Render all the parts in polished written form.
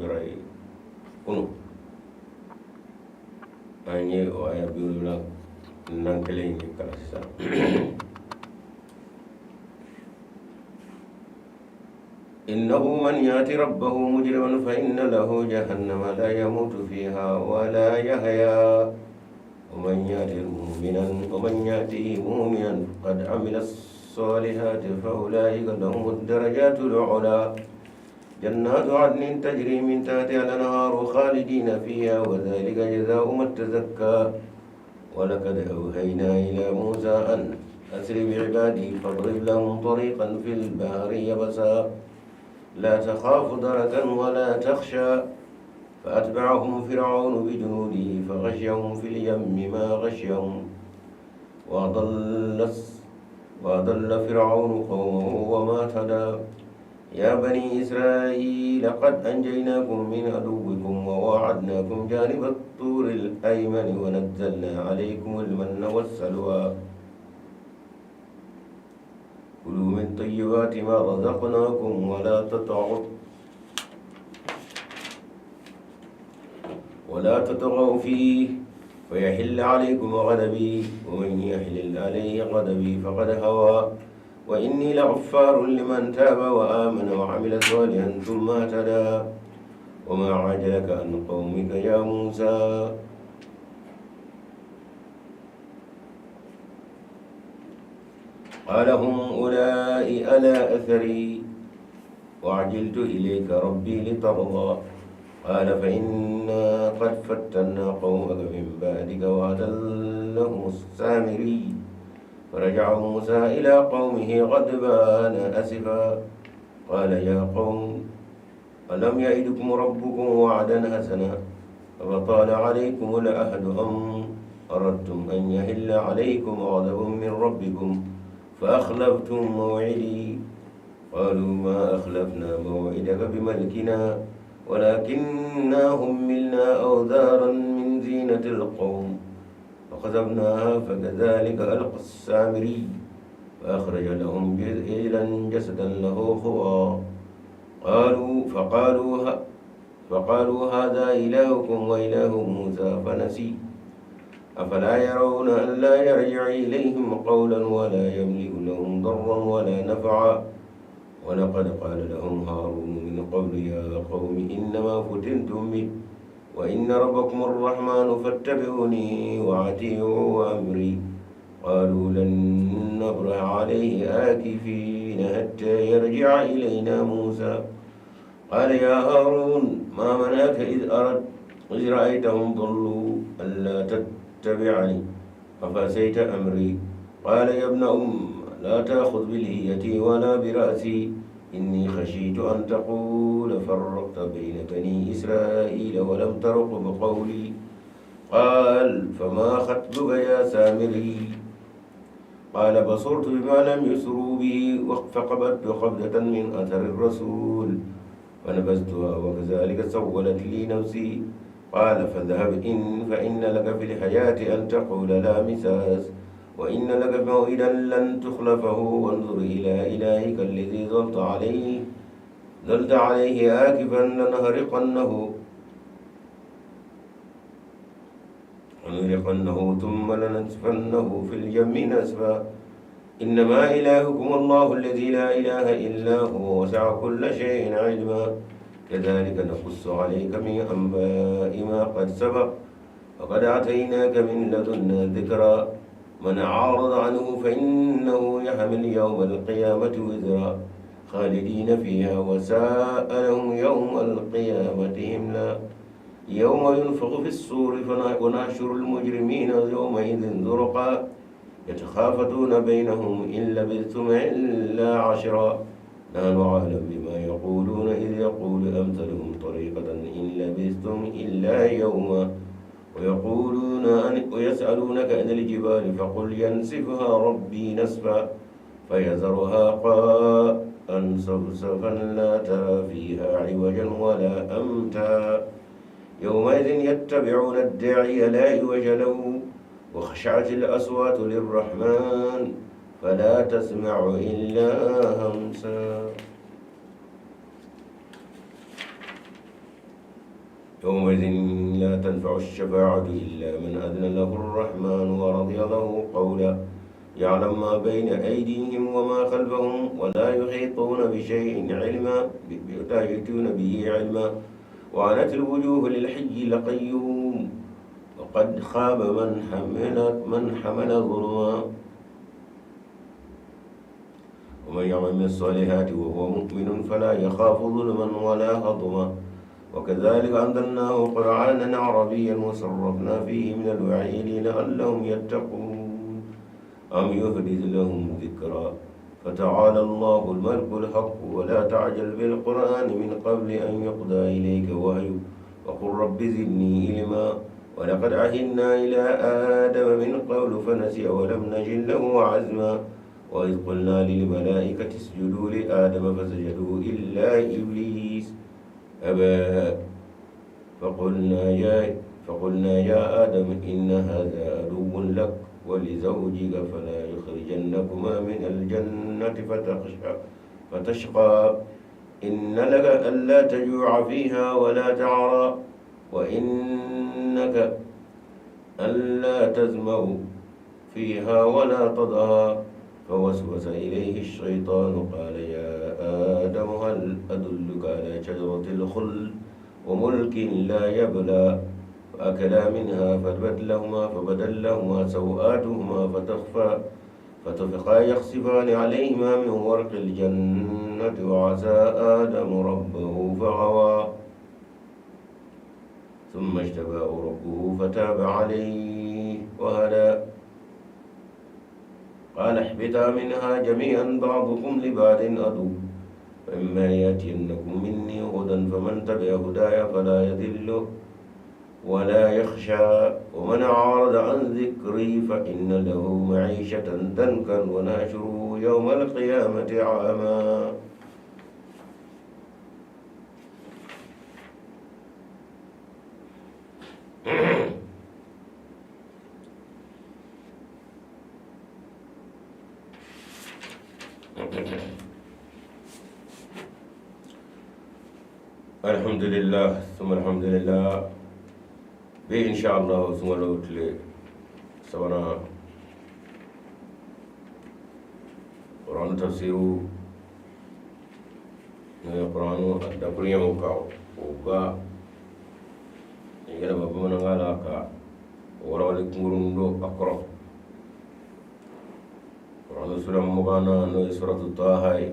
sara ye kunun an ye o aya 71 in de kalan sisan. إنه من يأت ربه مجرما فإن له جهنم لا يموت فيها ولا يحيا ومن يأت مؤمنا ومن يأته مؤمنا قد عمل الصالحات فأولئك لهم الدرجات العلى جنات عدن تجري من تحتها الأنهار خالدين فيها وذلك جزاء من تزكى ولقد أوحينا إلى موسى أن أسر بعبادي فاضرب لهم طريقا في البحر يبسا لا تخاف دركا ولا تخشى فأتبعهم فرعون بجنوده فغشيهم في اليم ما غشيهم وأضل فرعون قومه وما هدى. يا بني إسرائيل قد أنجيناكم من عدوكم وواعدناكم جانب الطور الأيمن ونزلنا عليكم المن والسلوى كلوا من طيبات ما رزقناكم ولا تطغوا فيه فيحل عليكم غضبي ومن يحلل عليه غضبي فقد هوى وإني لغفار لمن تاب وآمن وعمل صالحا ثم اهتدى. وما عجلك عن قومك يا موسى. قال هم أولئك على أثري وعجلت إليك ربي لترضى. قال فإنا قد فتنا قومك من بعدك وأضلهم السامري. فرجع موسى إلى قومه غضبان أسفا قال يا قوم ألم يعدكم ربكم وعدا حسنا فطال عليكم العهد أم أردتم أن يحل عليكم غضب من ربكم فأخلفتم موعدي. قالوا ما أخلفنا موعدك بملكنا ولكننا حملنا أوزارا من زينة القوم فخسفناها فكذلك ألقى السامري. فأخرج لهم عجلا جسدا له خوار. فقالوا هذا إلهكم وإله موسى فنسي. أفلا يرون أن لا يرجع إليهم قولا ولا يملك لهم ضرا ولا نفعا. ولقد قال لهم هارون من قبل يا قوم إنما فتنتم به وإن ربكم الرحمن فاتبعوني وأطيعوا أمري. قالوا لن نبرح عليه آكفين حتى يرجع إلينا موسى. قال يا هارون ما منعك إذ رأيتهم ضلوا ألا تتبعني أفعصيت أمري. قال يا ابن أم لا تأخذ بلحيتي ولا برأسي إني خشيت أن تقول فرقت بين بني إسرائيل ولم ترقب قولي. قال فما خطبك يا سامري. قال بصرت بما لم يبصروا به فقبضت قبضة من أثر الرسول فنبذتها وكذلك سولت لي نفسي. قال فاذهب فإن لك في الحياة أن تقول لا مساس وإن لك موعدا لن تخلفه وانظر إلى إلهك الذي ظلت عليه آكفا لنهرقنه ثم لننسفنه في اليم نسفا. إنما إلهكم الله الذي لا إله إلا هو وسع كل شيء علما. كذلك نقص عليك من أنباء ما قد سبق وقد آتيناك من لدنا ذكرا. من أعرض عنه فإنه يحمل يوم القيامة وزرا خالدين فيها وساء لهم يوم القيامة حملا. يوم ينفخ في الصور ونحشر المجرمين يومئذ زرقا يتخافتون بينهم إن لبثتم إلا عشرا. نحن أعلم بما يقولون إذ يقول أمثلهم طريقة إن لبثتم إلا يوما. ويسألونك عن الجبال فقل ينسفها ربي نسفا فيذرها قاعا صفصفا لا ترى فيها عوجا ولا أمتا. يومئذ يتبعون الداعي لا عوج له وخشعت الأصوات للرحمن فلا تسمع إلا همسا. يومئذ لا تنفع الشفاعة إلا من أذن له الرحمن ورضي له قولا يعلم ما بين أيديهم وما خلفهم ولا يحيطون بشيء علما لا يحيطون به علما وعنت الوجوه للحي القيوم وقد خاب من حمل ظلما ومن يعمل من الصالحات وهو مؤمن فلا يخاف ظلما ولا هضما وكذلك أنزلناه قرآنا عربيا وصرفنا فيه من الوعيد لعلهم يتقون أم يحدث لهم ذكرا فتعالى الله الملك الحق ولا تعجل بالقرآن من قبل أن يقضى إليك وحيه وقل رب زدني علما ولقد عهدنا إلى آدم من قبل فنسي ولم نجد له عزما وإذ قلنا للملائكة اسجدوا لآدم فسجدوا إلا إبليس أبى فقلنا يا آدم إن هذا عدو لك ولزوجك فلا يخرجنكما من الجنة فتشقى إن لك ألا تجوع فيها ولا تعرى وإنك ألا تظمأ فيها ولا تضحى فوسوس إليه الشيطان قال يا آدم هل أدلك على شجرة الخلد وملك لا يبلى؟ فأكلا منها فبدت لهما سوآتهما فطفقا يخصفان عليهما من ورق الجنة وعصى آدم ربه فغوى. ثم اجتباه ربه فتاب عليه وهدى. قال اهبطا منها جميعا، بعضكم لبعض عدو، فإما يأتينكم مني هدى فمن تبع هداي فلا يضل ولا يشقى، ومن أعرض عن ذكري فإن له معيشة ضنكا ونحشره يوم القيامة أعمى. الحمد لله ثم الحمد لله. Bi, inshallah, sunkalo tile sabanan, Kuran tafsiru n'o ye Kuranu a dakuruɲɛw ka o ba yɛlɛma bamanankan la ka walawali kunkurunnin don a kɔrɔ. Kuranu sura 20nan, n'o ye suratu Taha ye,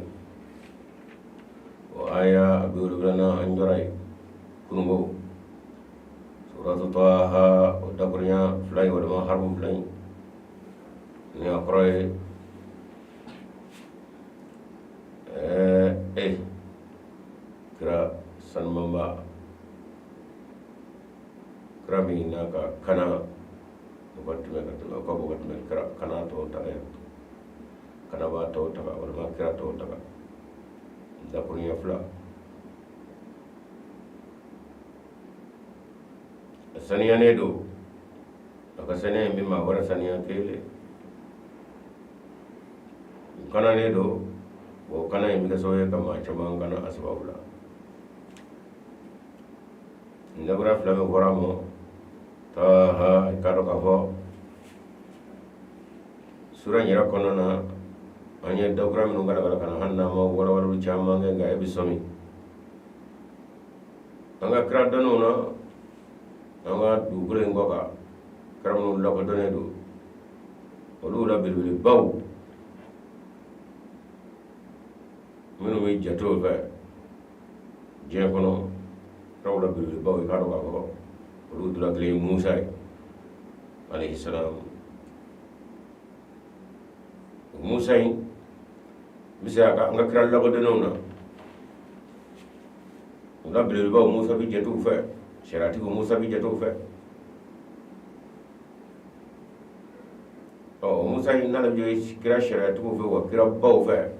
o aya 70nan an jɔra yen kununko. Suratu Taha, o dakuruɲɛ fila in walima harafu fila in, ni a kɔrɔ ye kira sanumanba, kira min n'a ka kana o ka tɛmɛ ka tɛmɛ o ka bon ka tɛmɛ kira kana tɔw ta kan, kanabaa tɔw ta kan walima kira tɔw ta kan. Dakuruɲɛ fila, a saniyanen don, a ka saniya in bɛ maa wɛrɛ saniya kelen. U kananen don, o kana in bɛ kɛ sababu ye ka maa caman kana a sababu la. Nin dakuruɲɛ fila min fɔra a ma Taha, i k'a dɔn k'a fɔ sura in yɛrɛ kɔnɔna na, an ye dakura minnu kalakala ka na, hali n'an ma walawalali caman kɛ, nka e bɛ sɔmi an ka kira dɔnniw na, an ka dugukolo in kɔ kan, kira minnu lakodɔnnen don, olu la belebelebaw minnu bɛ jate o fɛ diɲɛ kɔnɔ, kiraw la belebelebaw, i k'a dɔn k'a fɔ olu dɔ la kelen ye Musa ye alayhi salam. Musa in bɛ se ka an ka kira lakodɔnnenw na, u la belebelebaw, Musa bɛ jate u fɛ, sariyatigiw, Musa bɛ jate u fɛ. Ɔ, Musa in n'ale bɛ kira sariyatigiw fɛ wa kirabaw fɛ,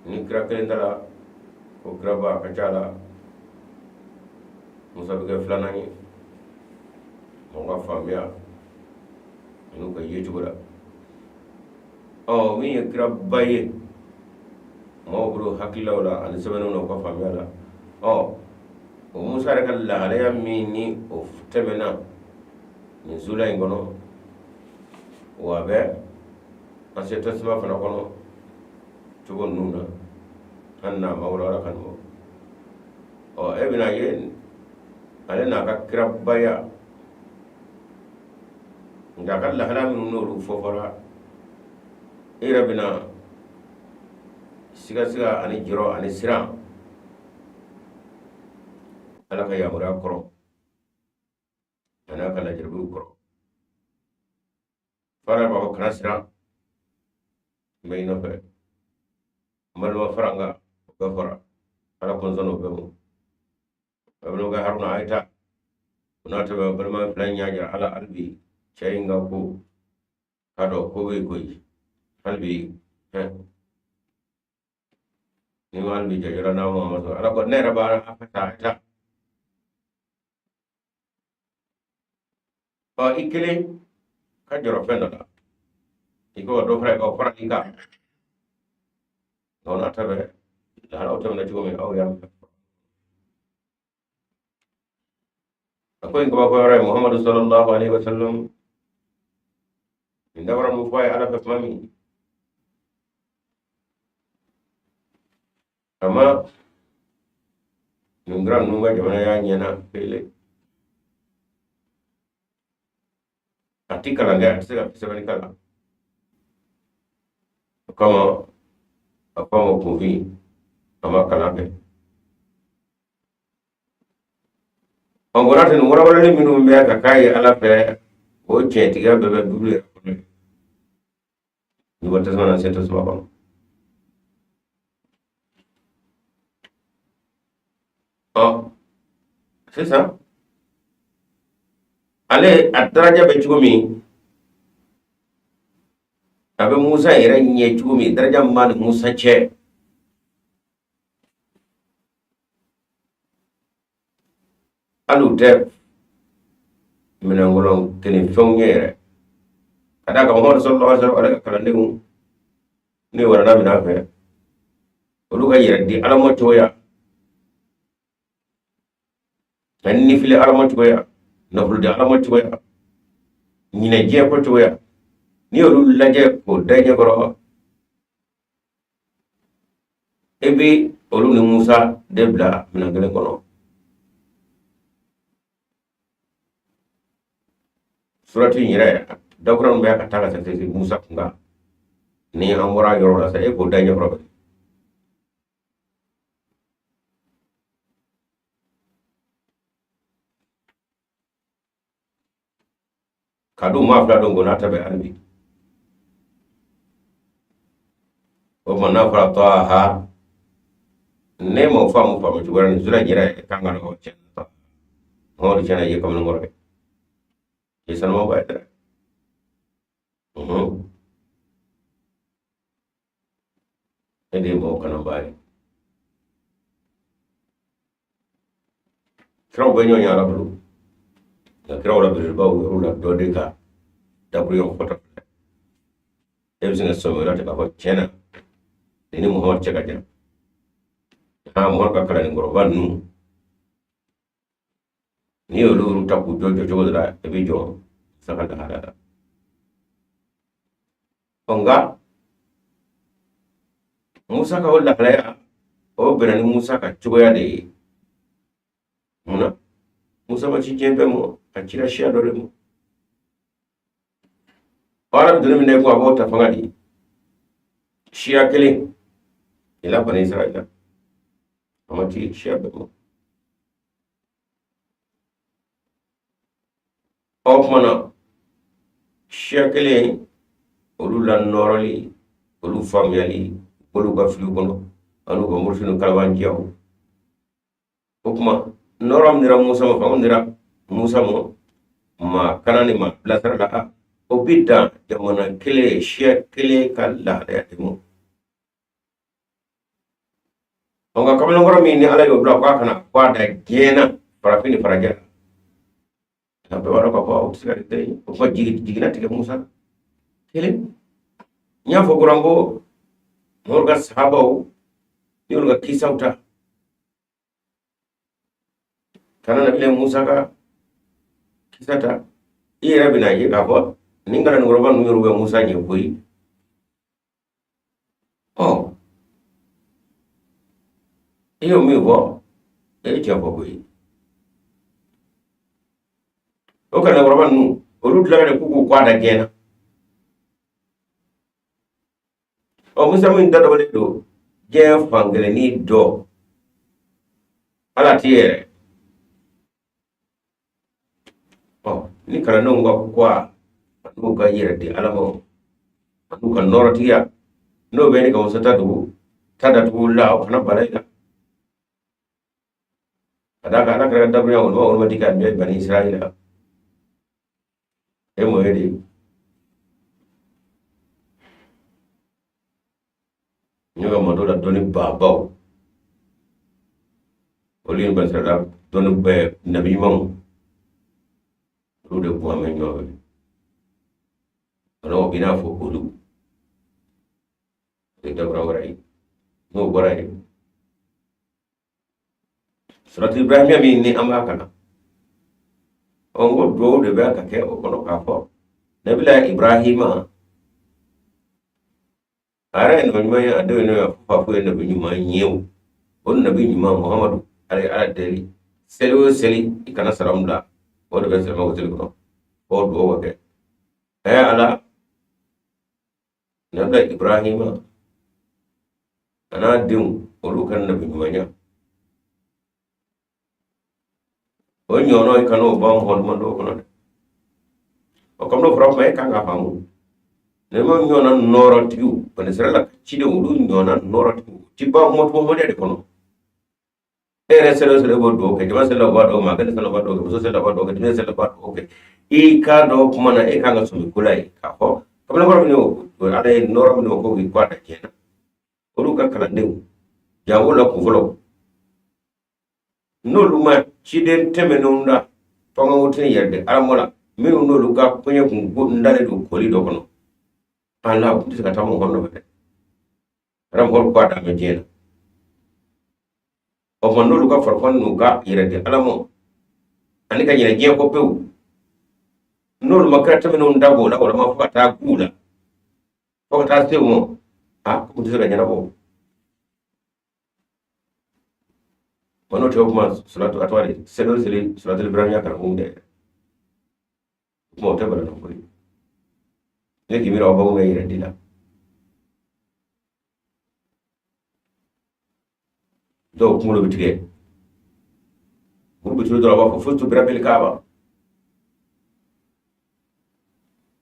ni kira kelen taara ko kiraba a ka ca la, Musa bɛ kɛ filanan ye mɔgɔ ka faamuya an'u ka yecogo la. Ɔ, min ye kiraba ye mɔgɔw bolo hakililaw la ani sɛbɛnniw na, u ka faamuya la, ɔ O Musa yɛrɛ ka lahalaya min ni o tɛmɛna nin sura in kɔnɔ, wa a bɛ Ancien Testament fana kɔnɔ cogo ninnu na, hali n'a ma walawala ka ɲɛ. Ɔ, e bɛna ye ale n'a ka kirabaya, nka a ka lahala minnu n'olu fɔfɔra, e yɛrɛ bɛna sigasiga ani jɔrɔ ani siran Ala ka yamaruya kɔrɔ ani a ka lajarabiw kɔrɔ. Fara b'a fɔ kana siran, n bɛ i nɔfɛ. N balima fara n kan, o bɛɛ fɔra. Ala kɔnsɔn o bɛɛ ma. A bɛ kɛ Haruna a ye taa. O n'a ta bɛɛ balima fila in y'a jira Ala hali bi cɛ in ka ko k'a dɔn ko bɛ yen koyi hali bi hɛn ni ma hali bi jɔjɔra n'a ma ma sɔrɔ Ala ko ne yɛrɛ b'a fɛ taa a ye taa. Ɔ, i kelen ka jɔrɔ fɛn dɔ la, i ko dɔ fara i kan, o fara i kan. Nka o n'a ta bɛɛ lahalaw tɛmɛna cogo min, aw y'a mɛn. A ko in kabako yɔrɔ ye Muhamadu sallallahu alaihi wa sallam nin dabara mun fɔ a ye Ala fɛ tuma min, a ma nin kira ninnu ka jamana y'a ɲɛna pele. A ti kalan kɛ, a tɛ se ka sɛbɛnni kalan. O kama a ko a ma kunfin, a ma kalan kɛ. Ɔ, kɔnɔ nin walawalali minnu bɛ ka k'a ye Ala fɛ, o tiɲɛtigiya bɛɛ bɛ Bibulu yɛrɛ kɔnɔ, Nouveau Testament, Ancien Testament kɔnɔ. Ɔ, sisan ale a daraja bɛ cogo min, a bɛ Musa yɛrɛ ɲɛ cogo min, daraja min b'a ni Musa cɛ, hali u tɛ minɛnkolon kelen fɛnw ye yɛrɛ. Ka d'a kan Muhamadu sallallahu alaihi wasallam, ale ka kalandenw n'u ye walanda minɛ a fɛ, olu ka yɛrɛ di Ala ma cogoya, ka ni fili Ala ma cogoya, nafolo di Ala ma cogoya, ɲinɛ diɲɛ kɔ cogoya, n'i y'olu lajɛ k'o da i ɲɛkɔrɔ, e bɛ olu ni Musa de bila minɛn kelen kɔnɔ. Surati in yɛrɛ dakura min bɛ ka taa ka se Musa kun kan, ni an bɔra yɔrɔ la sa, e k'o da i ɲɛkɔrɔ. Ka dun maa fila don ko n'a ta bɛ hali bi. O tuma n'a fɔra Tɔha, ne m'o faamu faamu cogo wɛrɛ, nin sura in yɛrɛ kan ka nɔgɔ cɛ Mamadu tiɲɛna, i ye kamalenkɔrɔ ye, i ye sanumanba ye dɛ. E de ye mɔgɔ kanubaa ye. Kiraw bɛ ɲɔgɔn ye Ala bolo, nka kiraw la belebelebaw yɔrɔ la, dɔ de ka dakuruɲɛ fɔtɔ filɛ. E bɛ se ka sɔmi o la ten k'a fɔ tiɲɛ na nin ni Muhamadu cɛ ka jan. Ha, Muhamadu ka kalandenkɔrɔba ninnu, n'i y'olu ta k'u jɔ jɔcogo dɔ la, i bɛ jɔ saga lahala la. Ɔ, nka Musa ka o lahalaya, o bɛnna ni Musa ka cogoya de ye. Mun na Musa ma ci diɲɛ bɛɛ ma? A cira siya dɔ de ma. Ala bɛ doni min da i kun, a b'o ta fanga di siya kelen ila bani Israila, a ma ci siya bɛɛ ma. O tuma na siya kelen olu la nɔrɔli, olu faamuyali, olu ka filiw kɔnɔ an'u ka muruti ni kalabanciyaw. O tuma nɔrɔ min dira Musa ma, fanga min dira Musa ma, maa kana ni maa bilasira la, o bi dan jamana kelen, siya kelen ka lahalaya de ma. Nka kamalenkɔrɔ min ni Ala y'o bila k'a kana bɔ a da diɲɛ na, farafin ni farajɛ la, a bɛɛ b'a dɔn k'a fɔ aw tɛ se ka kɛ ye. O kuma jiginna tigɛ Musa kelen. N y'a fɔ kuran ko Mamadu ka sahabaw, n'i y'olu ka kisaw ta, Kana nabila Musa ka kisa ta, i yɛrɛ bɛna ye k'a fɔ nin kalankɔrɔba ninnu yɛrɛ bɛ Musa ɲɛ koyi. Ɔ, i y'o min fɔ, e ye tiɲɛ fɔ koyi. O kalankɔrɔba ninnu, olu tilara de k'u k'u kɔ a da diɲɛ na. Ɔ, Musa min dadɔgɔlen don diɲɛ fankelen ni dɔ, ala t'i yɛrɛ. Ɔ, ni kalandenw ka ko a n'u ka yɛrɛ di ala ma, an'u ka nɔrɔtigiya, n'o bɛ ne ka Musa ta dugu ta datugu la, o kana bala i la. Ka d'a kan ala kɛra dakurunya olu ma olu ma di ka bɛɛ bani Israɛla e mɔ ye de. Ne ka mado la dɔnni baabaw, olu ye bansirala dɔnni bɛɛ nabi ɲumanw, olu de kun bɛ ɲɔgɔn fɛ. O b'i n'a fɔ olu o ye dabura wɛrɛ ye. N'o bɔra yen, suratu Ibrahimiya min ni an b'a kalan, ɔ, n ko duwawu de bɛ ka kɛ o kɔnɔ k'a fɔ nabila Ibrahima a yɛrɛ ye nabi ɲuman ye, a denw ye fa fo ye nabi ɲuman ye. O nabi ɲuman Muhamadu, ala ye ala deli, seli o seli i kana salamu bila, o de bɛ silamɛw seli kɔnɔ, o duwawu ka kɛ ɛ ala nabila Ibrahima a n'a denw olu ka nabi ɲumanya o ɲɔgɔnna i kana o ban mɔgɔ duman dɔw kɔnɔ dɛ. Ɔ, kabini o fɔra kuma, e kan ka faamu ne ma ɲɔgɔnna nɔɔrɔtigiw banisirala cidenw, olu ɲɔgɔnna nɔɔrɔtigiw ti ban mɔtɔmɔdɛ de kɔnɔ. E yɛrɛ seli o seli b'o dugawu kɛ, jama seli b'a dɔw ma, kɛnɛ seli b'a dɔw kɛ, muso seli b'a dɔw kɛ, denmisɛn seli b'a dɔw kɛ. I k'a dɔn kuma na, e kan ka sɔmi ko la ye k'a fɔ kamalenkɔrɔ min y'o ala ye nɔɔrɔ min o ko k'i kɔ a da diɲɛ na, olu ka kalandenw jango la kunfɔlɔ, n'olu ma ciden tɛmɛnenw da fangaw tɛ yɛrɛ de alamɔ la, minnu n'olu ka koɲɛ kun dalen don koli dɔ kɔnɔ, ala u tɛ se ka taa mɔgɔ nɔfɛ dɛ. Ala mɔgɔ ko a da mɛ diɲɛ na. O tuma n'olu ka farifoni n'u ka yɛrɛ di ala ma ani ka ɲinɛ diɲɛ kɔ pewu, n'olu ma kira tɛmɛnenw da b'o la, walima fo ka taa k'u la, fo ka taa se u ma, a k'u tɛ se ka ɲɛnabɔ. Wa n'o tɛ, o kuma salatu a tɔgɔ de seli o seli suratu Ibrahimiya kalan dɛ, kuma o tɛ bala na koyi. Ne k'i miiri aw baw bɛ yɛrɛ di la. Dɔw kunkolo bɛ tigɛ, muru bɛ turu dɔrɔn, a b'a fɔ fustu birabil kaaba,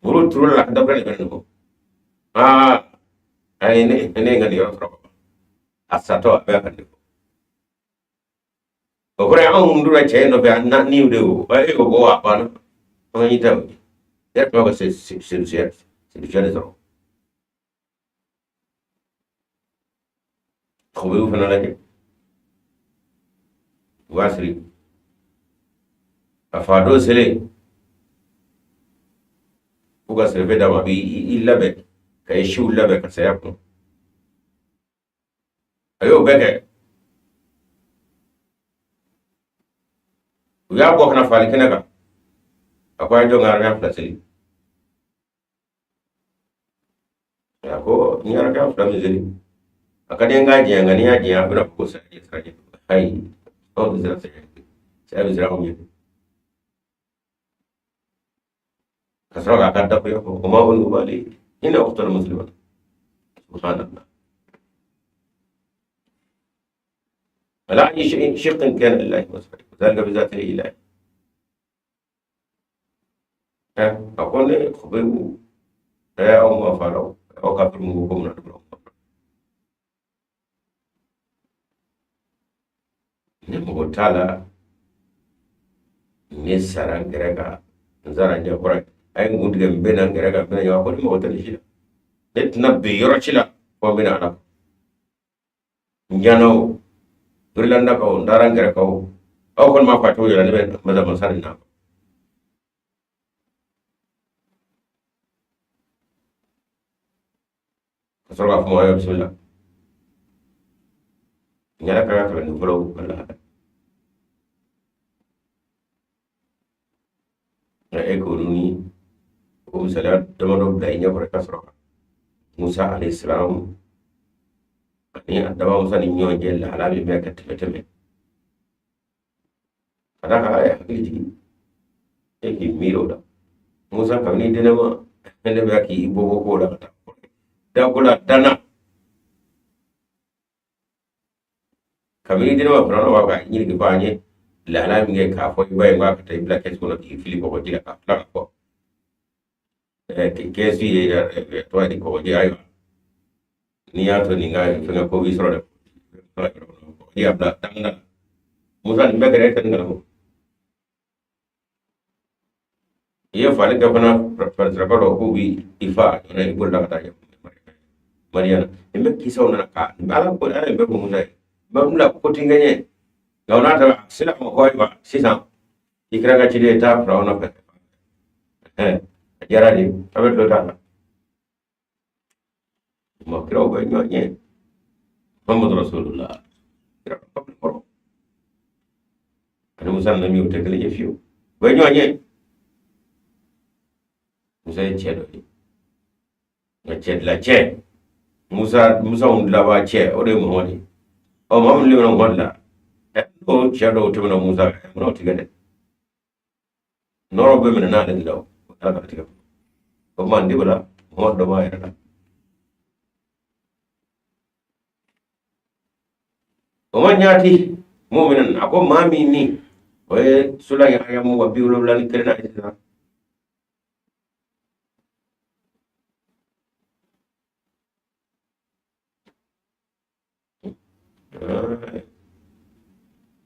muru turu la ka dabila de bɛ nin kɔ. Aa, ayi, ne ye n ka nin yɔrɔ sɔrɔ, a satɔ a bɛ ka nin fɔ. O kɔrɔ ye anw donna cɛ in nɔfɛ a na niw de o e y'o bɔ, a banna, an y'i ta o ye e tun bɛ ka sedusiya de sɔrɔ. Xubew fana lajɛ, u b'a siri a fa don selen k'u ka sirife d'a ma, a b'i labɛn ka i siw labɛn ka saya kun, a y'o bɛɛ kɛ. U y'a bɔ ka na faali kɛnɛ kan, a ko a ye jɔn ka araka fila seli. A ko ni araka fila min seli, a ka di n k'a janya, nka n'i y'a janya a bɛna fɔ ko saya ɲɛ sira ɲɛ. Ayi, anw tɛ siran saya ɲɛ, saya bɛ siran anw ɲɛ. Ka sɔrɔ k'a ka dakuya fɔ o ma olu bali ina uqtal musliman, subhanallah, ala ayi shay'in shiqqin kana lillahi wasfari zalika bi zati ilahi. A ko ne Khubaybu, aw ma fara aw ka firi ko mun na dɔrɔn, ne mago t'a la, ne sara n gɛrɛ kan, n sara n ɲɛkɔrɔ, a ye n kun tigɛ, n bɛ na n gɛrɛ kan, n bɛna ɲɔgɔn ko ne mago tɛ nin si la, ne tɛna bin yɔrɔ si la fo n bɛna ala n ɲana o Irlanda kan o, n taara n gɛrɛ kan o, aw kɔni m'a fɔ a cogo yɛrɛ, ne bɛ masa masa de na. Ka sɔrɔ k'a fɔ ma bisimila n yɛrɛ ka kalanden fɔlɔw wala. Nka e k'olu ni o misaliya damadɔ bila i ɲɛkɔrɔ i ka sɔrɔ ka Musa alayhi salam ani a daba Musa ni ɲɔgɔn cɛ lahala min bɛ ka tɛmɛ tɛmɛ ka d'a kan, ala ye hakili jigin e k'i miiri o la. Musa kabini dɛnɛma ne bɛ k'i bɔ bɔ ko la ka taa dako la danna kabini dɛnɛma fana b'a ka ɲini k'i fɔ an ye lahala min kɛ k'a fɔ i ba ye k'a ka taa i bila kɛsu kɔnɔ k'i fili kɔgɔji la, ka tila ka fɔ kɛsu ye tɔgɔ di kɔgɔji. Ayiwa, n'i y'a to nin ka fɛngɛ ko b'i sɔrɔ dɛ, kɔgɔji y'a bila danga na. Musa, nin bɛɛ kɛra e tɛ nin kalama. I ye fali kɛ fana farisiraka dɔ k'u b'i fa a i bolila ka taa Madiyana. Nin bɛ kisaw nana ka ala ko ala nin bɛɛ ko Musa ye mɛ n bila ko ti ŋɛɲɛ. Nka o n'a ta a sera a ma ko ayiwa, sisan i kɛra n ka ciden ye, taa Firawuna fɛ. A diyara de, a bɛ dɔ t'a la. Ma kiraw bɛ ɲɔgɔn ɲɛ. Muhammadu Rasulullah, kira kabili kɔrɔ ani Musa nana min, o tɛ kelen ye fiyewu. U bɛ ɲɔgɔn ɲɛ. Musa ye cɛ dɔ ye, nka cɛ dila cɛ Musa, Musa dilabaa cɛ, o de ye Muhamadu ye. Ɔ, maa min bɛna Muhamadu la, n'o cɛ dɔw tɛmɛna Musa kan, munna o ti kɛ dɛ? Nɔrɔ bɛ minɛ n'ale de la, o ala ka tigɛ o tuma n la Muhamadu dɔ b'a yɛrɛ la. O ma ɲaati mu'minan, a ko maa min ni o ye sura in aya 71 na sisan.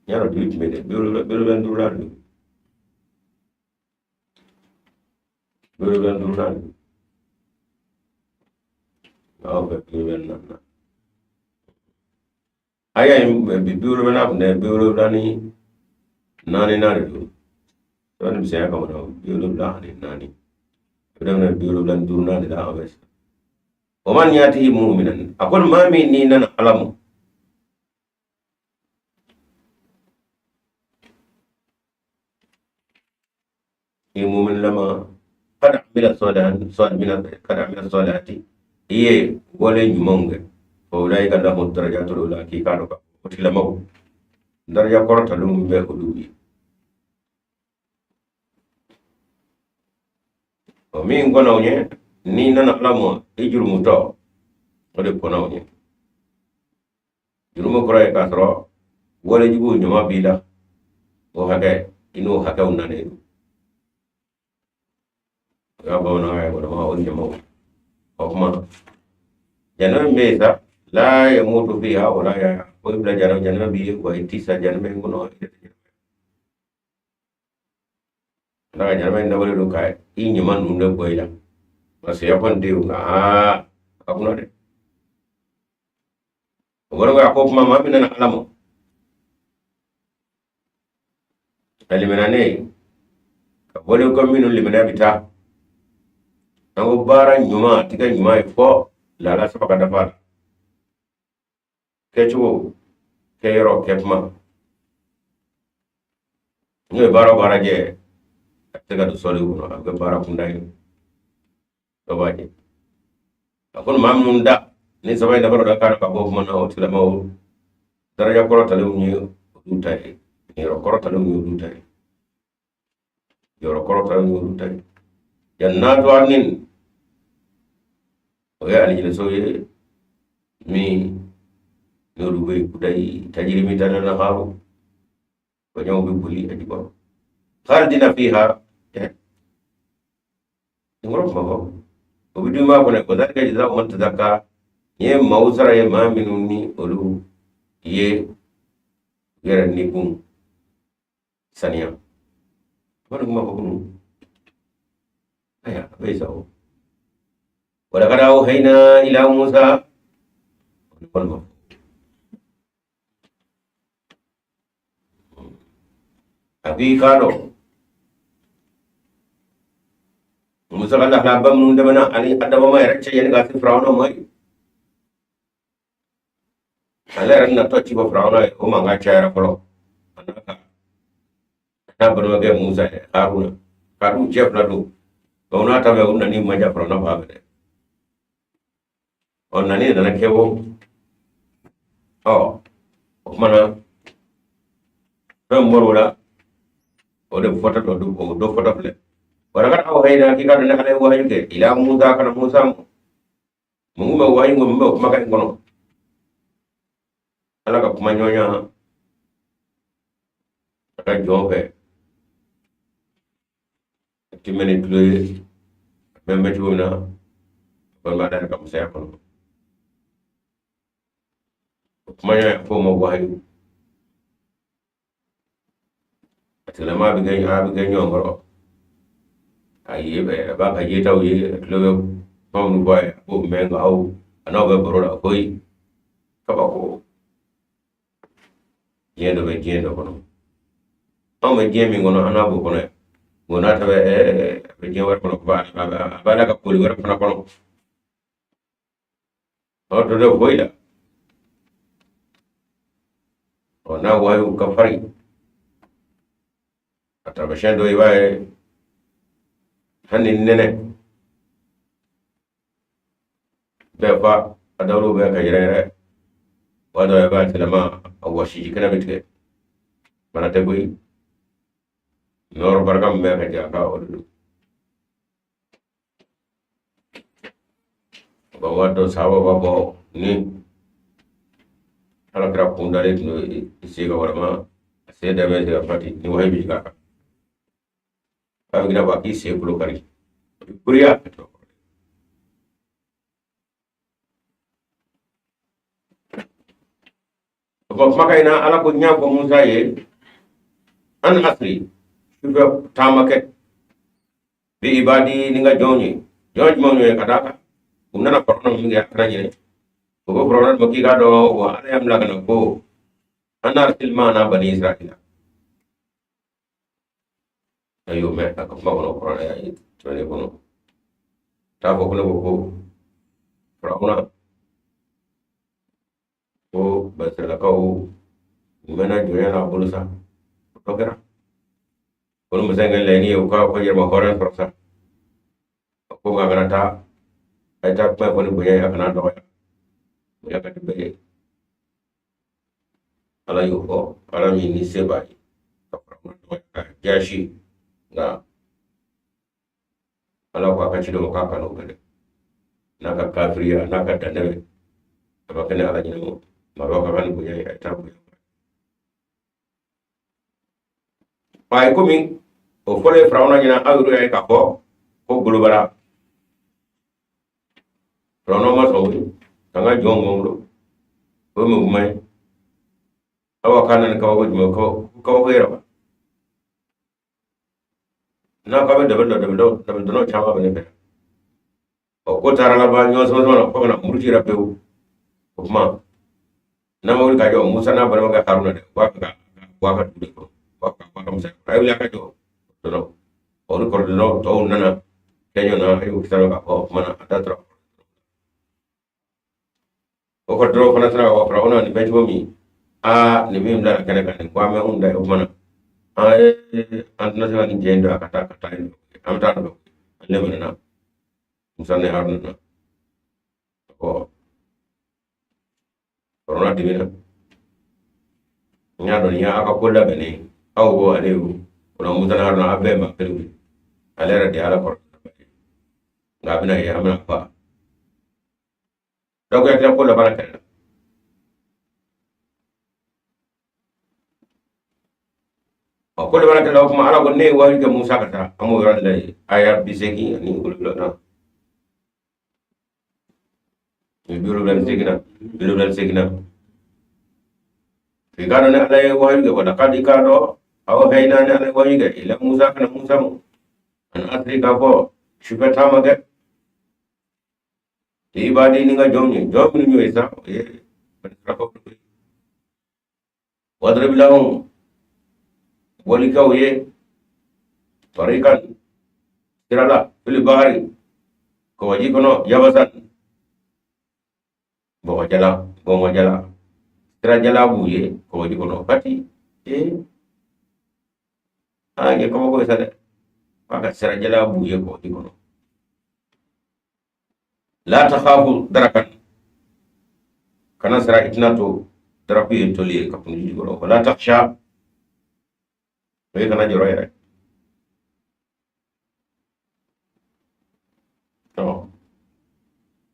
Y'a dɔn dugu tun bɛ dɛ, 75 la don, 75 la don, aw bɛ 74 na. Aya in 70 tun tɛ, 74 na de don. Sɛbɛnni misɛnya kama na, 74. A bɛ daminɛ 75 na de la an bɛ sisan. Wa man yatihi mu'minan, a ko maa min n'i nana ala ma i mumin lama, kad amila salihan mina kad amila salihati, i ye wale ɲumanw kɛ, fa ulaika lahum darajatul ula, k'i k'a dɔn ka o tigilamaw daraja kɔrɔtalenw bɛ olu ye. O min kɔnna o ɲɛ, n'i nana ala ma i jurumutɔ, o de kɔnna o ɲɛ. Jurumu kɔrɔ ye k'a sɔrɔ wale jugu ɲuman b'i la, o hakɛ i n'o hakɛw nanen don. O y'a bamanankan ye walima o ɲamaw. O kuma janɛmɛ min bɛ yen sa, la yamutu fiha wala yahya, o bila janɛmɛ, janɛmɛ b'i ye wa i ti sa janɛmɛ in kɔnɔ. I tɛ ala ka ɲɛnamaya in dabɔlen don ka i ɲuman ninnu de bɔ i la, parce que kɔni tɛ yen nka aa, a ka kunna dɛ. O kɔrɔ a ko kuma maa min nana ala ma a limaniya ne ye ka bɔlen ko minnu limaniya bɛ taa, an ko baara ɲuman a tɛ kɛ ɲuman ye fɔ lahala saba ka dafa a la: kɛcogo, kɛyɔrɔ, kɛtuma. N'o ye baara o baara jɛ, a tɛ se ka don sɔli kɔnɔ, a bɛ kɛ baara kunda ye, dɔ b'a jɛ. A ko maa minnu da ni saba in dabara dɔ k'a ka bɔ kuma na, o tigilamɔgɔw daraja kɔrɔtalenw ye olu ta ye, yɔrɔ kɔrɔtalenw ye olu ta ye, yɔrɔ kɔrɔtalenw ye olu ta ye. Jannatu adnin, o ye alijinɛso ye min n'olu bɛ kudayi, tajiri min tahtiha al-anharu, kɔɲɔw bɛ boli a jukɔrɔ, khalidina fiha. Nin kɔrɔ kuma fɔ o bɛ dun b'a kɔnɔ. Wa zalika jaza'u man tazakka, nin ye maaw sara ye, maa minnu ni olu ye u yɛrɛ nikun saniya. Wani kuma fɔ kunu aya a bɛ sa o. Walakad awhayna ila Musa, walima a k'i k'a dɔn Musa ka lahalaba minnu tɛmɛna ani adama yɛrɛ cɛ yanni ka se Firawuna ma yen, ale yɛrɛ natɔ ci fɔ Firawuna ye, o mankan cayara fɔlɔ. A n'a ka a n'a balimakɛ Musa ye, Haruna. Ka d'u cɛ fila don, nka o n'a ta bɛɛ, u nani ma diya Firawuna fa fɛ dɛ. Ɔ, nani nana kɛ o. Ɔ, o tuma na, fɛn min bɔr'o la, o de fɔtɔ dɔ, o dɔ fɔtɔ filɛ. Walakad awhayna, k'i k'a dɔn ne Ala ye wahayu kɛ, ila Musa, ka na Musa ma. Mun bɛ wahayu kɔnɔ? Mun bɛ kumakan in kɔnɔ? Ala ka kuma ɲɔgɔnya a ka jɔn fɛ, a ti mɛn ni tulo ye, a bɛ mɛn cogo min na, a kɔni b'a da ka masaya kɔnɔ. O kuma ɲɔgɔnya f'o ma wahayu. A tigilamaa bɛ kɛ, a bɛ kɛ ɲɔgɔn kɔrɔ, a ye, a b'a ka yetaw ye, a tulo bɛ kuma minnu fɔ a ye, a b'o mɛn, nka aw a n'aw bɛ baro la koyi. Kabako, diɲɛ dɔ bɛ diɲɛ dɔ kɔnɔ. Anw bɛ diɲɛ min kɔnɔ, an n'a b'o kɔnɔ yan, nka n'a ta bɛ, a bɛ diɲɛ wɛrɛ kɔnɔ, a b'a la ka koli wɛrɛ fana kɔnɔ. Ɔ, dɔ tɛ foyi la. Ɔ, n'a wahayu ka farin, a taamasiyɛn dɔ, i b'a ye hali ni nɛnɛ bɛɛ fa, a dawolo bɛɛ ka yɛrɛ yɛrɛ, waati dɔ i b'a tilama a wɔsiji kɛnɛ bɛ tigɛ. Bana tɛ koyi, nɔrɔ barika min bɛ ka jɛ a kan, o de don. Ba waati dɔ, sahaba b'a fɔ ni Ala kira kun dalen tun don i sen kan, walima a sen da bɛ se ka fati ni wahayi bɛ jigin a kan, a bɛ k'i n'a fɔ a k'i sen kolo kari, a bɛ kuriya ka to. O ka kumakan in na, Ala ko n y'a fɔ Musa ye, an asiri, sufɛ taama kɛ, bi ibadi, ni n ka jɔnw ye. Jɔn jumɛnw ye? Ka d'a kan u nana Firawuna min kɛ, a kana ɲinɛ o ko Firawuna ma k'i k'a dɔn wa Ala y'a bila ka na ko an arsil maana bani Israila. A y'o mɛn a ka kuma kɔnɔ, kuranɛ y'a ye tɛmɛnen kɔnɔ, t'a fɔ ko ne ko ko Firawuna ko Banisirayilakaw u mɛnna jɔnya la a bolo sa, o dɔ kɛra ko ni masa in ka laɲini ye u ka ko yɛrɛma hɔrɔnya sɔrɔ sa. A ko nka a kana taa, a ye taa kuma fɔ ni bonya ye, a kana dɔgɔya, bonya ka di bɛɛ ye. Ala y'o fɔ, Ala min ni se b'a ye ka Firawuna dɔgɔya ka jasi, nka Ala ko a ka cidenw ma k'a kan'o kɛ dɛ. N'a ka kafiriya n'a ka dantɛmɛ, a ma kɛ ne Ala ɲɛnama maa ka kan ni bonya ye, a ye taa bonya. A ye komi o fɔlen ye Firawuna ɲɛna, aw yɛrɛ y'a ye k'a fɔ ko golobara Firawuna ma sɔn wuli ka n ka jɔnw bɔ n bolo. O ye mun kuma ye? Awa, k'a nana kabako jumɛn, kabako yɛrɛ wa? N'a k'a bɛ dabali dɔ, dabali dɔ, dabali dɔnnaw caman bɛ ne fɛ. Ɔ, ko taara laban ɲɔgɔn sama sama na fo ka na muruti yɛrɛ pewu. O tuma, n'a ma wuli ka jɔ, Musa n'a balimakɛ Haruna dɛ, u b'a fɛ ka bɔ a ka dugu de kɔnɔ, u b'a fɛ ka bɔ a ka masaya kɔnɔ. A ye wuli a ka jɔ dɔrɔn. Ɔ, ni kɔrɔdɔnnaw tɔw nana kɛ ɲɔgɔn na, a y'o kisɛ k'a fɔ o tuma na a da tora o kɔrɔdɔnnaw fana sera ka fɔ Firawuna nin bɛ cogo min, aa, nin min bila kɛnɛ kan nin ko an bɛ anw da ye. O tuma na, an ye an tɛna se ka nin jɛ in don a ka taa, ka taa yen, an bɛ taa nɔfɛ. An ne minɛna Musa ni Haruna na. Ɔ, Firawuna dimina. N y'a dɔn nin y'aw ka ko labɛnnen ye, aw ko ale ye o la Musa ni Haruna, aw bɛɛ maa kelen ye, ale yɛrɛ de ye Ala kɔrɔ, nka a bɛna ye, an bɛna fa dɔgɔya kira ko laban kɛlɛ la. Ɔ, ko laban kɛlɛ la. O tuma, Ala ko ne ye wahayu kɛ Musa ka taa, an b'o yɔrɔ de la yen, aya 87 na, 78 na, 78 na. I k'a dɔn ne Ala ye wahayu kɛ, walakad, i k'a dɔn awhayna, ne Ala ye wahayu kɛ ila Musa, ka na Musa ma, an asiri, k'a fɔ sufɛ taama kɛ, bi ibadi, ni n ka jɔnw ye. Jɔn minnu y'o ye sa, o ye banisirakaw de ye. Wadrib lahum, bɔli kɛ u ye, tarikan, sira la, fil bahari, kɔgɔji kɔnɔ, yabasan, bɔgɔjala, gɔngɔjala, sirajala b'u ye kɔgɔji kɔnɔ. Kati ee, aa, nin ye kabako ye sa dɛ. K'a ka sirajala b'u ye kɔgɔji kɔnɔ. La takhafu darakan, kana siran i tɛna to daraku ye toli ye ka kun ji jukɔrɔ. Wala takhsha, o ye kana jɔrɔ yɛrɛ. Ɔ,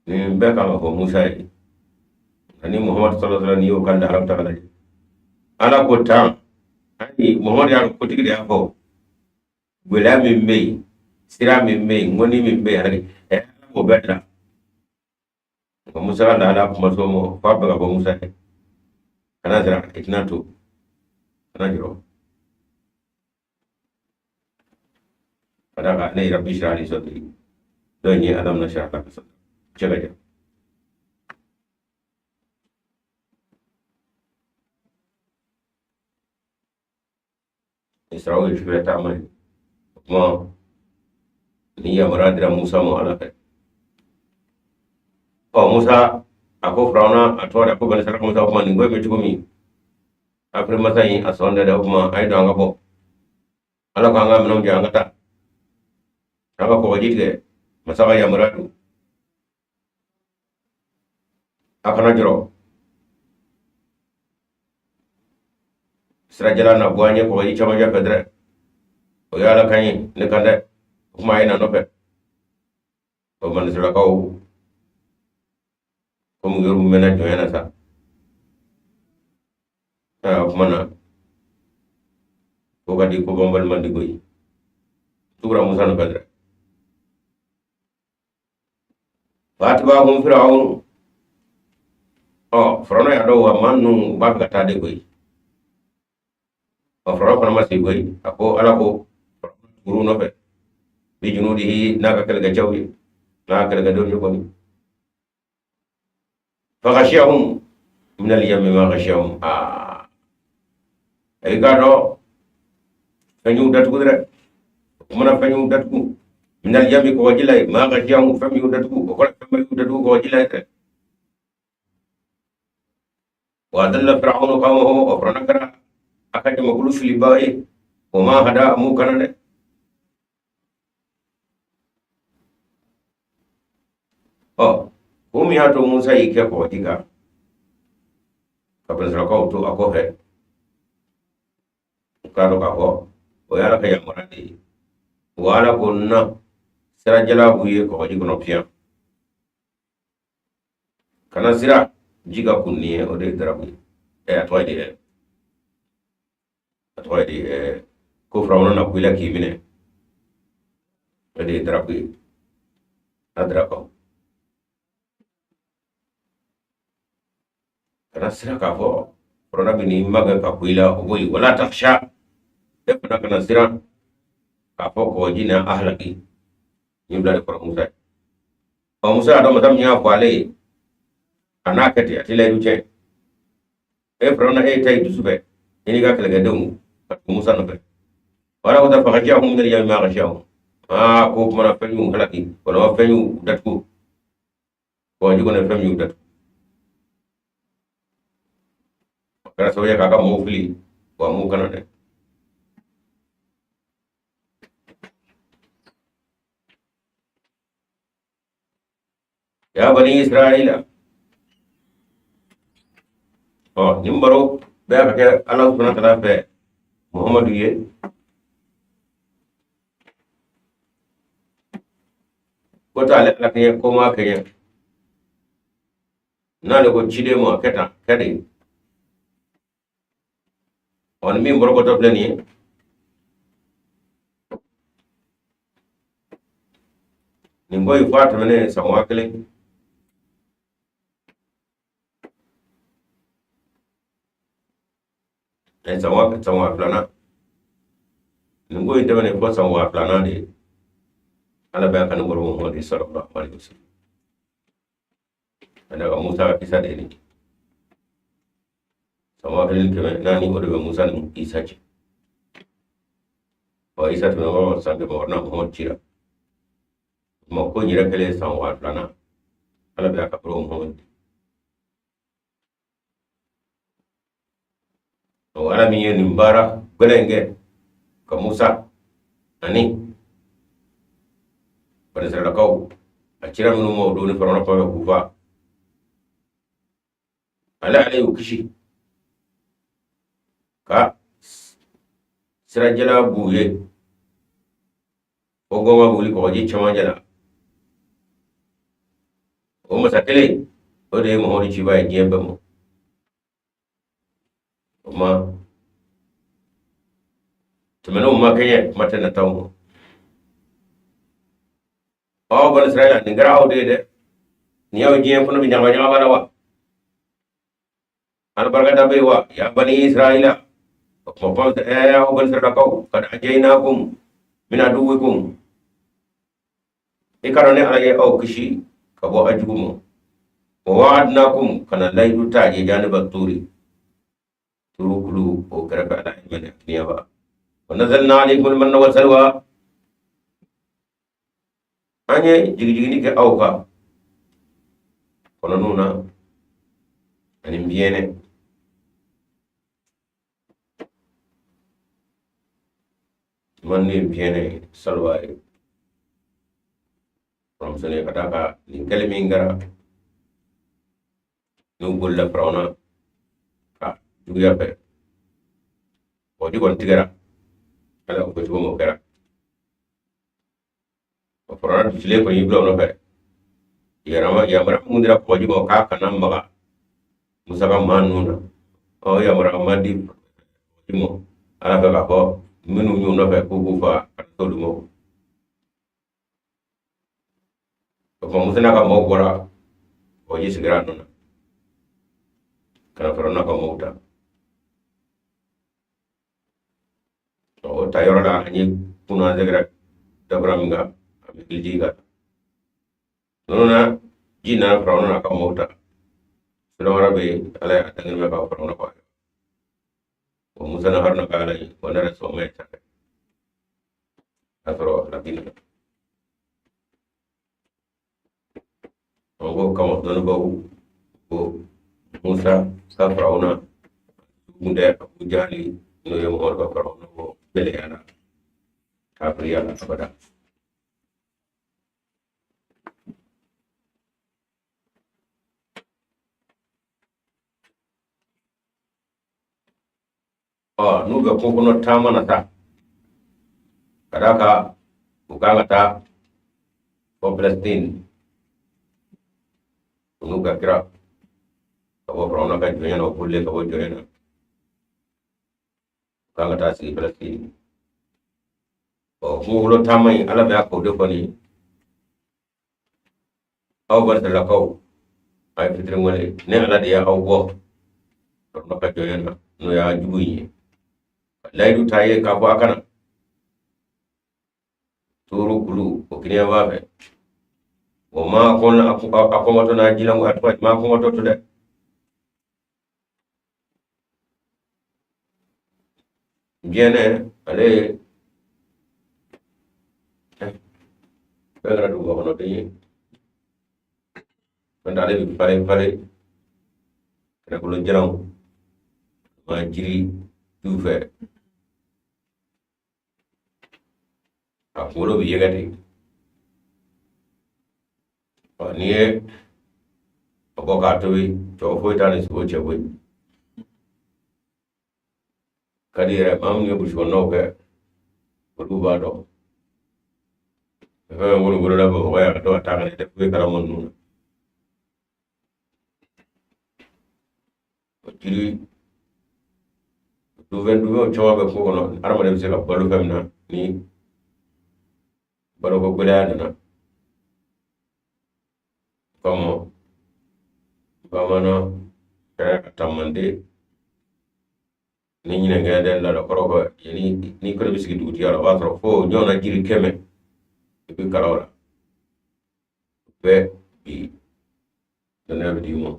nin bɛɛ kan ka fɔ Musa ye ani Muhammad sallallahu alaihi wasallam. N'i y'o ka lahalaw ta k'a lajɛ, Ala ko tan, ayi, Muhammad y'a kotigi de y'a fɔ. Gɛlɛya min bɛ yen, sira min bɛ yen, ŋɔni min bɛ yen, Ala b'o bɛɛ dilan. Nka Musa ka lahala kuma s'o ma f'a bɛ ka bɔ Musa ye. Kana siran, i tɛna to, kana jɔrɔ. Ka d'a kan ne ye rabbi shrah li sadri, dɔ in ye alam nashrah laka sadrak, cɛ ka jan. Isra'u ye sufɛ taama ye. O kuma ni yamaruya dira Musa ma Ala fɛ. Ɔ, Musa a ko Firawuna, a tɔgɔ da ko bani saraka Musa, o kuma nin ko in bɛ cogo min, afiri masa in a sɔn tɛ dɛ. O kuma a ye don an ka bɔ. Ala ko an ka minɛnw jɛ, an ka taa, an ka kɔgɔji tigɛ. Masa ka yamaruya don, a kana jɔrɔ, sirajala na bɔ an ye kɔgɔji camancɛ fɛ dɛrɛ. O ye Ala kan ye, ne kan dɛ. O kuma a ye na nɔfɛ. O banisiralakaw, komi yɔrɔ mɛnna jɔnya na sa, o kuma na ko ka di ko banbali man di koyi. Tugura Musa nɔfɛ dɛrɛ. Fatba'ahum Firawunu. Ɔ, Firawuna y'a dɔn wa maa ninnu u b'a fɛ ka taa de koyi. Ɔ, Firawuna fana ma sigi koyi. A ko Ala ko tugur'u nɔfɛ bi junudihi, n'a ka kɛlɛkɛcɛw ye, n'a ka kɛlɛkɛdenw ye kɔni. Faghashiyahum min al-yammi ma ghashiyahum. Aa, i k'a dɔn fɛn y'u datugu dɛ. O kumana fɛn y'u datugu min al-yammi, kɔgɔji la yen. Ma ghashiyahum, fɛn min y'u datugu, o kɔrɔ fɛn min y'u datugu kɔgɔji la yen dɛ. Wa adalla firawunu qawmahu, o fana kɛra a ka jamakulu filibaa ye. O ma hada, a m'u kana dɛ. Ɔ, ko min y'a to Musa y'i kɛ kɔgɔji kan ka banisirakaw to a kɔfɛ, u k'a dɔn k'a fɔ o ye Ala ka yamaruya de ye. Wa Ala ko na sirajala b'u ye kɔgɔji kɔnɔ piyan, kana siran ji ka kun ni ye. O de ye darabu ye. Ɛ, a tɔgɔ ye di? Ɛ, a tɔgɔ ye di? Ɛ, ko Firawuna na ku i la k'i minɛ, o de ye darabu ye. A daraka kana siran k'a fɔ Firawuna bɛ n'i magɛn ka ku i la, o b'o ye. Wala takhsha, e fana kana siran k'a fɔ kɔgɔji na a halaki. Nin bila de kɔrɔ Musa ye. Ɔ, Musa y'a dɔn masa min y'a fɔ ale ye, a n'a kɛ ten, a tɛ layidu tiɲɛ. E Firawuna, e ta i dusu fɛ, i n'i ka kɛlɛkɛdenw ka tugu Musa nɔfɛ. Wala ko ta faghashiyahum min al-yammi ma ghashiyahum. Aa, ko kumana fɛn y'u halaki walima fɛn y'u datugu kɔgɔji kɔnɔ, fɛn y'u datugu. O kɛra sababu ye k'a ka mɔgɔw fili wa m'u kana dɛ. Ya bani Israila, ɔ, nin baro bɛɛ ka kɛ Ala subhanahu wa ta'ala fɛ Muhammadu ye. Ko t'ale Ala kɛɲɛ, ko ma kɛɲɛ n'ale ko ciden ma kɛ tan, kɛ de. Ɔ, ni min bɔrɔkɔtɔ filɛ nin ye, nin ko in fɔ a tɛmɛnen san 1000, san 2000nan. Nin ko in tɛmɛnen fɔ san 2000nan de ye, Ala bɛ a kanu kɔrɔ Muhamadu sallallahu alaihi wasallam. Ka d'a kan Musa ka kisa de ye nin ye. San 1400, o de bɛ Musa ni Isa cɛ. Ɔ, Isa tɛmɛnen kɔ san 600 na, Muhamadu cira. O tuma ko in yɛrɛ kɛlen san 2000nan, Ala bɛ a ka kɔrɔ Muhamadu. Ɔ, Ala min ye nin baara gɛlɛn in kɛ ka Musa ani Bani Israɛlakaw a cira minnu ma o don ni Firawuna kuma bɛ k'u fa, ale Ala y'u kisi ka sirajɛla b'u ye o gɔngɔn bɛ wuli kɔgɔji cɛmancɛ la. O masa kelen o de ye Muhamadu ciba ye diɲɛ bɛɛ ma. O ma tɛmɛnenw ma kɛɲɛ, kuma tɛ nataw ma. Aw Bani Israɛla, nin kɛra aw de ye dɛ. Nin y'aw diɲɛ kɔnɔ bi ɲagaba ɲagaba la wa? Alibarikada bɛ yen wa? Ya Bani Israɛla, o kuma fɔ aw Bani Israɛlakaw, kad anjaynakum min aduwikum, i k'a dɔn ne Ala ye aw kisi ka bɔ a jugu ma. Wa wa'adnakum, ka na layidu ta ye janiba turi, turu kulu o kɛrɛfɛ ala ye mɛnɛ niyaba. Wa nazalna alaykum almanna wa salwa, an ye jigijigini kɛ aw kan kɔnɔninw na ani npiyɛnɛ. Manni ye npiyɛnɛ, salwa ye kɔrɔmisɛnnin. Ka d'a kan nin kɛlɛ min kɛra n'u bolila Firawuna ka juguya fɛ, kɔgɔji kɔni tigɛra. Ala y'o kɛ cogo min, o kɛra. O Firawuna dusulen kɔni y'i bila o nɔfɛ. Yɛrɛma yamaruya mun dira kɔgɔji ma k'a kana maga Musa ka maa ninnu na, ɔ yamaruya ma di kɔgɔji ma Ala fɛ k'a fɔ minnu y'u nɔfɛ k'u k'u faga, ka t'olu ma. O tuma Musa n'a ka maaw bɔra, kɔgɔji sigira a nɔ na ka na Firawuna ka maaw ta. O ta yɔrɔ la, an ye kunun an sɛgɛrɛ dabara min kan, a bɛ hakili jigin ka ninnu na. Ji nana Firawuna n'a ka maaw ta. Sira wɛrɛ bɛ yen, Ala y'a dankelen bɛ ka Firawuna kɔ o Musa ni Haruna ka Ala ye wa ne yɛrɛ sɔn ma ta kɛ k'a sɔrɔ halaki nana. An ko kama dɔnnibaaw ko Musa ka Firawuna kun tɛ Abu Jahali n'o ye Muhamadu ka Firawuna bɔ gɛlɛya la kafiriya la abada. Ɔ n'u bɛ kungo kɔnɔ taama na sa, ka d'a kan u kan ka taa fɔ Palestine, u n'u ka kira ka bɔ Firawuna ka jɔnya na, u bolilen ka bɔ jɔnya na, u kan ka taa sigi Palestine. Ɔ kungo kɔnɔ taama in, Ala bɛ a k'o de fɔ nin ye. Aw Banisirayilakaw, a ye fitiri wale, ne Ala de y'aw bɔ Firawuna ka jɔnya na, n'o y'a jugu in ye, ka layidu ta ye k'a fɔ a kana turu kulu o kiniyanfan fɛ. O ma kɔn a kɔngɔtɔ n'a jilanko a tɔgɔ ma kɔngɔtɔ to dɛ. Npiyɛnɛ ale ye fɛn kɛra duguba kɔnɔ den ye, n'o tɛ ale bɛ falen falen kɛnɛkolon jalanw ma jiri ju fɛ, a kunkolo bɛ yɛgɛ de. Ɔ n'i ye a bɔ k'a tobi, tɔ foyi t'a ni sogo cɛ koyi. Ka di yɛrɛ maa minnu ye burusi kɔnɔnaw kɛ, olu b'a dɔn. Fɛn fɛn minnu bolola Bamakɔ yan ka to ka taa ka na, i tɛ foyi kalama ninnu na. O jiri dunfɛn dunfɛnw caman bɛ kungo kɔnɔ, hadamaden bɛ se ka balo fɛn min na ni baloko gɛlɛya nana. Kama bamanan kɛra ka taa manden ni ɲinɛnkɛ dɛ ladakɔrɔ kɔ yanni n'i kɔni bɛ sigi dugutigiya la, o b'a sɔrɔ fo ɲɔgɔn na jiri 100 i bɛ kala o la bɛɛ. Bi dɔnniya bɛ d'i ma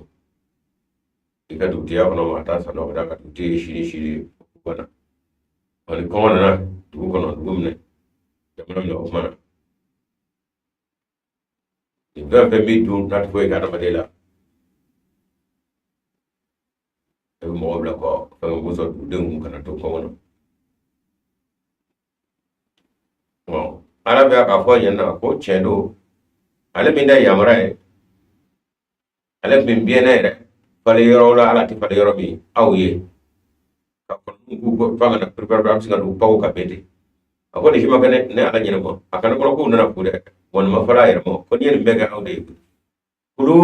i ka dugutigiya kɔnɔ, maa t'a san ka d'a kan dugutigi ye sini sini ye o na. Ɔ ni kɔngɔ nana dugu kɔnɔ, dugu minɛ, jamana minɛ, o kuma na nin fɛn fɛn b'i dun n'a tɛ foyi kɛ adamaden la, e bɛ mɔgɔ bila kɔ fɛn kosɔn dugudenw kun kana to kɔngɔ na. Ɔ Ala bɛ k'a fɔ ɲɛna ko tiɲɛ don, ale min da yamara ye, ale min biɲɛnɛ yɛrɛ falen yɔrɔ la, ala tɛ falen yɔrɔ min aw ye ka kɔnɔ k'u pan ka na perepere, a bɛ se ka don baw ka bɛn ten. A ko nin si ma kɛ ne ala ɲɛnama, a kana kɔnɔ k'u nana ku dɛ, wa nin ma fara a yɛrɛ ma ko n'i ye nin bɛɛ kɛ aw de ye. Kulu,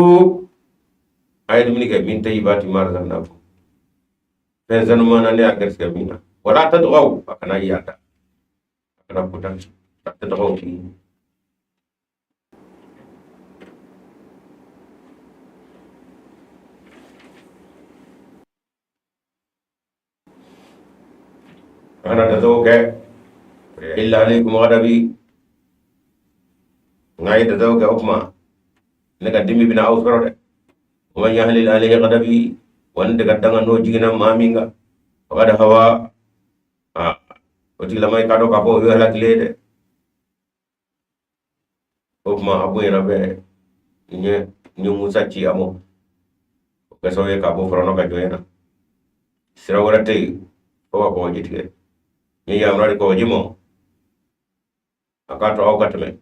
a ye dumuni kɛ min tayyibati ma razaqnakum, fɛn sanuman na ne y'a garisigɛ min na. Wala tatghaw, a kana yaada, a kana kota, la tatghaw fi. A kana dasago kɛ illa alaykum ghadabi, n'a ye dasago kɛ, o tuma ne ka dimi bɛna aw sɔrɔ dɛ. Wa man yahlil alayhi ghadabi, wa ne ka danga n'o jiginna maa min kan, faqad hawa, o tigilama i k'a dɔn k'a fɔ o ye halakilen ye dɛ. O tuma a bonyana bɛɛ n ye Musa ci a ma, o kɛ sababu ye k'a bɔ Firawuna ka jɔnya na. Sira wɛrɛ tɛ yen fo ka kɔgɔji tigɛ. N ye yamaruya di kɔgɔji ma, a k'a to aw ka tɛmɛ.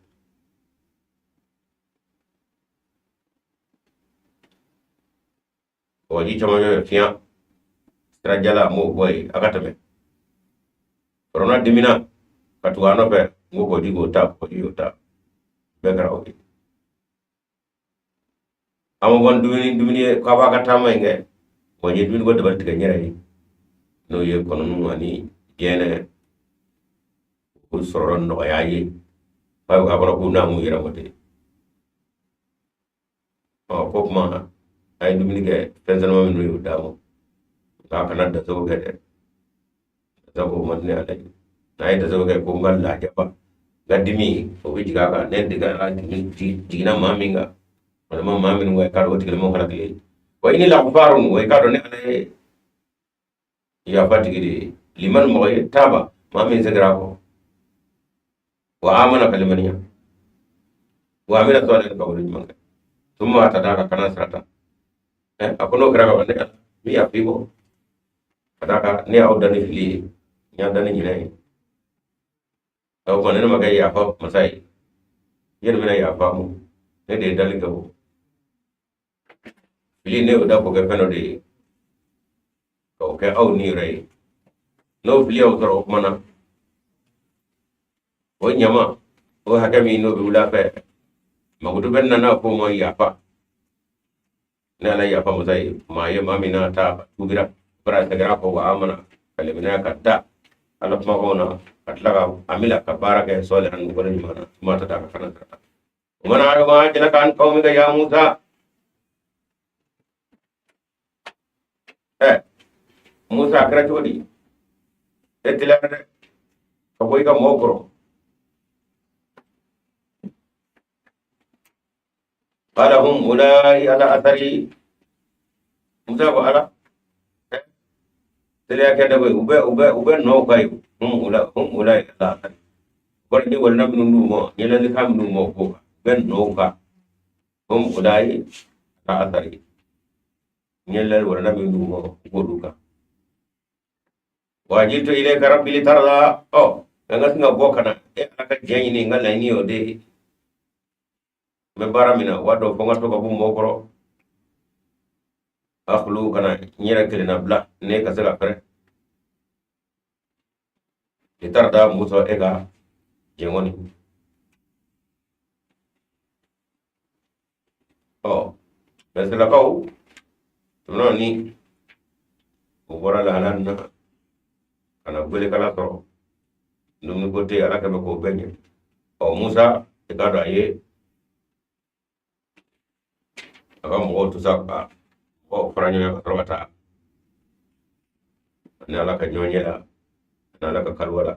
Kɔgɔji caman bɛ fiɲɛ sira jala, a m'o bɔ yen, a ka tɛmɛ. Firawuna dimina ka tugu a nɔfɛ, n ko kɔgɔji k'o ta, kɔgɔji y'o ta, bɛɛ kɛra o ye. A ma bɔ ni dumuni ye k'a b'a ka taama in kɛ, wa n ye dumuni ko dabali tigɛ n yɛrɛ ye, n'o ye kɔnɔninw ani jɛnɛ o sɔrɔla nɔgɔya ye, a kɔrɔ k'u n'a m'u yɛrɛ mɔ ten. Ɔ ko kuma a ye dumuni kɛ fɛn sanuma minnu y'o d'a ma, nka a kana dasago kɛ dɛ, dasago man di ne ala ye. N'a ye dasago kɛ, ko n ka lajaba, n ka dimi o bɛ jigin a kan. Ne de ka dimi jiginna maa min kan, walima maa minnu kan, i k'a dɔn o tigilamɔgɔ halakilen. Wa inni lagafarun, wa i k'a dɔn ne ala ye yafa tigi de ye, liman mɔgɔ ye taaba, maa min segira a kɔ, wa amana ka limaniya, wa amila salihan ka wale ɲuman kɛ, summa ihtada ka kana sira ta. A ko n'o kɛra ka ban, ne ala n bɛ yafa i ma, ka d'a kan ne y'aw dan ni fili ye, n y'a dan ni ɲinɛ ye. O kɔni ne ma kɛ yafa masa ye, yɛrɛ bɛna yafa ma, ne de ye dali kɛ. O fili ne y'o da k'o kɛ fɛn dɔ de ye k'o kɛ aw ni yɛrɛ ye. N'o fili y'aw sɔrɔ, o kuma na o ɲama o hakɛ min n'o bɛ wuli a fɛ, makutu bɛ nana f'o ma yafa. Ne ala yafa masa ye maa ye, maa min n'a ta tubira bara segira kɔ, wa amana ka limaniya ka da ala kumakanw na, ka tila ka amila ka baara kɛ salihan wale ɲuman na, summa ihtada ka kana sira ta. O mana ma ajalaka an qawmika ya Musa. Musa, a kɛra cogo di? E teliyara dɛ ka bɔ i ka mɔgɔw kɔrɔ. Qala hum ulai ala athari. Musa ko ala, teliya kɛ dɛ koyi, u bɛ nɔw ka ye. Hum ulai ala athari. Kɔrɔ ni walina minnu d'u ma, n ye ladilikan minnu ma, o ko kan u bɛ nɔw kan. Hum ulai ala athari. N ye walina min d'u ma, u b'olu kan. Wa ajiltu ilayka rabbi litarda. Ɔ n ka sin ka bɔ ka na e ala ka diɲɛ ɲini, n ka laɲini y'o de ye. N bɛ baara min na, waati dɔ fo n ka to ka bɔ mɔgɔw kɔrɔ, a kulu kana n yɛrɛ kelenna bila ne ka se ka fɛrɛ. Litarda, musa e ka diɲɛ kɔni. Ɔ mɛsilakaw tɛmɛna ni u bɔra lahala nin na ka na gwelekala sɔrɔ, dumuni ko tɛ yen, ala kɛ bɛ k'o bɛɛ ɲɛ. Ɔ musa, i k'a dɔn a ye a ka mɔgɔw to sa ka mɔgɔw fara ɲɔgɔn kan ka sɔrɔ ka taa ani ala ka ɲɔgɔn ɲɛ la, ani ala ka kaliwa la,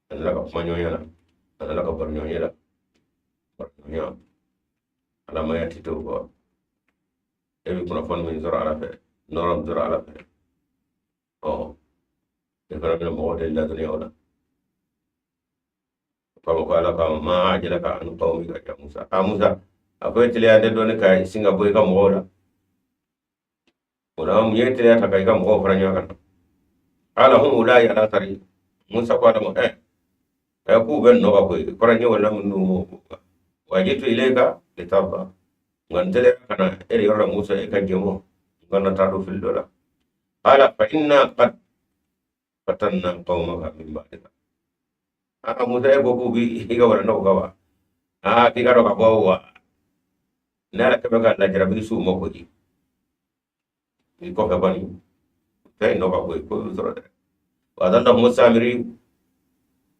ani ala ka kuma ɲɔgɔnya la, ani ala ka baro ɲɔgɔnya la. Baro ɲɔgɔnya alamaya tɛ to kɔ. E bɛ kunnafoni min sɔrɔ ala fɛ, nɔrɔ min sɔrɔ ala fɛ, ɔ e fana bɛna mɔgɔw de ladɔnniya o la. K'a ko ala ka ma ajalaka an qawmika ya Musa. A Musa, a ko e teliya tɛ dɔɔni ka sin ka bɔ i ka mɔgɔw la. O la mun ye teliya ta ka i ka mɔgɔw fara ɲɔgɔn kan? Qala hum ulai ala athari. Musa ko ala ma k'u bɛ nɔ kan koyi, kɔrɔ n ye wala minnu ma wa ajiltu ilayka litarda, nka n teliya ka na e de yɔrɔ la Musa, e ka jɛn n ma, n kana taa don fili dɔ la. Qala fa inna qad fatanna qawmaka min ba'dika. Aa Musa, e ko k'u bi i ka wala nɔgɔ wa? Aa, k'i ka dɔn ka bɔ wa ne yɛrɛ kɛ bɛ ka lajarabi s'u ma koyi, i kɔfɛ kɔni fɛn in nɔ ka koyi, ko y'u sɔrɔ dɛ. Wa adallahum samiri,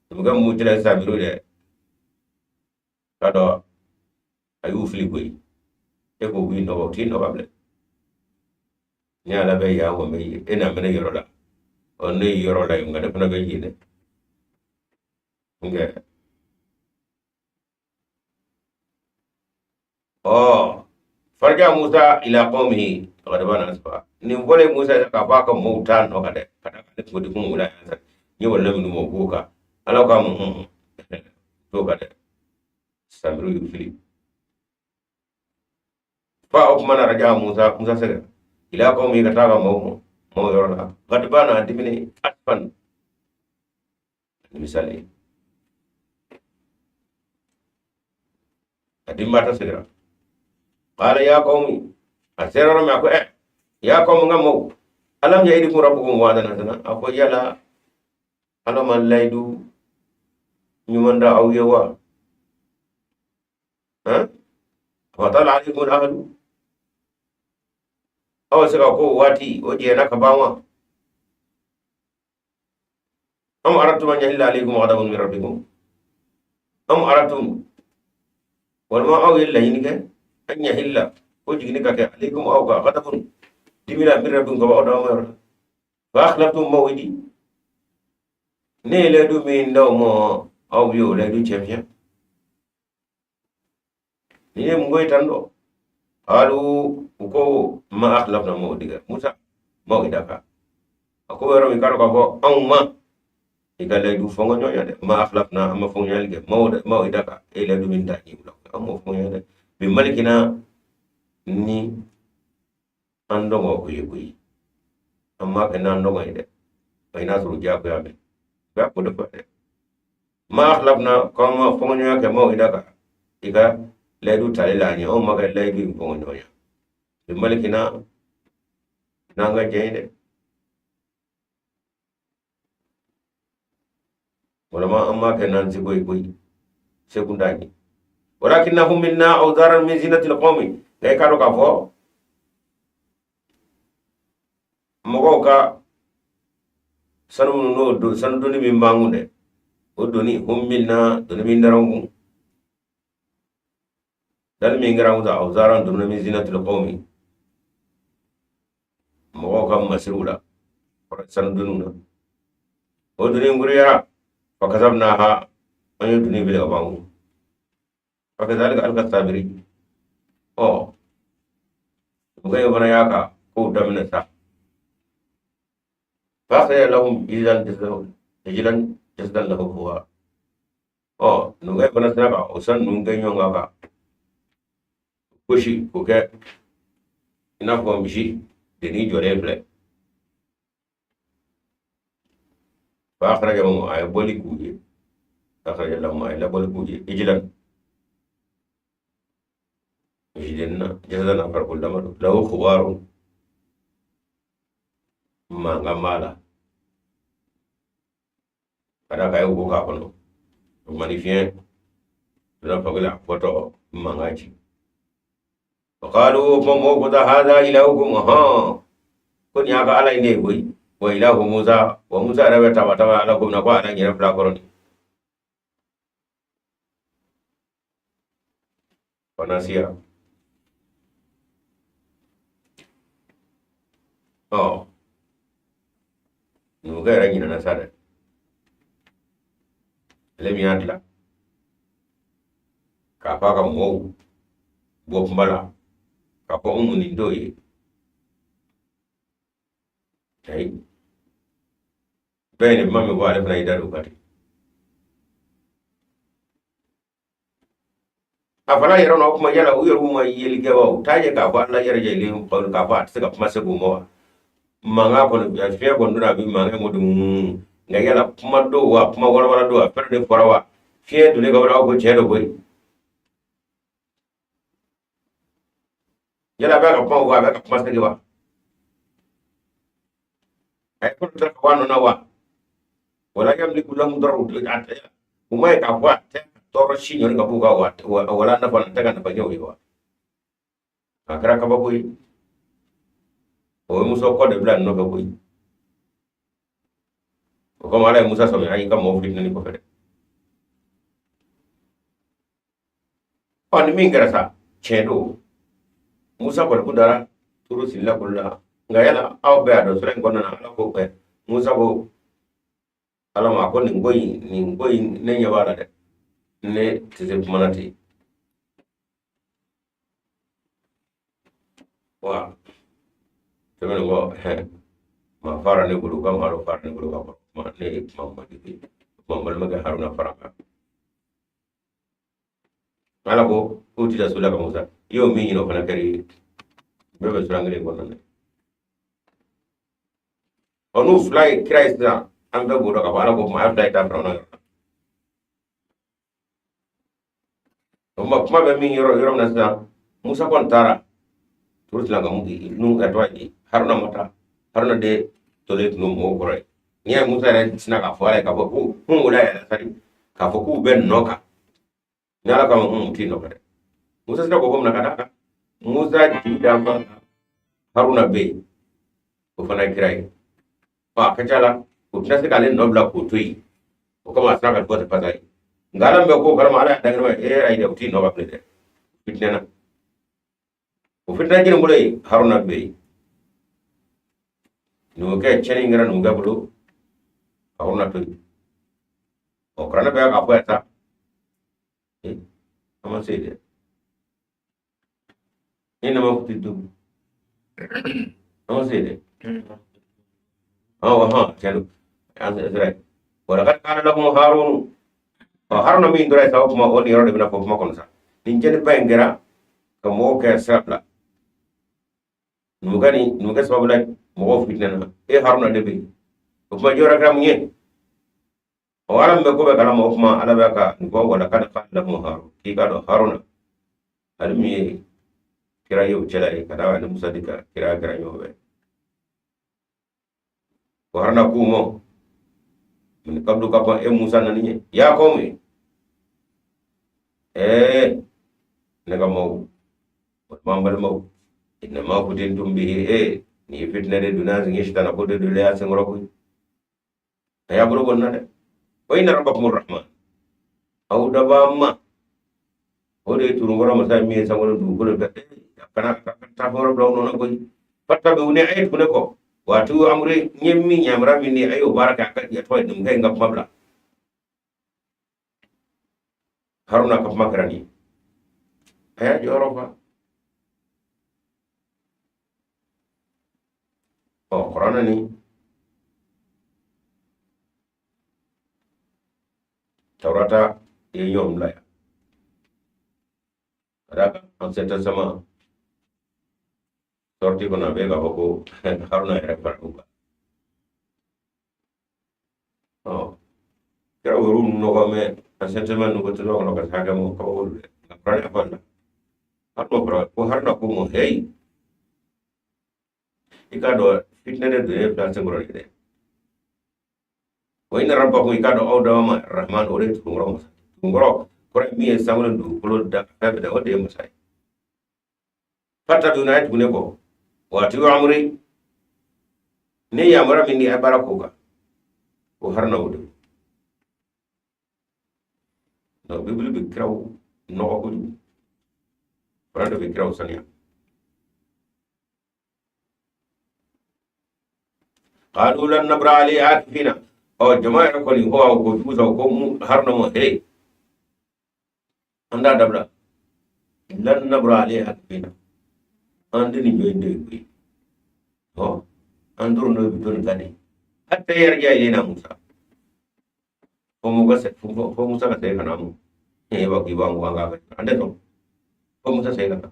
numukɛ mun tɛna samiri dɛ, ka dɔn a y'u fili koyi. E k'u b'i nɔ, u t'i nɔ kan bilen. Ne ala bɛ yan wa, mɛ e na mɛnɛ yɔrɔ la, ɔ ne ye yɔrɔ la yen, nka ne fana bɛ yen dɛ. Nka ɔ faraja Musa ila qaumihi ghadbana asfa. Nin fɔlen Musa k'a fɔ a ka mɔgɔw t'a nɔ kan dɛ, ka da ale ko de kun wula yan sa n ye wala minnu ma o b'o kan. Ala k'a ma t'o kan dɛ, Samiri y'u fili. Fa o kuma na raja Musa, Musa sɛgɛ ila qaumihi, ka taa ka mɔgɔw ma mɔgɔw yɔrɔ la, ghadbana dimini, asfan misali a dimbatɔ sigira. Qala ya qaumi, a sera yɔrɔ min a ko ya qaumi, n ka mɔgɔw, alam ya'idukum rabbukum wa'dan hasana, a ko yala ala ma layidu ɲuman da aw ye wa? Han fatala alaykum al-ahdu, aw se ka ko waati o jɛna ka ban wa? Am aradtum an yahilla alaykum ghadabun min rabbikum, am aradtum, walima aw ye laɲini kɛ, an yahilla, ko jiginni ka kɛ, alaykum, aw kan, ghadabun, dimina, min rabbikum, ka bɔ aw dama yɔrɔ la, fa akhlaftum maw'idi, ne ye layidu min d'aw ma, aw bɛ o layidu cɛn fiɲɛ. Ni ye mun ko ye tan dɔ? Qalu, u ko, ma akhlafna maw'idaka Musa, maw'idaka. A ko yɔrɔ min k'a dɔn k'a fɔ anw ma i ka layidu fɔnkɔɲɔgɔnya dɛ, ma akhlafna, an ma fɔnkɔɲɔgɔnyali kɛ, maw'idaka, e ye layidu min ta ɲɛ la, an m'o fɔnkɔɲɔgɔnya dɛ, bi malikina, ni an dɔgɔ ko ye koyi, an m'a kɛ n'an dɔgɔ ye dɛ, a n'a sɔrɔ diyagoya mɛn bɛɛ ko de fɔ dɛ, ma akhlafna, k'an ma fɔnkɔɲɔgɔnya kɛ, maw'idaka, i ka layidu tali la an ye, anw ma kɛ layidu in fɔnkɔɲɔgɔnya, bi malikina, n'an ka jɛn ye dɛ, walima an m'a kɛ n'an seko ye koyi, se kun t'an ye, walakinna humilna awzaran min zinatil qawmi. Nka i k'a dɔn k'a fɔ mɔgɔw ka sanu minnu n'o don, sanu doni min b'an kun dɛ, o doni, humilna, doni min dara an kun, dali min kɛra an kun sa, awzaran, doni min zinatil qawmi, mɔgɔw ka masiriw la, sanu doniw na, o doni in girinyara, fa kasafnaha, an ye doni wuli ka bɔ an kun, fa kazalika alka samiri. Ɔ numukɛ in fana y'a ka kow daminɛ sa, fa akhraja lahum ijlan ijlan jasadan lahu khuwar. Ɔ numukɛ fana sera ka o sanu ninnu kɛ ɲɔgɔn kan ka gosi k'o kɛ i n'a fɔ misi dennin jɔlen filɛ. Fa akhraja lahum, a ye bɔli k'u ye, akhraja lahum, a ye labɔli k'u ye, ijlan, misidennin na, jasadan, na farikolo dama don, lahu khuwarun, mankan b'a la, ka d'a kan a ye wo k'a kɔnɔ, o tuma ni fiɲɛ donna fankelen a bɔtɔ mankan ci. Wa qalu, o kuma mɔgɔw ko ta, hadha ilahukum, hɔn ko nin y'a ka ala in de ye koyi, wa ilahu Musa, wa Musa yɛrɛ bɛ taba taba ala ko min na, ko ala yɛrɛ fila kɔrɔ nin fanasiya. Ɔ numukɛ yɛrɛ ɲinɛna sa dɛ, ale min y'a dilan k'a fɔ a ka mɔgɔw bɔ kuma la k'a fɔ anw nin t'o ye, ayi, bɛɛ ye nin kuma min fɔ, ale fana y'i da don o kan ten. Afala yarawna, o kuma yala u yɛrɛw ma yeli kɛ wa? U t'a ye k'a fɔ ala yɛrɛ jɛlen k'a fɔ a tɛ se ka kuma se k'u ma wa? Mankan kɔni, fiɲɛ kɔni donna, a bɛ mankan ko dun. Nka yala kuma don wa, kuma walawala don wa, fɛn de fɔra wa? Fiɲɛ donnen ka bɔ ko tiɲɛ don koyi. Yala a bɛ ka kuma wa, a bɛ ka kuma segin wa? A ye kɔnɔ ka bɔ a nɔ na wa? Wala yamliku lahum darran, a tɛ u ma ye k'a fɔ a tɛ tɔɔrɔ si ɲɔni ka b'u kan wa, wala nafa a tɛ ka nafa ɲɛ u ye wa? A kɛra kabako ye. O ye Musa kɔ de bila nin nɔfɛ koyi. O kama Ala ye Musa sɔmi a y'i ka mɔgɔw fitinɛ kɔfɛ dɛ. Ɔ, ni min kɛra sa, tiɲɛ don, Musa kɔni kun dara turu silila kulu la. Nka yala aw bɛɛ y'a dɔn, sura in kɔnɔna na, Ala ko ɛ Musa ko Ala ma ko nin ko in ne ɲɛ b'a la dɛ, ne tɛ se kuma na ten wa. Tɛmɛnen kɔ, maa fara ne bolo ka maa dɔ fara ne bolo ka kɔrɔ kuma ne ye kuma man di koyi. Kuma n balimakɛ Haruna fara kan. Ala ko k'u ti da so la ka Musa i y'o min ɲini, o fana kɛra i ye. Bɛɛ bɛ sura kelen kɔnɔna na. Ɔ, n'u fila ye kira ye sisan, an bɛɛ b'o dɔn k'a fɔ Ala ko kuma a fila ye taa Firawuna yɔrɔ la. O tuma kuma bɛ min yɔrɔ min na sisan, Musa kɔni taara turu sisan ka mun nu ka tɔgɔ di, Haruna ma taa. Haruna de tolen tun don mɔgɔw kɔrɔ ye. N'i y'a ye Musa yɛrɛ sina k'a fɔ Ala ye k'a fɔ ko hun wala yɛrɛ sari k'a fɔ k'u bɛ nɔ kan ni Ala kama, hun t'i nɔ kan dɛ. Musa sera k'o fɔ mun na? Ka d'a kan Musa jigi da man kan, Haruna bɛ yen, o fana ye kira ye. Ɔ, a ka ca la o tɛna se k'ale nɔ bila k'o to yen. O kama a sera ka bɔ tɛ pasa ye. Nka Ala min bɛ ko kalama, Ala y'a dankɛnɛma ye e ayi dɛ, o t'i nɔ kan bilen dɛ. Fitinɛ na, o fitinɛ jiri bolo yen, Haruna bɛ yen. Numukɛ tiɲɛni kɛra numukɛ bolo, Haruna to yen. Ɔ, kuranɛ bɛ k'a fɔ yan sa, an ma se dɛ. Ni nama kuti dugu an ma se dɛ. Ɔ hɔn, tiɲɛ don, an sera yen. Walakad qala lahum Harun. Ɔ, Haruna min tora yen sa, o kuma o nin yɔrɔ de bɛna fɔ kuma kɔnɔ sa. Nin jɛnɛba in kɛra ka mɔgɔw kɛ sira bila numukɛ ni numukɛ sababu la, mɔgɔw fitinɛna. E Haruna de bɛ yen. O kuma jɔyɔrɔ kɛra mun ye? Ɔ, Ala min bɛ ko bɛɛ kalama, o kuma Ala bɛ ka nin fɔ: walakad qala lahum Harun, k'i k'a dɔn Haruna ale min ye kira ye o cɛla ye ka da ni Musa de ka kira kɛra ɲɔgɔn fɛ. O Haruna k'u ma min qablu, ka kɔn e Musa nani ye, ya qawmi, ne ka maaw, walima n balimaw, innama futintum bihi, nin ye fitinɛ de donna sigi sitana ko de dole y'a senkɔrɔ koyi, a y'a bolo kɔnɔna dɛ. Wa inna rabbakum rahman, aw dabaa ma o de ye turunkɔrɔ masa min ye sankolo dugukolo bɛɛ. Kana ka taa fɛn wɛrɛ bila aw nɔ na koyi. Fattabi'uni, a ye tugu ne kɔ. Waati amri, n ye min yamaruya min di, a y'o baara kɛ. A ka tɔgɔ ye numukɛ in ka kuma bila. Haruna ka kuma kɛra nin ye, a y'a jɔyɔrɔ fa. Ɔ, kuranɛ ni Tawurata ye ɲɔgɔn bila yan ka d'a kan Ancien Testament sorti kɔnɔ, a bɛ k'a fɔ ko Haruna yɛrɛ fara u kan. Ɔ, kira wɛrɛw nɔgɔ mɛ Ancien Testament, Nouveau Testament kɔnɔ ka se hakɛ ma, kabako don dɛ. Nka kuranɛ fɔ la, Haruna fara ko Haruna ko mɔ heyi, i k'a dɔn fitinɛ de donnen filɛ senkɔrɔ nin dɛ. Wa inna rabbakum, i k'a dɔn aw dama ma rahman, o de ye turunkɔrɔ masa. Turunkɔrɔ kɔrɔ ye min ye sankolo ni dugukolo da fɛn bɛɛ da, o de ye masa ye. Fattabi'uni, a ye tugu ne kɔ. Wa ati'u amri, ne yamaruya min di, a ye baara k'o kan. O Haruna o de donc Bibili bɛ kiraw nɔgɔ kojugu, kuranɛ de bɛ kiraw saniya. Qalu lan nabra alayhi akifina. Ɔ, jama yɛrɛ kɔni ko awɔ, ko jugu sa ko Haruna ma he, an t'a dabila. Lan nabra alayhi akifina, an tɛ nin jɔ in to yen koyi. Ɔ, an tora n'o bɛ to nin kan de hatta yarja ilayna Musa, fo Musa ka segin ka na. Mu e ba k'i b'an ko an k'a kɛ, an tɛ sɔn fo Musa segin ka na.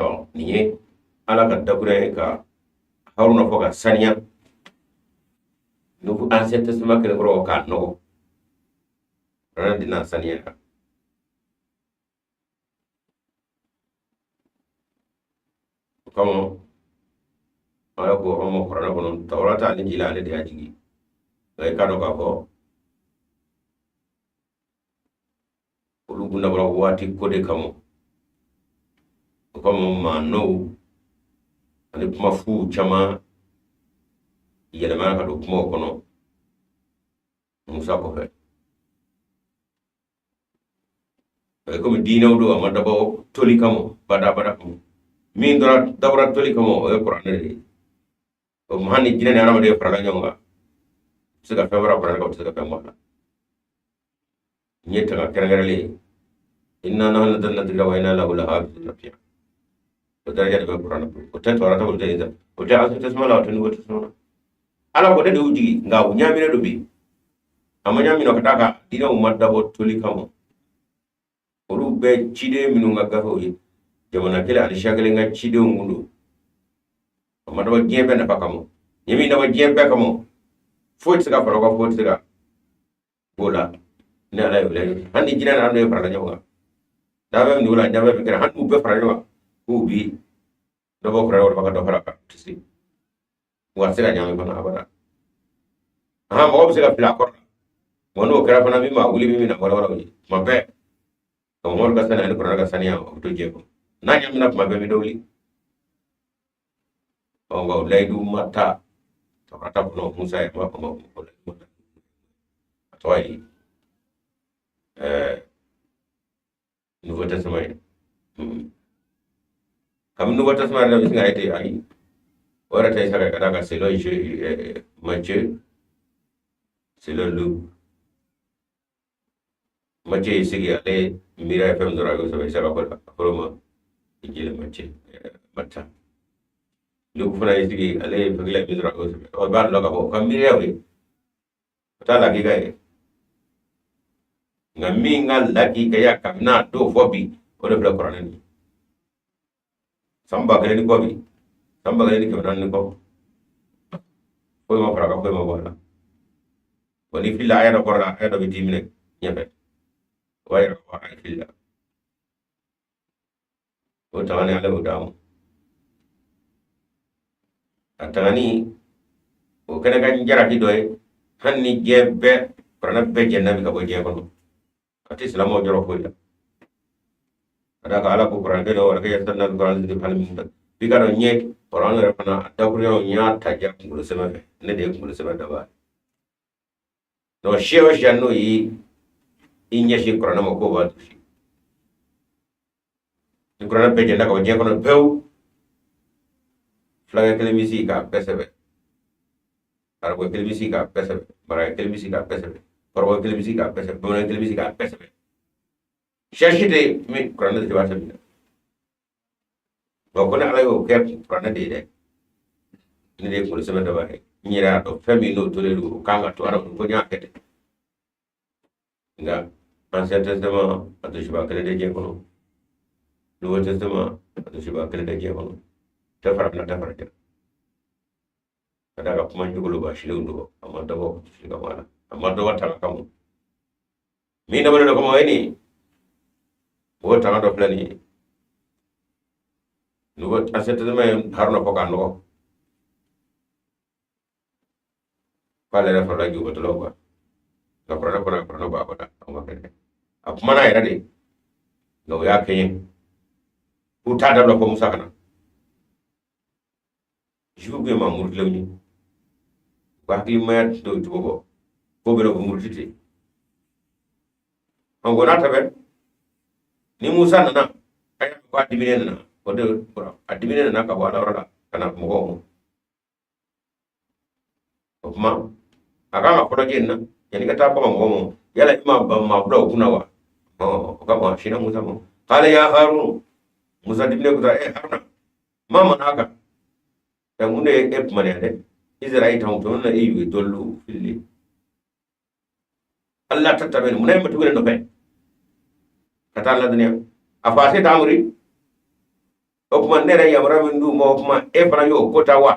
Ɔ, nin ye Ala ka dakurunya ye ka Haruna fɔ ka saniya. Nouveau Ancien Testament kelen kɔrɔ k'a nɔgɔ. Kuranɛ de n'a saniya. O kama Ala ko an ma kuranɛ kɔnɔ Tawurata ani Injila ale de y'a jigi. Nka i k'a dɔn k'a fɔ olu kun dabɔra waati ko de kama. O kama maanɔw ani kuma fuw caman yɛlɛmana ka don kumaw kɔnɔ Musa kɔfɛ. Komi diinɛw don, a ma dabɔ toli kama badabada kama. Min dabɔra toli kama, o ye kuranɛ de ye. O tuma hali ni jinɛ ni hadamaden farala ɲɔgɔn kan, u tɛ se ka fɛn fara kuranɛ kan, u tɛ se ka fɛn bɔ a la. N ye tanga kɛrɛnkɛrɛnlen ye, inna nahnu nazzalna dhikra wa inna lahu lahafizun. O daraja de bɛ kuranɛ bolo. O tɛ Tawurata bolo, o tɛ Injila, o tɛ Ancien Testament la, o tɛ Nouveau Testament la. Ala ko ne de y'u jigi, nka u ɲaaminen don bi. A ma ɲaami ka d'a kan diinɛw ma dabɔ toli kama. Olu bɛɛ ciden minnu ka gafew ye, jamana kelen ani siya kelen ka cidenw kun don. A ma dabɔ diɲɛ bɛɛ nafa kama. Nin min dabɔ diɲɛ bɛɛ kama, foyi tɛ se ka fara o kan, foyi tɛ se ka b'o la. Ni Ala ye o layidu, hali ni jinɛ ni hadamaden farala ɲɔgɔn kan, danfɛn min dugu la, danfɛn min kɛra, hali n'u bɛɛ fara ɲɔgɔn kan k'u bi dɔ bɔ kuranɛ kɔnɔ ka dɔ fara a kan, u tɛ se. Wa a tɛ se ka ɲagami fana abada. Ahan, mɔgɔ bɛ se ka fili a kɔrɔ la. Wa n'o kɛra fana, min b'a wuli, min bɛna walawala o ye tuma bɛɛ. Ka Mamadu ka saniya ani kuranɛ ka saniya, o bɛ to diɲɛ kɔnɔ. N'a ɲagamina tuma bɛɛ, bɛ dɔ wuli. Ɔ, nka o layidu ma ta Tawurata kɔnɔ Musa ye, a ma o layidu ma ta. A tɔgɔ ye Nouveau Testament ye. Kabini Nouveau Testament yɛrɛ bɛ sin ka ye ten, ayi, o yɛrɛ tɛ Isaka ye, ka d'a kan selon Matthieu, selon Luc. Matthieu y'i sigi, ale miiriya ye fɛn min sɔrɔ, a y'o sɛbɛn Isaka ko la, a fɔra o ma Injili Matthieu, Matta. Luc fana y'i sigi, ale ye fɛn min sɔrɔ, a y'o sɛbɛn. Ɔ, i b'a dɔn k'a fɔ o ka miiriyaw ye, o t'a lakika ye. Nka min ka lakikaya kabini a don fɔ bi, o de filɛ kuranɛ nin ye. San 1000 ni kɔ bi, san 1400 ni kɔ, foyi ma fara a kan, foyi ma bɔ a la. Wa n'i filila aya dɔ kɔrɔ la, aya dɔ bɛ t'i minɛ ɲɛfɛ, o b'a yira k'a fɔ a ye filila. O tangani Ala y'o d'a ma. A tangani o kɛnɛ ka jaraki dɔ ye. Hali ni diɲɛ bɛɛ kuranɛ bɛɛ jɛnna bi ka bɔ diɲɛ kɔnɔ, a tɛ silamɛw jɔrɔ foyi la. Ka d'a kan Ala ko kuranɛ kelen wala kɛ yasarna kuranɛ zikri hali min bi ka dɔn n ye kuranɛ yɛrɛ fana a dakurunyaw n y'a ta ja kunkolo sɛmɛ fɛ, ne de ye kunkolo sɛmɛ dabaa ye. Donc siya o siya n'o y'i ɲɛsin kuranɛ ma, k'o b'a dusi. Ni kuranɛ bɛɛ jɛnna ka bɔ diɲɛ kɔnɔ pewu, fulakɛ kelen bɛ sigi k'a bɛɛ sɛbɛn, arabukɛ kelen bɛ sigi k'a bɛɛ sɛbɛn, marakɛ kelen bɛ sigi k'a bɛɛ sɛbɛn, kɔrɔbɔ kelen bɛ sigi k'a bɛɛ sɛbɛn, bamanan kelen bɛ sigi k'a bɛɛ sɛbɛn. Siya si tɛ min kuranɛ de b'a sɛbɛn. Bon, ko ni Ala y'o kɛ kuranɛ de ye dɛ, ne de ye kunkolo sɛmɛ dabaa ye. N yɛrɛ y'a dɔn fɛn min n'o tolen don, o kan ka to hadamaden ko n y'a kɛ ten. Nka Ancien Testament a dosiba kelen tɛ diɲɛ kɔnɔ, Nouveau Testament a dosiba kelen tɛ diɲɛ kɔnɔ, tɛ farafinna, tɛ farajɛ. Ka d'a kan kuma jugu baasilenw don, a ma dabɔ sigi kama la, a ma dabɔ tanga kama. Min dabɔlen don kama, o ye nin ye. O tanga dɔ filɛ nin ye. Nouveau Ancien Testament ye Haruna fɔ k'a nɔgɔ k'ale yɛrɛ farala jubatɔlaw kan. Nka kuranɛ kɔnɔ, kuranɛ b'a kɔnɔ, a ma kɛ dɛ, a kumana yɛrɛ de, nka o y'a kɛɲɛ k'u t'a dabila fo Musa ka na. Juifs kun ye maa murutilenw ye, u ka hakilimaya t'o cogo bɔ, ko bɛɛ la u bɛ muruti ten. Ɔ, ko n'a ta bɛɛ, ni Musa nana, a y'a mɛn ko a diminen nana, o de a diminen nana ka bɔ Ala yɔrɔ la ka na mɔgɔw ma. O tuma a kan ka fɔlɔ jeni na yanni ka taa baga mɔgɔ ma, yala i ma ban maa bila o kunna wa? Ɔ, o kama a sinna Musa ma, k'ale ya Harun. Musa diminen ko ɛ Haruna, ma manaka ɛ, mun de ye e kumaniya dɛ? Iz ra'aytahum, to na e y'u dollu filli Allah tattabi'ani, mun ne mutu ne nɔfɛ ka taa laduniya a fa se ta amuri. O tuma ne yɛrɛ yamaruya min d'u ma, o tuma e fana y'o ko ta wa?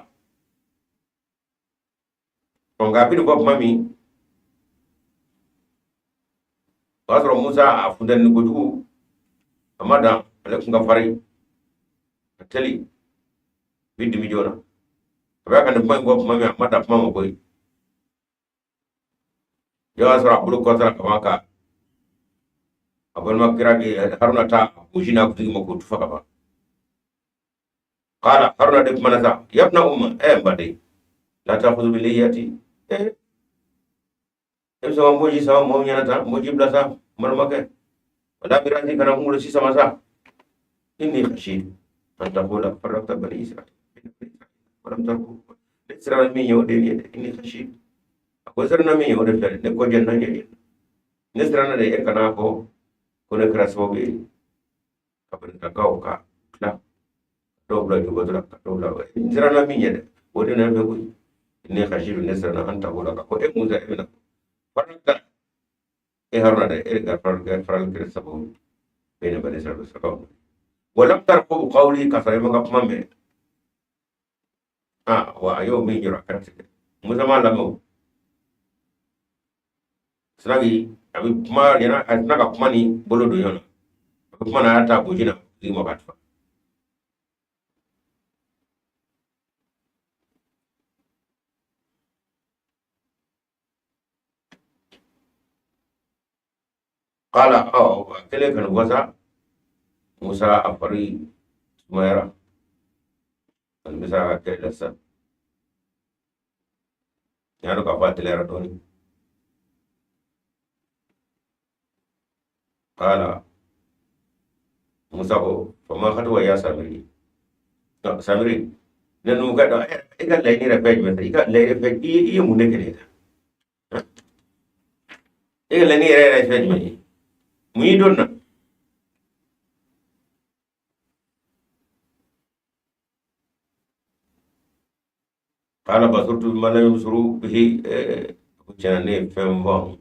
Ɔ, nka a bɛ nin fɔ tuma min, o y'a sɔrɔ Musa a funteni kojugu, a ma dan, ale tun ka farin, a teli bi dimi joona. A bɛ ka nin kuma in fɔ tuma min, a ma dan kuma ma koyi. Y'a sɔrɔ a bolo kɔrɔtara ka ban ka a balima kira Haruna ta gosi n'a kuntigi ma k'o tufa ka ban. Qala, Haruna de kumana sa, yabna umma, e n baden, la ta'khudh bi lihiyati, e e bɛ se ka n boji sama mɔgɔw ɲɛna tan, n boji bila sa, n balimakɛ, wala bi rasi, kana n kunkolo si sama sa. Inni khashitu an taqula farraqta bani israil walam tarqub. Ne siranna min ye, o de ye dɛ. Inni khashitu, a ko siranna min ye, o de filɛ ne kɔ jɛnna ɲɛ jɛnna. Ne siranna de e kana fɔ ko ne kɛra sababu ye ka banikakaw ka tila dɔw bila jubato la, ka dɔw bila. N siranna min ye dɛ, o de na bɛ koyi. Inni khashitu, ne siranna, an taqula, ka ko e Musa, e bɛna farraqta, e Haruna dɛ, e de ka farali kɛra sababu ye bayna bani israil sakaw, walam tarqub qawli, ka sɔrɔ i ma ka kuma mɛn. Ah, wa a y'o min jɔrɔ, a kɛra ten dɛ. Musa m'a lamɛn o sinaki, a bɛ kuma ɲɛna, a tɛna ka kuma ni bolo don ɲɔgɔn na, a bɛ kuma na, a y'a ta gosi na tigi ma ka tufa. Qala, ɔ, a kɛlen ka nin fɔ sa, Musa a fari sumayara, ani bɛ se ka kɛlɛ la sisan. N y'a dɔn k'a fɔ a teliyara dɔɔnin. Qala, Musa ko, fama khatubuka ya Samiri. Samiri, ne numukɛ dɔn, e ka laɲini yɛrɛ fɛn jumɛn? I ka laɲini fɛn, i ye mun de kɛ ne la? E ka laɲini yɛrɛ yɛrɛ fɛn jumɛn ye? Mun y'i don na? Qala basurtu bima lam yubsuru bihi, ko tiɲɛna ne ye fɛn faamu,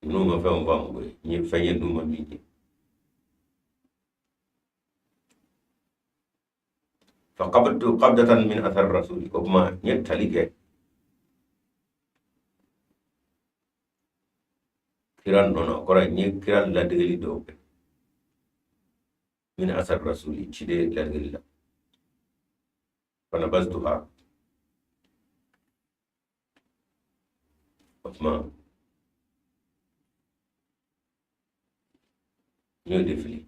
ninnu ma fɛn faamu koyi, n ye fɛn ye ninnu ma min ye. Fa qabadtu qabdatan min athar rasuli, o tuma n ye tali kɛ kira nɔ na, o kɔrɔ ye n ye kira ladegeli dɔw kɛ, min athar rasuli, ciden ladegeli la. Fanabaztuha, o tuma n y'o de fili,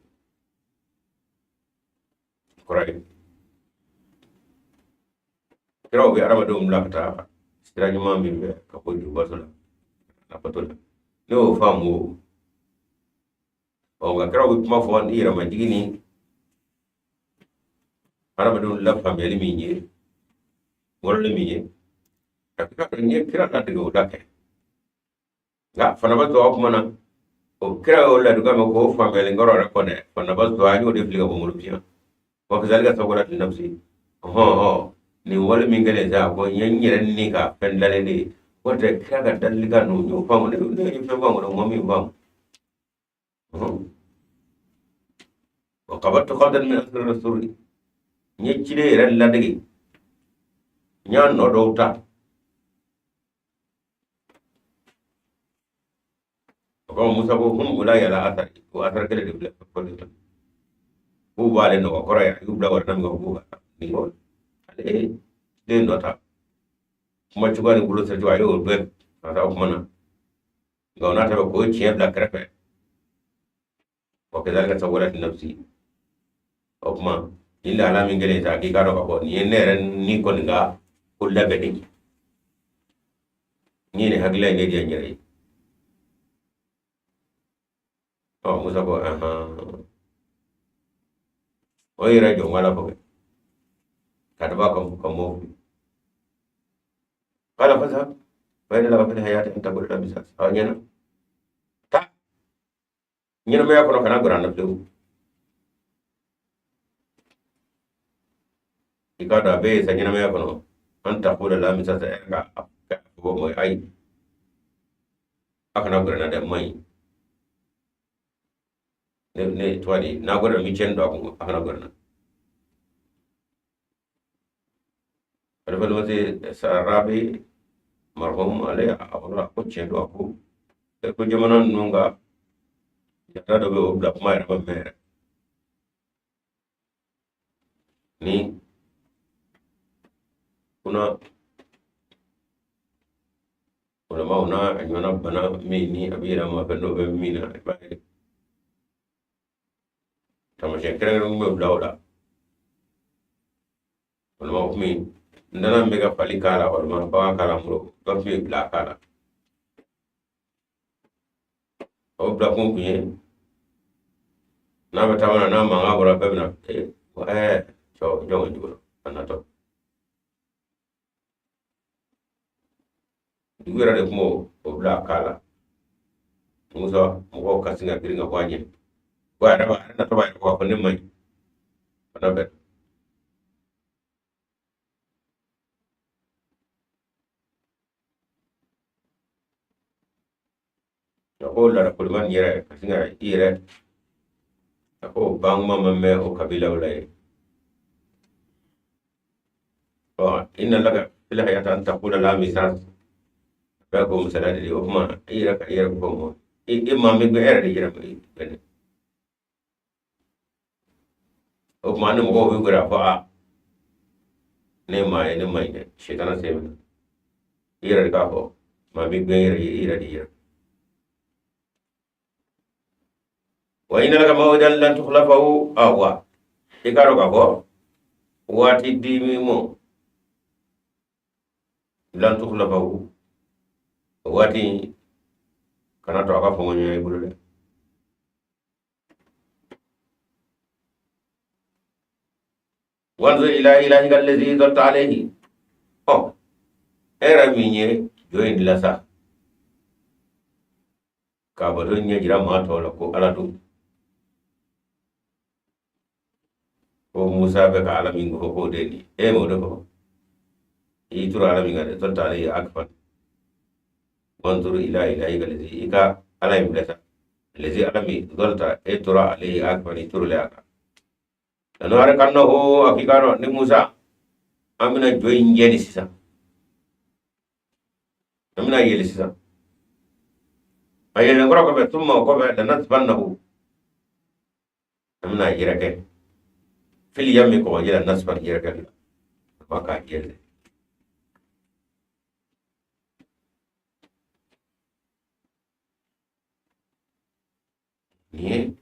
kɔrɔ ye kiraw bɛ adamadenw bila ka taa sira ɲuman min fɛ ka bɔ jurubato la labato la, ne y'o faamu o. Ɔ, nka kiraw bɛ kuma fɔ ni yɛrɛmajigin ni adamadenw lafaamuyali min ye, wɔlɔli min ye, ka kira n ye kira ladege o la kɛ. Nka fanabaztuha, o kuma na o kira y'o ladilikan mɛn k'o faamuyali kɔrɔ yɛrɛ kɔ dɛ, fanabaztuha, an y'o de fili ka bɔ n bolo fiɲɛ. Wa kazalika sawwalat li nafsi, ɔhɔn ɔ nin wale min kɛlen sa, ko n ye n yɛrɛ ni ka fɛn dalen de ye, o tɛ kira ka ladilikan ninnu, n y'o faamu, ne ye fɛn faamu dɛ, ma min faamu. Wa qabadtu qabdatan min athari rasuli, n ye ciden yɛrɛ ladege, n y'a nɔ dɔw ta. O kama Musa ko hum ulai ala athari, ko athari kelen de filɛ fɔli la, k'u b'ale nɔ kɔrɔ ye, a y'u bila wari min kan, k'u ka nin ko ale den nɔ ta, kuma cogoya ni bolo sira cogoya, a y'o bɛɛ ka taa o kuma na. Nka o n'a ta bɛɛ, k'o tiɲɛ bila kɛrɛfɛ. Wa kazalika sawwalat nafsi, o kuma nin lahala min kɛlen sa, k'i k'a dɔn k'a fɔ nin ye ne yɛrɛ ni kɔni ka ko labɛnnen ye, n ye nin hakilila in de diya n yɛrɛ ye. Ɔ, Musa ko ahan, o yɛrɛ jɔn ko ala fɔ kɛ ka daba kan ka mɔgɔw fili. Qala fazhab fa inna laka fil hayati an taqula la misas, a ɲɛna ta ɲɛnamaya kɔnɔ, kana gɛrɛ an na fiyewu. I k'a dɔn a bɛɛ ye sa ɲɛnamaya kɔnɔ, an taqula la misas, ka fɔ mɔgɔ ye ayi, a kana gɛrɛ n na dɛ, man ɲi. Ne tɔgɔ di n'a gwɛrɛ mi tiɲɛni don a kun a kana gwɛrɛ na. Ale fana se Sarabi marhum ale a fɔra ko tiɲɛ don, a ko jamana ninnu ka jata dɔ bɛ o bila kuma yɛrɛ ma mɛn yɛrɛ. Ni kuna ulamaw n'a ɲɔgɔnna bana min ni a bɛ yɛlɛma fɛn dɔ bɛ min na, i b'a ye taamasiyɛn kɛrɛnkɛrɛnnenw bɛ bila o la. Walima o kun n nana bɛ ka fali k'a la, walima bagan k'a la, n bolo dɔ tun bɛ bila a k'a la. O bila kun ye n'a bɛ taama na, n'a mankan bɔra, bɛɛ bɛna ɛɛ cɛ jɔn ka jugu a natɔ. Dugu yɛrɛ de tun b'o bila a k'a la. Musa mɔgɔw ka sin ka girin ka bɔ a ɲɛ. Ko a yɛrɛ b'a natɔ b'a yɛrɛ fɔ ne man ɲi. Bana bɛɛ. A ko laada nin yɛrɛ ka sin ka i yɛrɛ a ko ban kuma ma mɛn o kabilaw la yen. Ɔ inna laka fil hayati an taqula la misas. Bɛɛ ko misaliya de o kuma i yɛrɛ ka i yɛrɛ ko mɔ i maa min e yɛrɛ de yɛrɛ bɛnɛ. O kuma ni mɔgɔw bɛ gwɛrɛ a fɔ a ne maa ye ne ma ɲi dɛ, sitana sen minɛ i yɛrɛ de k'a fɔ maa min gbɛn yɛrɛ i yɛrɛ de yɛrɛ. Wa inna laka maw'idan lan tukhlafahu. Awa i k'a dɔn k'a fɔ waati dimi mɔ lan tukhlafahu, o waati kana to a ka fɔngɔ ɲɔgɔn i bolo dɛ. Wanzur ila ilahika allazi zalta alayhi. Ɔ e yɛrɛ min ye jo in dilan sa k'a bato ɲɛ jira maa tɔw la ko ala don, ko Musa bɛ ka ala min ko k'o de ye e m'o de fɔ i y'i turu ala min kan dɛ. Zalta alayhi akifan wanzur ila ilahika allazi, i ka ala in filɛ sa, allazi ala min zalta e tora alayhi akifan i turulen a kan. Lanuharikannahu, a k'i k'a dɔn ni Musa an bɛna jo in jɛni sisan, an bɛna yɛlɛ sisan, a yɛlɛn kɔrɔ kɔfɛ tuma o kɔfɛ lanasfannahu, an bɛna yɛrɛkɛ fil yammi kɔgɔji la, nasfan yɛrɛkɛ la a b'a k'a yɛlɛ. Nin ye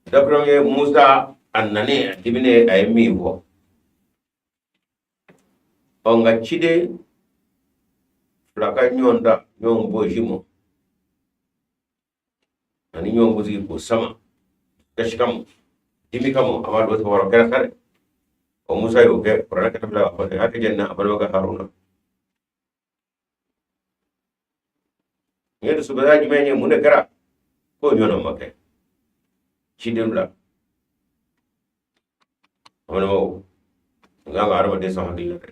dakuruɲɛ ye Musa a nanen a diminen a ye min fɔ. Ɔ nka ciden fila ka ɲɔgɔn ta ɲɔgɔn gosi mɔ ani ɲɔgɔn gosi k'o sama kasi kama dimi kama a b'a dɔn sɔrɔ kɛra sa dɛ. Ɔ Musa y'o kɛ kuranɛ kɛtɔ filɛ k'a fɔ ten hakɛ jɛnna a balimakɛ Haruna. Nin ye dusubaya jumɛn ye? Mun de kɛra k'o ɲɔgɔnna ma kɛ ciden bila? A balimaw, n kan ka hadamaden sɔn hakili la dɛ.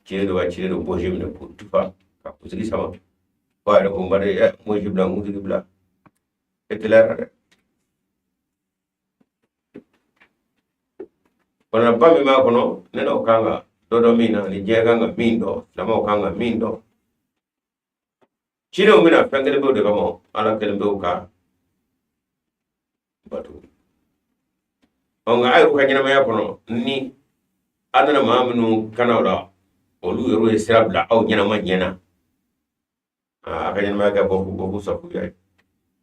Ciden dɔ ka ciden dɔ bɔsi minɛ k'o tufa ka kunsigi sama fo a yɛrɛ ko n baden ɛ n bɔsi bila n kunsigi bila e teliyara dɛ. Kɔnɔba min b'a kɔnɔ ne n'aw kan ka dɔ dɔn min na ani diɲɛ kan ka min dɔn, silamɛw kan ka min dɔn, cidenw bɛna fɛn kelen pewu de kama, ala kelen pewu ka bato. Ɔ nka a yɛrɛ ka ɲɛnamaya kɔnɔ ni a nana maa minnu kanaw la, olu yɛrɛ ye sira bila aw ɲɛnama ɲɛna a ka ɲɛnamaya kɛ bɔ bɔ sakuya ye.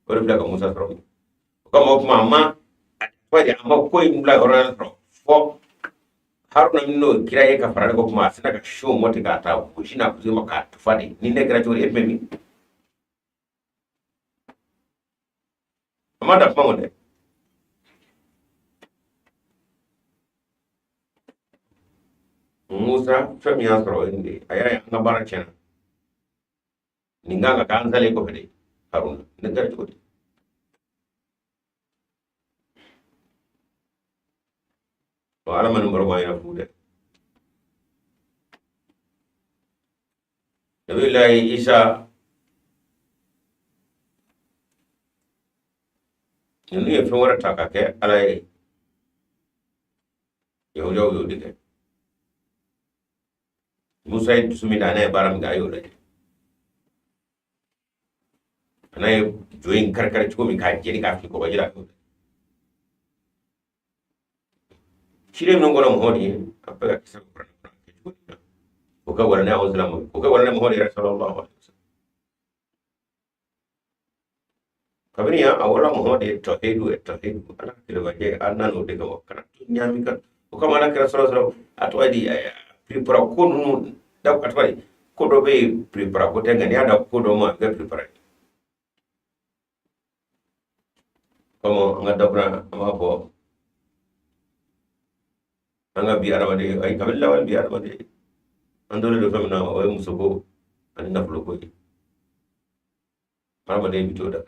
O de filɛ ka Musa sɔrɔ. O kama o kuma a ma a ma ko in bila yɔrɔ wɛrɛ sɔrɔ fɔ Haruna min n'o kira ye ka fara ne ko kuma a sina ka so mɔti k'a ta gosi n'a kusi ma k'a tufa de. Ni ne kɛra cogo di e bɛ min? A ma da kuma ma dɛ. Musa fɛn min y'a sɔrɔ o ye nin de ye. A y'a ye an ka baara tiɲɛna, nin kan ka k'an salen kɔfɛ de. Haruna ne kɛra cogo di? Ɔ ala ma nin baro bɔ an yɛrɛ fu dɛ. Nabilayi Isa Ninnu ye fɛn wɛrɛ ta ka kɛ ala ye. Yahudiyaw y'o de kɛ. Musa ye dusu min ta, n'a ye baara min kɛ, a y'o lajɛ. A n'a ye jo in kari-kari cogo min k'a jeni k'a fili kɔgɔji la, a y'o lajɛ. Ciden minnu kɔnɔ Muhamadu ye, a bɛɛ ka kisa bɛ kuranɛ kɔnɔ a kɛ cogo min na. O ka wara ne anw silamɛw, o ka wara ne Muhamadu yɛrɛ sallallahu alaihi wasallam. Kabini yan a wala Muhamadu ye tɔhidu ye, tɔhidu ala ka kelenbajɛ, a nana o de kama kana to ɲaami kan. O kama ala kira sɔrɔ sɔrɔ a tɔgɔ di piripara ko ninnu da, a tɔgɔ di ko dɔ bɛ yen piripara ko tɛ, nka n'i y'a da ko dɔ ma a bɛ kɛ piripara ye. Komi an ka dakura an b'a fɔ an ka bi adamaden, ayi kabini lawale bi adamaden an dɔnnen don fɛn min na, o ye musoko ani nafoloko ye. Adamaden bi t'o da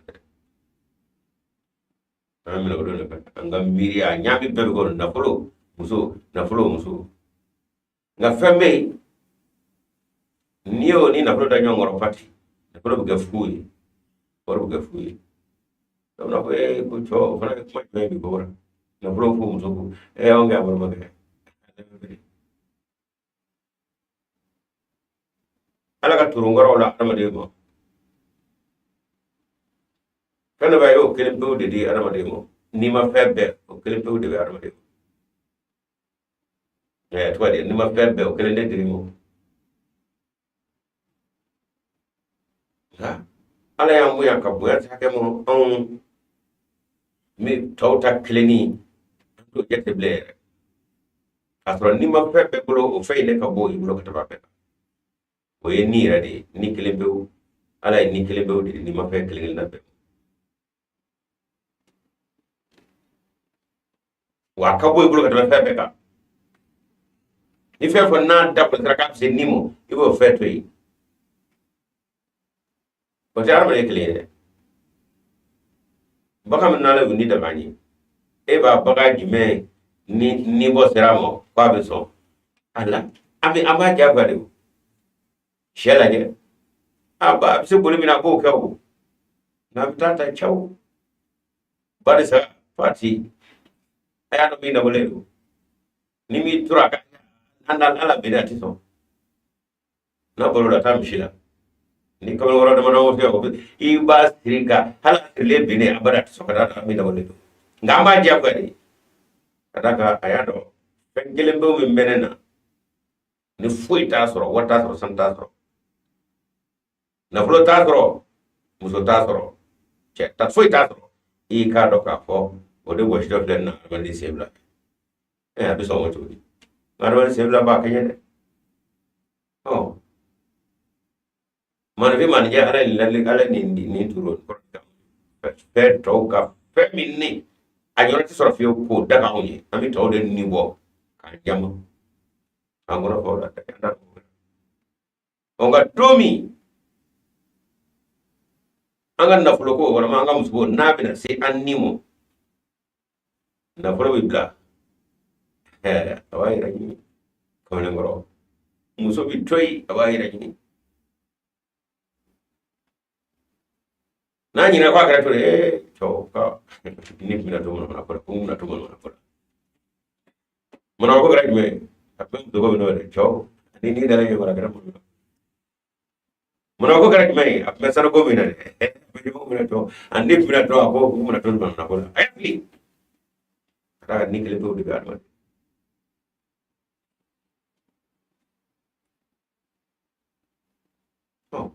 an minɛ o don de fɛ, an ka miiriya ɲaami bɛɛ bɛ kɔnɔ nafolo muso, nafolo muso. Nka fɛn bɛ yen, n'i y'o ni nafolo da ɲɔgɔn kɔrɔ pati, nafolo bɛ kɛ fu ye, wari bɛ kɛ fu ye. Dɔw bɛna fɔ ee ko cɔ o fana ye kuma jumɛn ye bi ko wɛrɛ nafolo fu muso ko ee anw kɛ a balimakɛ. Ala ka turunkaraw la adamaden ma fɛn dɔ bɛ yen, a y'o kelen pewu de di adamaden ma. N'i ma fɛn bɛɛ, o kelen pewu de bɛ adamaden ma. Ɛɛ tɔgɔ di, n'i ma fɛn bɛɛ, o kelen de dir'i ma. Nka ala y'an bonya ka bonya se hakɛ ma, anw min tɔw ta kelenni an t'o jate bilen yɛrɛ. K'a sɔrɔ n'i ma fɛn bɛɛ bolo, o fɛn in de ka bon i bolo ka tɛmɛ a bɛɛ kan. O ye ni yɛrɛ de ye, ni kelen pewu. Ala ye ni kelen pewu de di n'i ma fɛn kelen kelenna bɛɛ. Wa a ka bon i bolo ka tɛmɛ fɛn bɛɛ kan. Ni fɛn fɛn n'a da kɔni sera k'a bɛ se ni ma, i b'o fɛn to yen. O tɛ hadamaden kelen ye dɛ. Bagan min n'ala y'u ni dama ye, e b'a bagan jumɛn ni ni bɔ sera a ma k'a bɛ sɔn a la? An bɛ an b'a diyagoya de o. Sɛ lajɛ, a ba a bɛ se boli min na, a b'o kɛ o. Nka a bɛ taa ta caw barisa fati a y'a dɔn min dabɔlen don ni min tora a ka ala bɛnna a tɛ sɔn n'a bɔr'o la taa misi la ni kamalenkɔrɔ damadɔ fɛ o i b'a siri ka hali a sirilen binnen a bada a tɛ sɔn ka d'a kan min dabɔlen don. Nka an b'a diyagoya de ka d'a kan a y'a dɔn fɛn kelen pewu min bɛ ne na ni foyi t'a sɔrɔ, wari t'a sɔrɔ, sanu t'a sɔrɔ, nafolo t'a sɔrɔ, muso t'a sɔrɔ, cɛ ta foyi t'a sɔrɔ, i k'a dɔn k'a fɔ o de wɔsitɔ filɛ nin na adamaden sen fila. Ɛ a bɛ sɔn o cogo di? Adamaden sen fila b'a kɛɲɛ dɛ. Ɔ maanifin maanijɛ, ala ye nin lali, ala ye nin turu fɛn tɔw ka fɛn min ni a ɲɔgɔn tɛ sɔrɔ fiyewu k'o daga anw ye, an bɛ tɔw de ni bɔ k'an jama k'an kɔnɔ fa o la. Ɔ nka don min an ka nafolo ko walima an ka muso n'a bɛna se an ni ma, nafolo bɛ bila ɛɛ a b'a yɛrɛ ɲini kamalenkɔrɔ, muso bɛ to yen a b'a yɛrɛ ɲini. N'a ɲinɛ k'a kɛra cogo di? Ee cɛw ka ne tun bɛna to manamana ko la, ko n bɛna to manamana ko la. Manamana ko kɛra jumɛn ye? A bɛ muso ko min n'o yɛrɛ cɛw ni n'i dalen ɲɔgɔn kɔrɔ a kɛra manamana. Manamana ko kɛra jumɛn ye? A tun bɛ sanu ko min na dɛ, a bɛ ɲɔgɔn minɛ tɔ ani ne tun bɛna to a ko k'u bɛna to manamana ko la. A y'a fili ka d'a kan ni kelen pewu de bɛ adamaden. Ɔ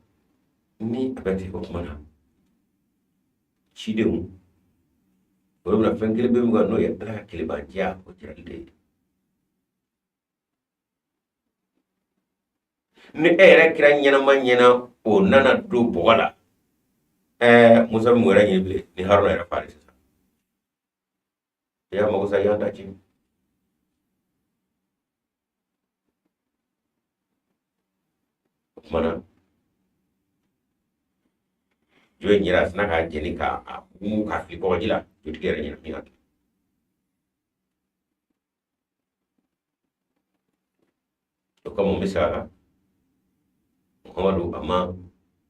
ni a bɛ ten, o tuma na cidenw olu bɛna fɛn kelen bɛ min kan, n'o ye ala ka kelenbatigiya o jirali de ye. Ni e yɛrɛ kira ɲɛnama ɲɛna o nana don bɔgɔ la, ɛɛ Musa bɛ mun wɛrɛ ɲini bilen ni Haruna yɛrɛ fa de sisan? I y'a mago sa, i y'an ta ci. O tuma na jo in yɛrɛ a sina k'a jeni k'a mugu k'a fili kɔgɔji la, jotigi yɛrɛ ɲɛna min y'a kɛ. O kama n bɛ segin a kan, Muhamadu a ma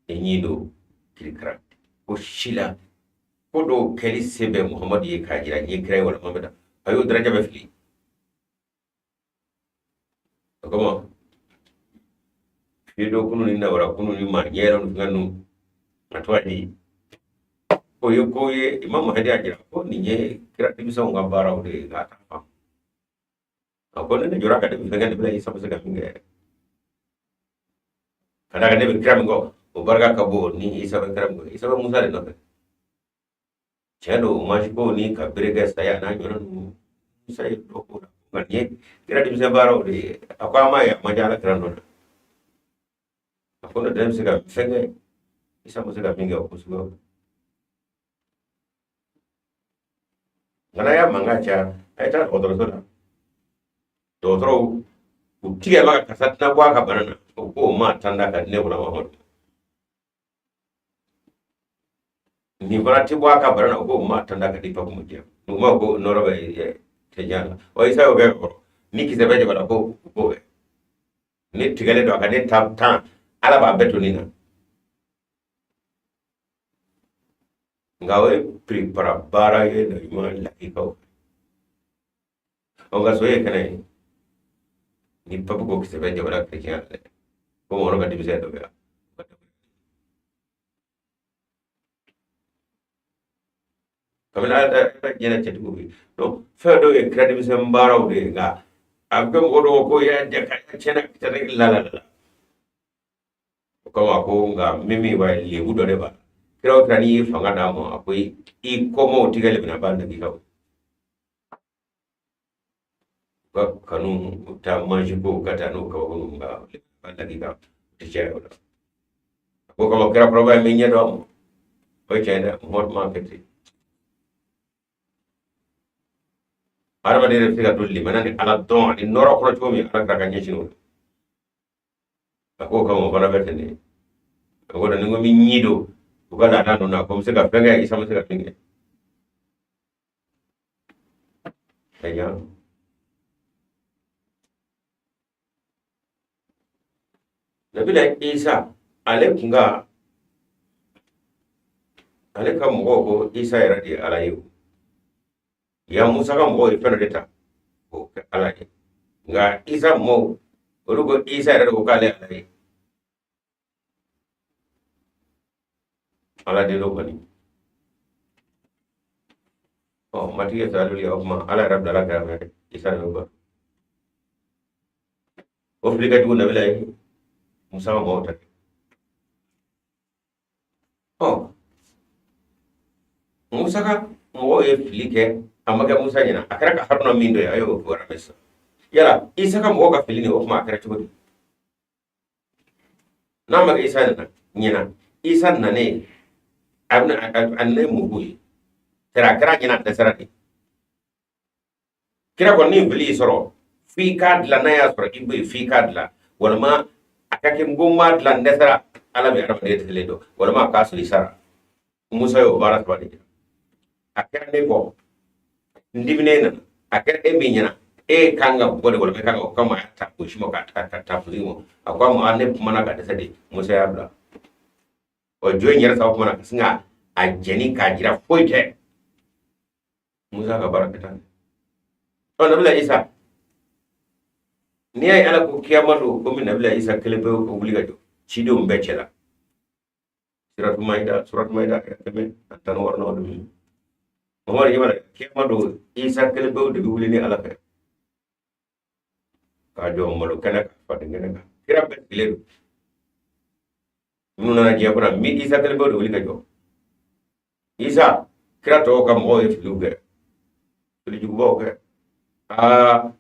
i ɲin don kirikara ko si la. Ko dɔw kɛli se bɛ Muhamadu ye k'a jira n ye kira ye walima bɛ a y'o daraja bɛɛ fili. O kama fiyedo kunu ni nabara kunu ni maa ɲɛ yɛrɛ ni fɛngɛ ninnu a tɔgɔ di o ye ko ye. Imam Mahdi y'a jira ko nin ye kira denmisɛnw ka baaraw de ye k'a ta faamu. A ko ne jɔra ka ne bɛ fɛn kɛ, ne bɛna Isa bɛ se ka min kɛ, ka d'a kan ne bɛ kira min kɔ, o barika ka bon ni Isa bɛ kira min kɔ. Isa bɛ Musa de nɔfɛ. Tiɲɛ don, masiko ni ka bere kɛ saya n'a ɲɔgɔnna ninnu, Musa ye dɔ k'o la, nka nin ye kira denmisɛn baaraw de ye. A ko an m'a ye a ma diya Ala kira nɔ na. A ko ne bɛ se ka fɛn kɛ, Isa bɛ se ka min kɛ, o kosɛbɛ. Nka n'a y'a mankan caya, a ye taa dɔgɔtɔrɔso la, dɔgɔtɔrɔw u tigɛ ma ka karisa tɛna bɔ a ka bana na, o ko o ma tan da ka di ne kɔnɔ Mamadu. Nin fana tɛ bɔ a ka bana na, o ko o ma tan da ka di Papu ma diya. O ma ko nɔrɔ bɛ tɛ la. Ɔ Isa y'o kɛ kɔrɔ ni kisɛ bɛ jaba ko k'o kɛ ne tigɛlen don a ka ne ta tan, Ala b'a bɛɛ to nin na. Nka o ye piripara baara ye ɲuman lakikaw. Ɔ nka so ye kɛnɛ ye ni papu ko kisɛ bɛ jamana kerecɛnya la dɛ, ko mɔgɔ ka denmisɛn dɔ bɛ yan kabini ala diɲɛ cɛtigiw bɛ yen. Donc fɛn dɔw ye kira denmisɛn baaraw de ye, nka a bɛ kɛ mɔgɔ dɔw ko ya jɛ ka tiɲɛna kisɛ la la la. O kama ko nka min min b'a lebu dɔ de b'a la. Kira o kira n'i ye fanga d'a ma, a ko i kɔmɔw tigɛli bɛna ban dakika o ka kanu u taa mansi ko ka taa n'o kabako ninnu, nka ban dakika o tɛ caya o la. A ko kama kira kɔrɔba ye min ɲɛ dɔn a ma, o ye tiɲɛ dɛ. Muhamadu m'a kɛ ten. Hadamaden yɛrɛ bɛ se ka don limaniya ni Ala dɔn ani nɔrɔ kɔnɔ cogo min, Ala kira ka ɲɛsin o la. A ko kama o fana bɛ ten de. A ko ni ko min ɲi don u ka laada ninnu na, ko n bɛ se ka fɛn kɛ, Isa bɛ se ka fɛn kɛ. Ayiwa, Nabila Isa, ale kun ka ale ka mɔgɔw ko Isa yɛrɛ de ye Ala ye. O ya Musa ka mɔgɔw ye fɛn dɔ de ta k'o kɛ Ala ye, nka Isa mɔgɔw olu ko Isa yɛrɛ de ko k'ale Ala ye, Ala den dɔ kɔni. Ɔ matigi ye sali o kuma Ala yɛrɛ bilala kɛrɛfɛ, Isa de bɛ bato. O fili ka jugu Nabila ye Musa ka mɔgɔw ta. Ɔ Musa ka mɔgɔw ye fili kɛ, a ma kɛ Musa ɲɛna, a kɛra ka Haruna min dɔ ye, a y'o fɔ sisan. Yala Isa ka mɔgɔw ka fili nin, o kuma a kɛra cogo di? N'a ma kɛ Isa nana ɲɛna, Isa nanen a bɛna a nana ye mun k'u ye? Kɛra a kɛra ɲɛna, a dɛsɛra de. Kira kɔni ni fili y'i sɔrɔ, f'i k'a dilan. N'a y'a sɔrɔ i bɛ yen, f'i k'a dilan, walima a ka kɛ n ko n b'a dilan, n dɛsɛra, Ala bɛ hadamaden dɛsɛlen dɔn, walima a k'a sɔrɔ i sara. Musa y'o baara saba de kɛ. A kɛra ne kɔ, n diminen nana, a kɛra e min ɲɛna, e kan ka bɔ de, walima e kan ka o kama a ta gosi ma ka ta kunsigi ma. A ko a ma, ne kumana ka dɛsɛ de. Musa y'a bila ɔ jo in yɛrɛ sababu kumana ka sin ka a jɛni k'a jira foyi tɛ. Musa ka baara kɛta. Ɔ Nabila Isa, n'i y'a ye Ala ko kiyama don, komi Nabila Isa kelen pewu ko wuli ka jɔ cidenw bɛɛ cɛ la. Suratu Maida, Suratu Maida 116 na o de. Mamadu ɲɛ b'a la kiyama don, Isa kelen pewu de bɛ wuli ni Ala fɛ k'a jɔ malo kɛnɛ kan, faden kɛnɛ kan. Kira bɛɛ sigilen don minnu nana diɲɛ kɔnɔ, min Isa kelen pewu de wuli ka jɔ. Isa kira tɔw ka mɔgɔw ye filiw kɛ, fili jugubaw kɛ. Aa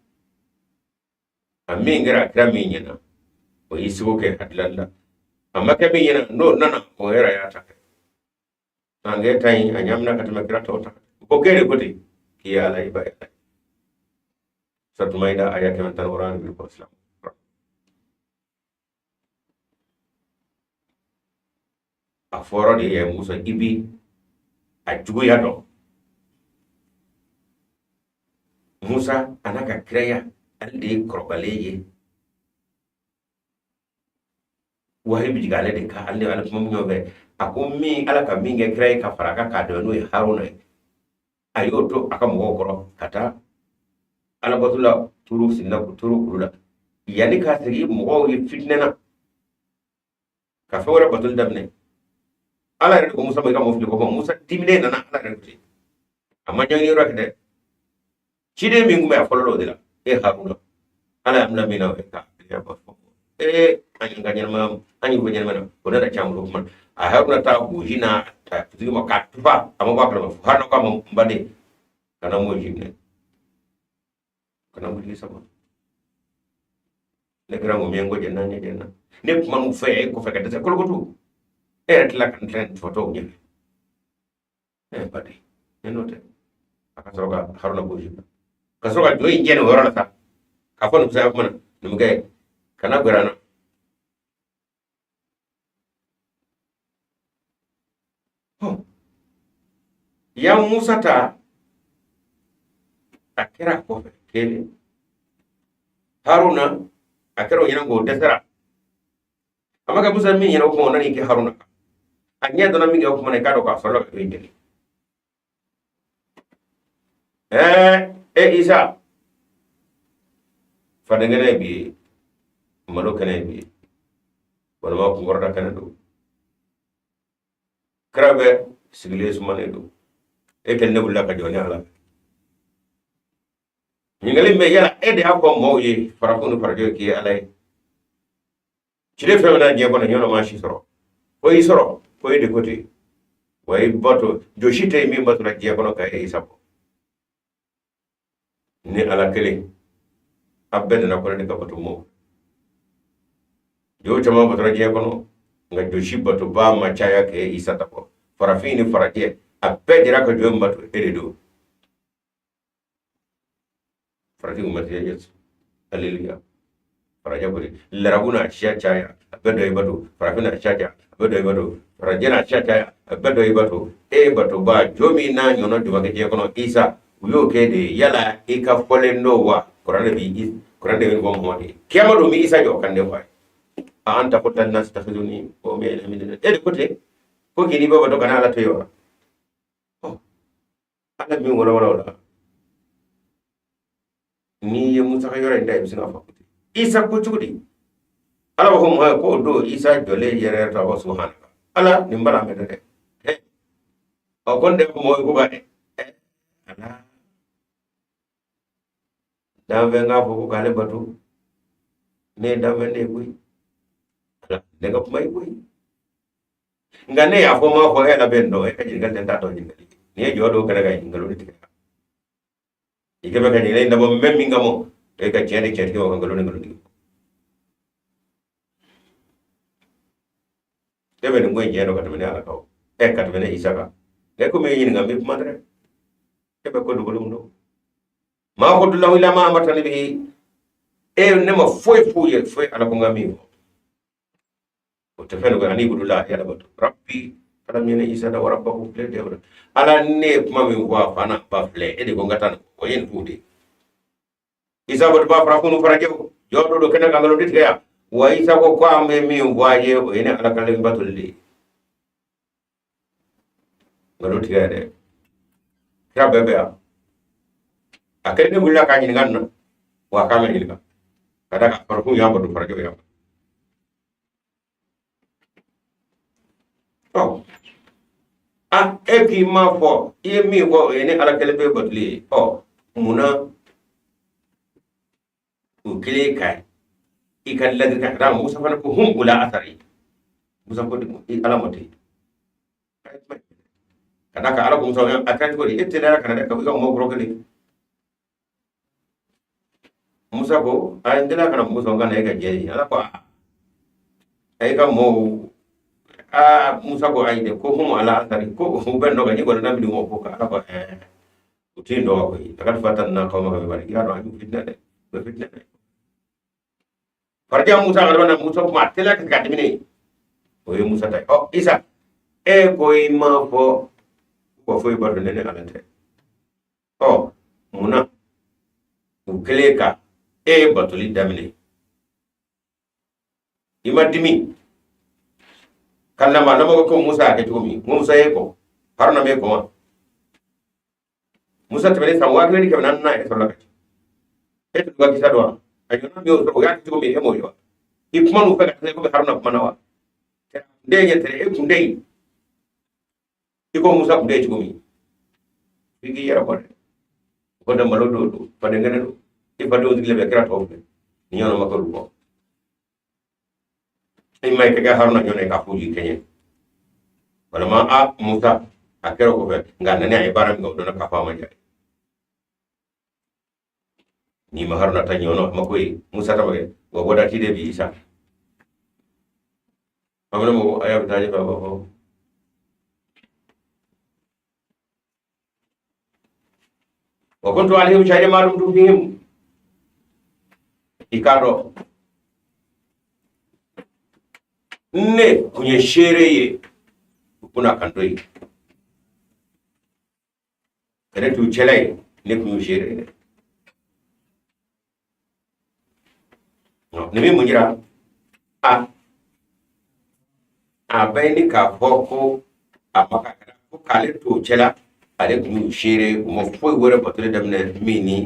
a min kɛra a kira min ɲɛna, o y'i seko kɛ a dilanli la. A ma kɛ min ɲɛna, n'o nana, o yɛrɛ y'a ta kɛ. An k'e ta in a ɲamina ka tɛmɛ kira tɔw ta. Ko k'e de ko ten k'i ye Ala ye, ba ye Ala ye. Suratu Maida aya 116 ni bi silam. A fɔra de ye Musa, i bi a juguya dɔn. Musa a n'a ka kiraya, ale de ye kɔrɔbalen ye, wahayi bɛ jigin ale de kan, ale de ale kuma ɲɔgɔn fɛ. A ko min Ala ka min kɛ kira ye ka fara a kan k'a dɛmɛ, n'o ye Haruna ye, a y'o to a ka mɔgɔw kɔrɔ ka taa alabato la Turu Sinina, Turu kulu la. Yanni k'a segin, mɔgɔw ye fitinɛ na ka fɛn wɛrɛ batoli daminɛ. Ala yɛrɛ ko Musa ma, i ka mɔgɔ fili kɔ. Musa diminen nana. Ala yɛrɛ ko ten, a ma ɲɛɲini yɔrɔ kɛ dɛ. Ciden min tun bɛ a fɔlɔ la, o de la e Haruna, Ala y'a bila min na, o ye ka fɔ ee an ye ka ɲɛnamaya, an ye ko ɲɛnamaya na, o nana can bolo kuma. A Haruna ta gosi n'a a kuntigi ma k'a tufa, a ma bɔ a kalama. Haruna ko a ma, n baden, kana m'o ji minɛ, kana wuli sama. Ne kɛra ŋo miɲɛnko jɛ n'a ɲɛ jɛ na ne kuma n'u fɛ e kɔfɛ ka dɛsɛ kolokoto. E yɛrɛ tila ka n tila nin fɔtɔw ɲɛfɛ. E baden, ne n'o tɛ. A ka sɔrɔ ka Haruna gosi ka sɔrɔ ka jɔ in jɛni o yɔrɔ la sa, k'a fɔ Musa kuma na, numukɛ, kana gwɛrɛ an na. Ya Musa ta, a kɛra kɔfɛ kelen. Haruna a kɛra o ɲɛna k'o dɛsɛra. A ma kɛ Musa min ɲɛna, o kuma o nan'i kɛ Haruna kan. A ɲɛ dɔnna min kɛ, o kuma na i k'a dɔn k'a sɔrɔla ka to in deli. Ɛɛ e Isa, faden kɛnɛ ye bi ye, malo kɛnɛ ye bi ye, walima kunkɔrɔta kɛnɛ don. Kira bɛ sigilen sumanen don. E kɛlen ne wulila ka jɔ ne Ala fɛ. Ɲininkali min bɛ yala, e de y'a fɔ maaw ye, farafin ni farajɛ, k'i ye Ala ye. Ciden fɛn fɛn na diɲɛ kɔnɔ, ɲɔgɔn ma si sɔrɔ ko y'i sɔrɔ ko e de ko ten. Wa i bato jɔsi tɛ yen min batora diɲɛ kɔnɔ ka e Isa bɔ ni Ala kelen. A bɛɛ nana kɔnɔ de ka bato mɔgɔw. Jo caman batora diɲɛ kɔnɔ, nka josi batobaa ma caya k'e Isa ta bɔ. Farafin ni farajɛ, a bɛɛ jɛra ka jo min bato, e de don. Farafin kun ma tigɛ Yesu, aleluya. Farajɛ ko de larabu n'a siya caya, a bɛɛ dɔ i bato. Farafin n'a siya caya, a bɛɛ dɔ i bato. Farajɛ n'a siya caya, a bɛɛ dɔ i bato. E batoba jo min n'a ɲɔgɔnna juma kɛ diɲɛ kɔnɔ, Isa, u y'o kɛ de. Yala i ka fɔlen don wa? Kuranɛ bi, kuranɛ de bɛ fɔ Muhamadu ye, kiyama don bɛ Isa jɔ kan de fɔ a ye: a anta qulta linnas ittakhizuni wa ummiya ilaha min dunillah. E de ko ten ko k'i n'i ba bato, kana Ala to yen wa? Ala min walawala o la, n'i ye Musa ka yɔrɔ in da, i bɛ se k'a fɔ Isa ko cogo di? Ala b'a fɔ Muhamadu ko o don Isa jɔlen yɛrɛ yɛrɛ to, a b'a subhanaka, Ala nin bala mɛn dɛ. Ɔ ko n tɛ mɔgɔ ko ka ala danfɛn k'a fɔ ko k'ale bato, ne ye danfɛn de ye koyi. Ala ne ka kuma ye koyi, nka ne y'a fɔ, m'a fɔ e la bɛ n dɔn. E ka ɲininkali tɛ n t'a dɔn. Ɲininkali n'i ye jɔ dɔw kɛnɛ ka ɲininkali tigɛ, i kɛ bɛ ka ɲininkali in dabɔ n bɛ min kama, e ka tiɲɛ di tiɲɛtigi ma, ka nkalon ni nkalon tigɛ. E bɛ nin ko in tiɲɛ dɔn ka tɛmɛ ne Ala kan o, ɛ ka tɛmɛ ne Isa kan. Ne ko min ɲininka, n bɛ kuma dɛ. E bɛ ko dogolenw dɔn. Ma qultu lahum illa ma amartani bihi. E ne ma foyi f'u ye foyi, Ala ko n ka min fɔ o tɛ fɛn dɔ ani ibudullah, ala bato rabbi, ala min ne Isa da wa rabbakum filɛ de. Ala ne ye kuma min fɔ a fa n'a ba filɛ, e de ko n ka taa nin o ye nin f'u de. Isa bato ba farafin ni farajɛw jɔ dɔ don kɛnɛ kan, nkalon tigɛ yan wa. Isa ko an bɛ min fɔ a ye, o ye ne Ala kelen batoli de ye. Nkalon tigɛ dɛ. Kira bɛɛ bɛ yan, a kelen ne wulila k'a ɲininka nin na wa, a k'an ka ɲininka ka d'a kan farafinw y'a bato, farajɛw y'a bato. Ɔ a e k'i ma fɔ, i ye min fɔ, o ye ne Ala kelen bɛ batoli ye. Ɔ munna o kelen ka i ka ladilikan ka d'a ma? Musa fana ko hum ula asari. Musa ko i Ala ma ten ka d'a kan Ala ko Musa a kɛra cogo di? E teliyara ka na dɛ, ka i ka mɔgɔw kɔrɔ kelen. Musa ko a ye n teliya ka na Musa ka na e ka jɛ ye. Ala ko a i ka mɔgɔw. Aa Musa ko ayi dɛ, ko hum ala asari, ko u bɛ nɔ kan ni kɔni na minnu ko ala ko ɛɛ u t'i nɔ koyi. Laqad fatanna qawmaka min ba'dik. I y'a dɔn an y'u fitinɛ dɛ, u bɛ fitinɛ dɛ. Farajɛ Musa ka na Musa kuma a teliya ka dimine, o ye Musa ta ye. Ɔ Isa, e ko i ma fɔ ko foyi bato ne ni Ala tɛ. Ɔ munna u kɛlen ka e ye batoli daminɛ, i ma dimi? Kallama nama ko Musa kɛ cogo min, n ko Musa ye kɔ, Haruna m'e kɔn wa? Musa tɛmɛnen san 1400 na e sɔrɔla ka ci. E tun ka kisa dɔn wa? A ɲɔgɔnna min y'o sɔrɔ, o y'a kɛ cogo min, e m'o ye wa? I kuma n'u fɛ ka tɛmɛ komi Haruna kumana wa? Den ɲɛ tɛrɛ, e kun tɛ yen. I ko Musa kun tɛ yen cogo min. I k'i yɛrɛ bɔ dɛ. O ko malo don don, faden kɛnɛ don. I fadenw sigilen bɛ kira tɔw fɛ. Ni ɲɔgɔn ma k'olu kɔ. I ma i ka kɛ Haruna ɲɔgɔn ye k'a fɔ y'i kɛɲɛ. Walima a Musa a kɛra o kɔfɛ, nka a nana a ye baara min kɛ, o dɔnna k'a fɔ a ma diya. N'i ma Haruna ta ɲɔgɔn ma ko ye, Musa ta ma kɛ, wa bɔda ti de bi Isa. An fana mɔgɔ a y'a bɛ taa ɲɛfɛ a b'a fɔ. Wa kuntu alayhim shahidan ma dumtu fihim. I k'a dɔn ne kun ye seere ye u kunna kan to yen, ka ne t'u cɛla ye, ne kun y'u seere ye dɛ. Nin bɛ mun jira? A bɛ ɲini k'a fɔ ko a ma ka kɛra ko k'ale to u cɛla, ale kun y'u seere, u ma foyi wɛrɛ batoli daminɛ min ni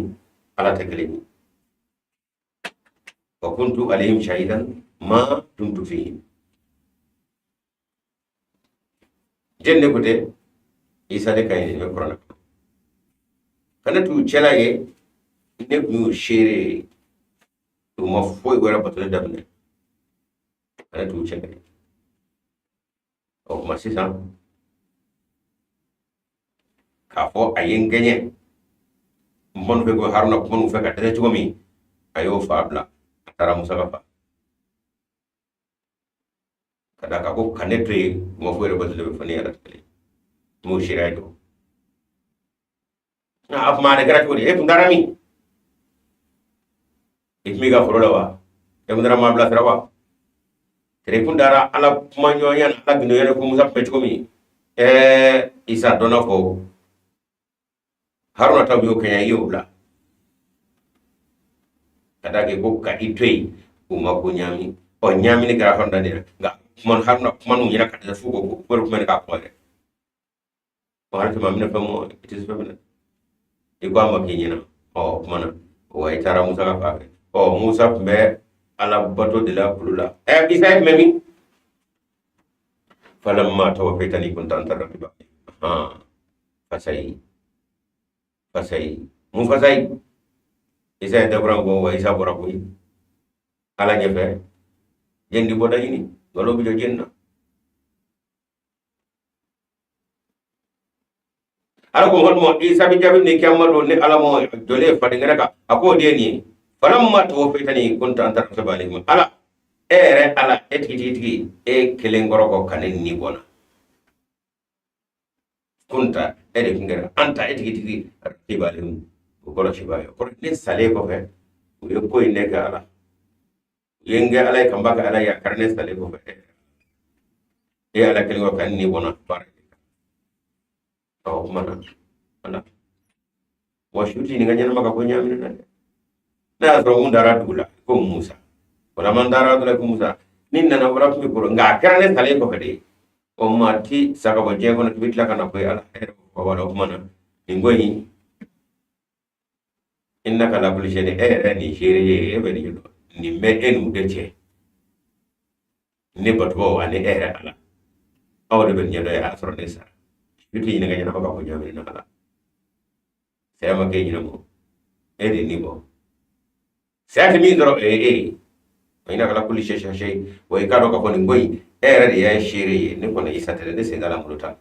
Ala tɛ kelen ye. Wa kuntu alayhim shahidan ma dumtu fihim. Jɛn ne ko tɛ, Isa de ka ɲi nin bɛ kuranɛ kɔnɔ. Ka ne t'u cɛla ye, ne kun y'u seere ye, u ma foyi wɛrɛ batoli daminɛ, ka ne t'u cɛla ye. O tuma sisan k'a fɔ a ye n gɛɲɛ, n kɔni fɛ ko Haruna kuma n'u fɛ ka dɛsɛ cogo min, a y'o fa bila, a taara Musa ka fa. Ka d'a kan ko ka ne to yen, u ma foyi wɛrɛ batoli bɛ fɔ ne yɛrɛ tɛ kelen ye. N m'o seereya jɔ. A kuma de kɛra cogo di? E kun taara min? I tun b'i ka foro la wa? E kun taara maa bilasira wa? Tere kun taara Ala kuma ɲɔgɔnya na, Ala gindo yɛrɛ ko Musa tun bɛ cogo min. Isa dɔnna fɔ. Haruna ta y'o kɛɲɛ, i y'o bila. Ka d'a kan ko ka i to yen, u ma ko ɲaami. Ɔ ɲaamini kɛra Haruna de la. Nka kuma Haruna kuma n'u ɲɛna ka dɛsɛ f'u ko ko wɛrɛ kuma ne k'a kuma yɛrɛ. Ɔ hali tuma minɛ fɛn mɔ, i tɛ se fɛn minɛ. I ko a ma k'i ɲɛna. Ɔ kuma na, wa i taara Musa ka fan fɛ. Ɔ Musa tun bɛ Ala bato de la kulu la. Isa ye tun bɛ min? Falamma tawaffaytani kunta anta raqiba. Fasayi. Fasayi. Mun fasayi? Isa ye dakuran ko wa Isa bɔra koyi. Ala ɲɛfɛ. Jen di bɔda ɲini. Nkalon bɛ jɔ jen na. Ala ko walima Isa bɛ jaabi ni kiyama don ni Ala ma jɔlen faden kɛnɛ kan, a k'o de ye nin ye. Falamma tawaffaytani kunta anta raqiba alayhim. Ala, e yɛrɛ Ala, e tigi tigi tigi, e kelen kɔrɔ kɔ ka ne ni bɔ n na. Kunta, e de kun kɛra anta, e tigi tigi raqiba alayhim, o kɔlɔsibaa ye. O kɔrɔ ne salen kɔfɛ, u ye ko in ne kɛ Ala. U ye n kɛ Ala ye ka n ba kɛ Ala ye, a kɛra ne salen kɔfɛ. E Ala kelen kɔ ka n ni bɔ n na baara kɛ. Ɔ kuma na, ala. Wa su ti ɲininka ɲɛnama ka ko ɲaamina na dɛ. Ne y'a sɔrɔ n dara dugu la ko Musa. Wala man dara dugu la ko Musa. Ni nana wala tun bɛ kɔrɔ, nka a kɛra ne salen kɔfɛ de. O maa ti sa ka bɔ diɲɛ kɔnɔ k'i bɛ tila ka na ko Ala hɛrɛ o wala o kuma na. Nin ko in, innaka ala kulli shay'in, e yɛrɛ nin seere ye, e bɛ nin dɔn. Nin bɛ e n'u de cɛ. Ne batubaw ani e yɛrɛ Ala. Aw de bɛ nin ɲɛdɔn ye, a y'a sɔrɔ ne sara. I tɛ ɲininka ɲɛnama ka ko ɲaamina na Ala. Saya ma kɛ ɲɛnama. E de ni bɔ. Saya tɛ min sɔrɔ, e ye. Wa innaka ala kulli shay'in shahid. Wa i k'a dɔn k'a fɔ nin ko in, e yɛrɛ de y'a seere ye. Ne kɔni Isa tɛ dɛ, ne sen t'a la, n bolo t'a la.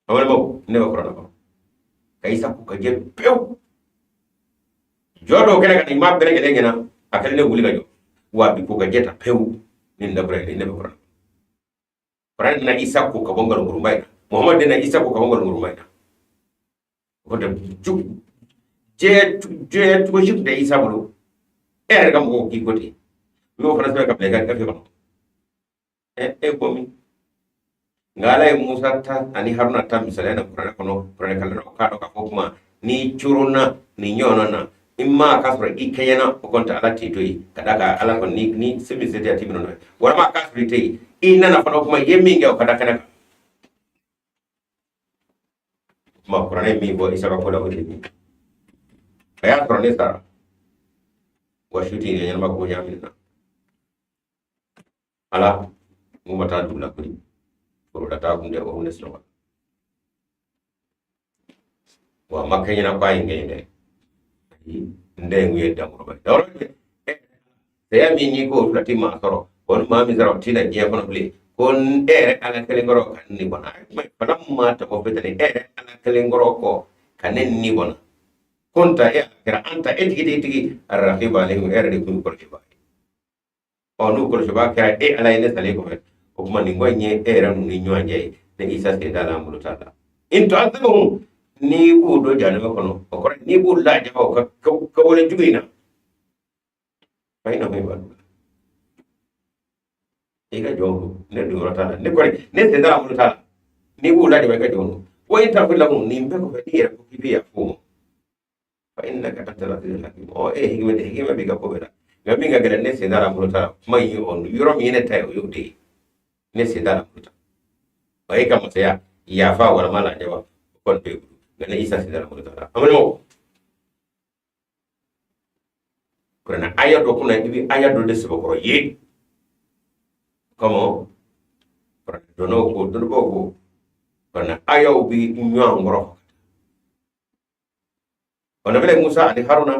A balimaw, ne bɛ kuranɛ kɔnɔ. Ka Isa ko ka jɛ pewu. Jɔ dɔw kɛnɛ ka nin maa bɛɛ lajɛlen ɲɛna, a kɛlen ne wuli ka jɔ. Wa bi ko ka jɛ ta pewu. Ni nin dabura ye, ne bɛ kuranɛ. Kuranɛ na Isa ko ka bɔ nkalonkurunba in na. Muhamadu na Isa ko ka bɔ nkalonkurunba in na. O tɛ jɛ cogo si tun tɛ Isa bolo. E yɛrɛ ka mɔgɔw k'i ko ten. U y'o fana sɛbɛn ka bila i ka gafe kɔnɔ. E ko min? Nka Ala ye Musa ta ani Haruna ta misaliya na kuranɛ kɔnɔ, kuranɛ kalannaw k'a dɔn k'a fɔ kuma n'i coronna nin ɲɔgɔnna na, I ma k'a sɔrɔ i kɛɲɛna, o kɔni tɛ, Ala t'i to yen ka d'a kan Ala kɔni ni se min se tɛ, a t'i minɛ nɔfɛ. Walima k'a sɔrɔ i tɛ yen, i nana fana, o kuma i ye min kɛ, o ka da kɛnɛ kan. Kuma kuranɛ ye min fɔ Isa ka ko la, o de ye a y'a sɔrɔ ne sara wa su tɛ ɲɛnama ko ɲaamin na. Ala mun ma taa dugu la koyi, forola taa kun tɛ, o ne sunɔgɔ wa ma kɛ ɲɛna ko a ye n kɛ dɛ. Ayi, n tɛ n ye dankɔrɔba ye dawɔrɔ saya min n'i ko fila ti maa sɔrɔ, o ni maa min sara, o ti na diɲɛ kɔnɔ bilen. Ko e yɛrɛ Ala kelen kɔrɔ ka ne bɔnna. A ye kuma fana maa tɔgɔ fɛ e yɛrɛ Ala kelen kɔrɔ kɔ ka ne ni bɔnna. Ko n ta e kɛra an ta e tigi tigi tigi arakiba ale e yɛrɛ de kun kɔlɔsibaa ye. Ɔ, n'u kɔlɔsibaa kɛra e Ala ye ne salen kɔfɛ, o tuma nin ko in ye e yɛrɛ ninnu ni ɲɔgɔn cɛ ye. Ne Isa sen t'a la, an bolo t'a la. In tu'adhibhum, n'i b'u don jahanama kɔnɔ, o kɔrɔ n'i b'u lajaba u ka kɛwale jugu in na, fa innahum ibaduk, i ka jɔn don, ne don yɔrɔ t'a la, ne kɔni ne sen t'a la, bolo t'a la. N'i b'u lajaba, i ka jɔn don. Wa in taghfir lahum, nin bɛɛ kɔfɛ n'i yɛrɛ ko k'i bɛ yafa u ma, fa innaka antal azizul hakim. Ɔ, e ye hikima de, hikima b'i ka ko bɛɛ la. Nka min ka gɛlɛn, ne sen t'a la, bolo t'a la. Kuma in ye o yɔrɔ min ye ne ta ye, o y'o de ye. Ne sen t'a la, bolo t'a la. O ye ka masaya yafa walima lajaba, o kɔni b'e bolo. Nka ne Isa sen t'a la, bolo t'a la. An balimaw, kuranɛ aya dɔ kunna, i bɛ aya dɔ de sɛbɛkɔrɔ ye kama kuranɛ dɔnnaw ko, dɔnnibaaw ko, kuranɛ ayaw bɛ ɲɔgɔn kɔrɔ. Ɔ, nabila Musa ani Haruna,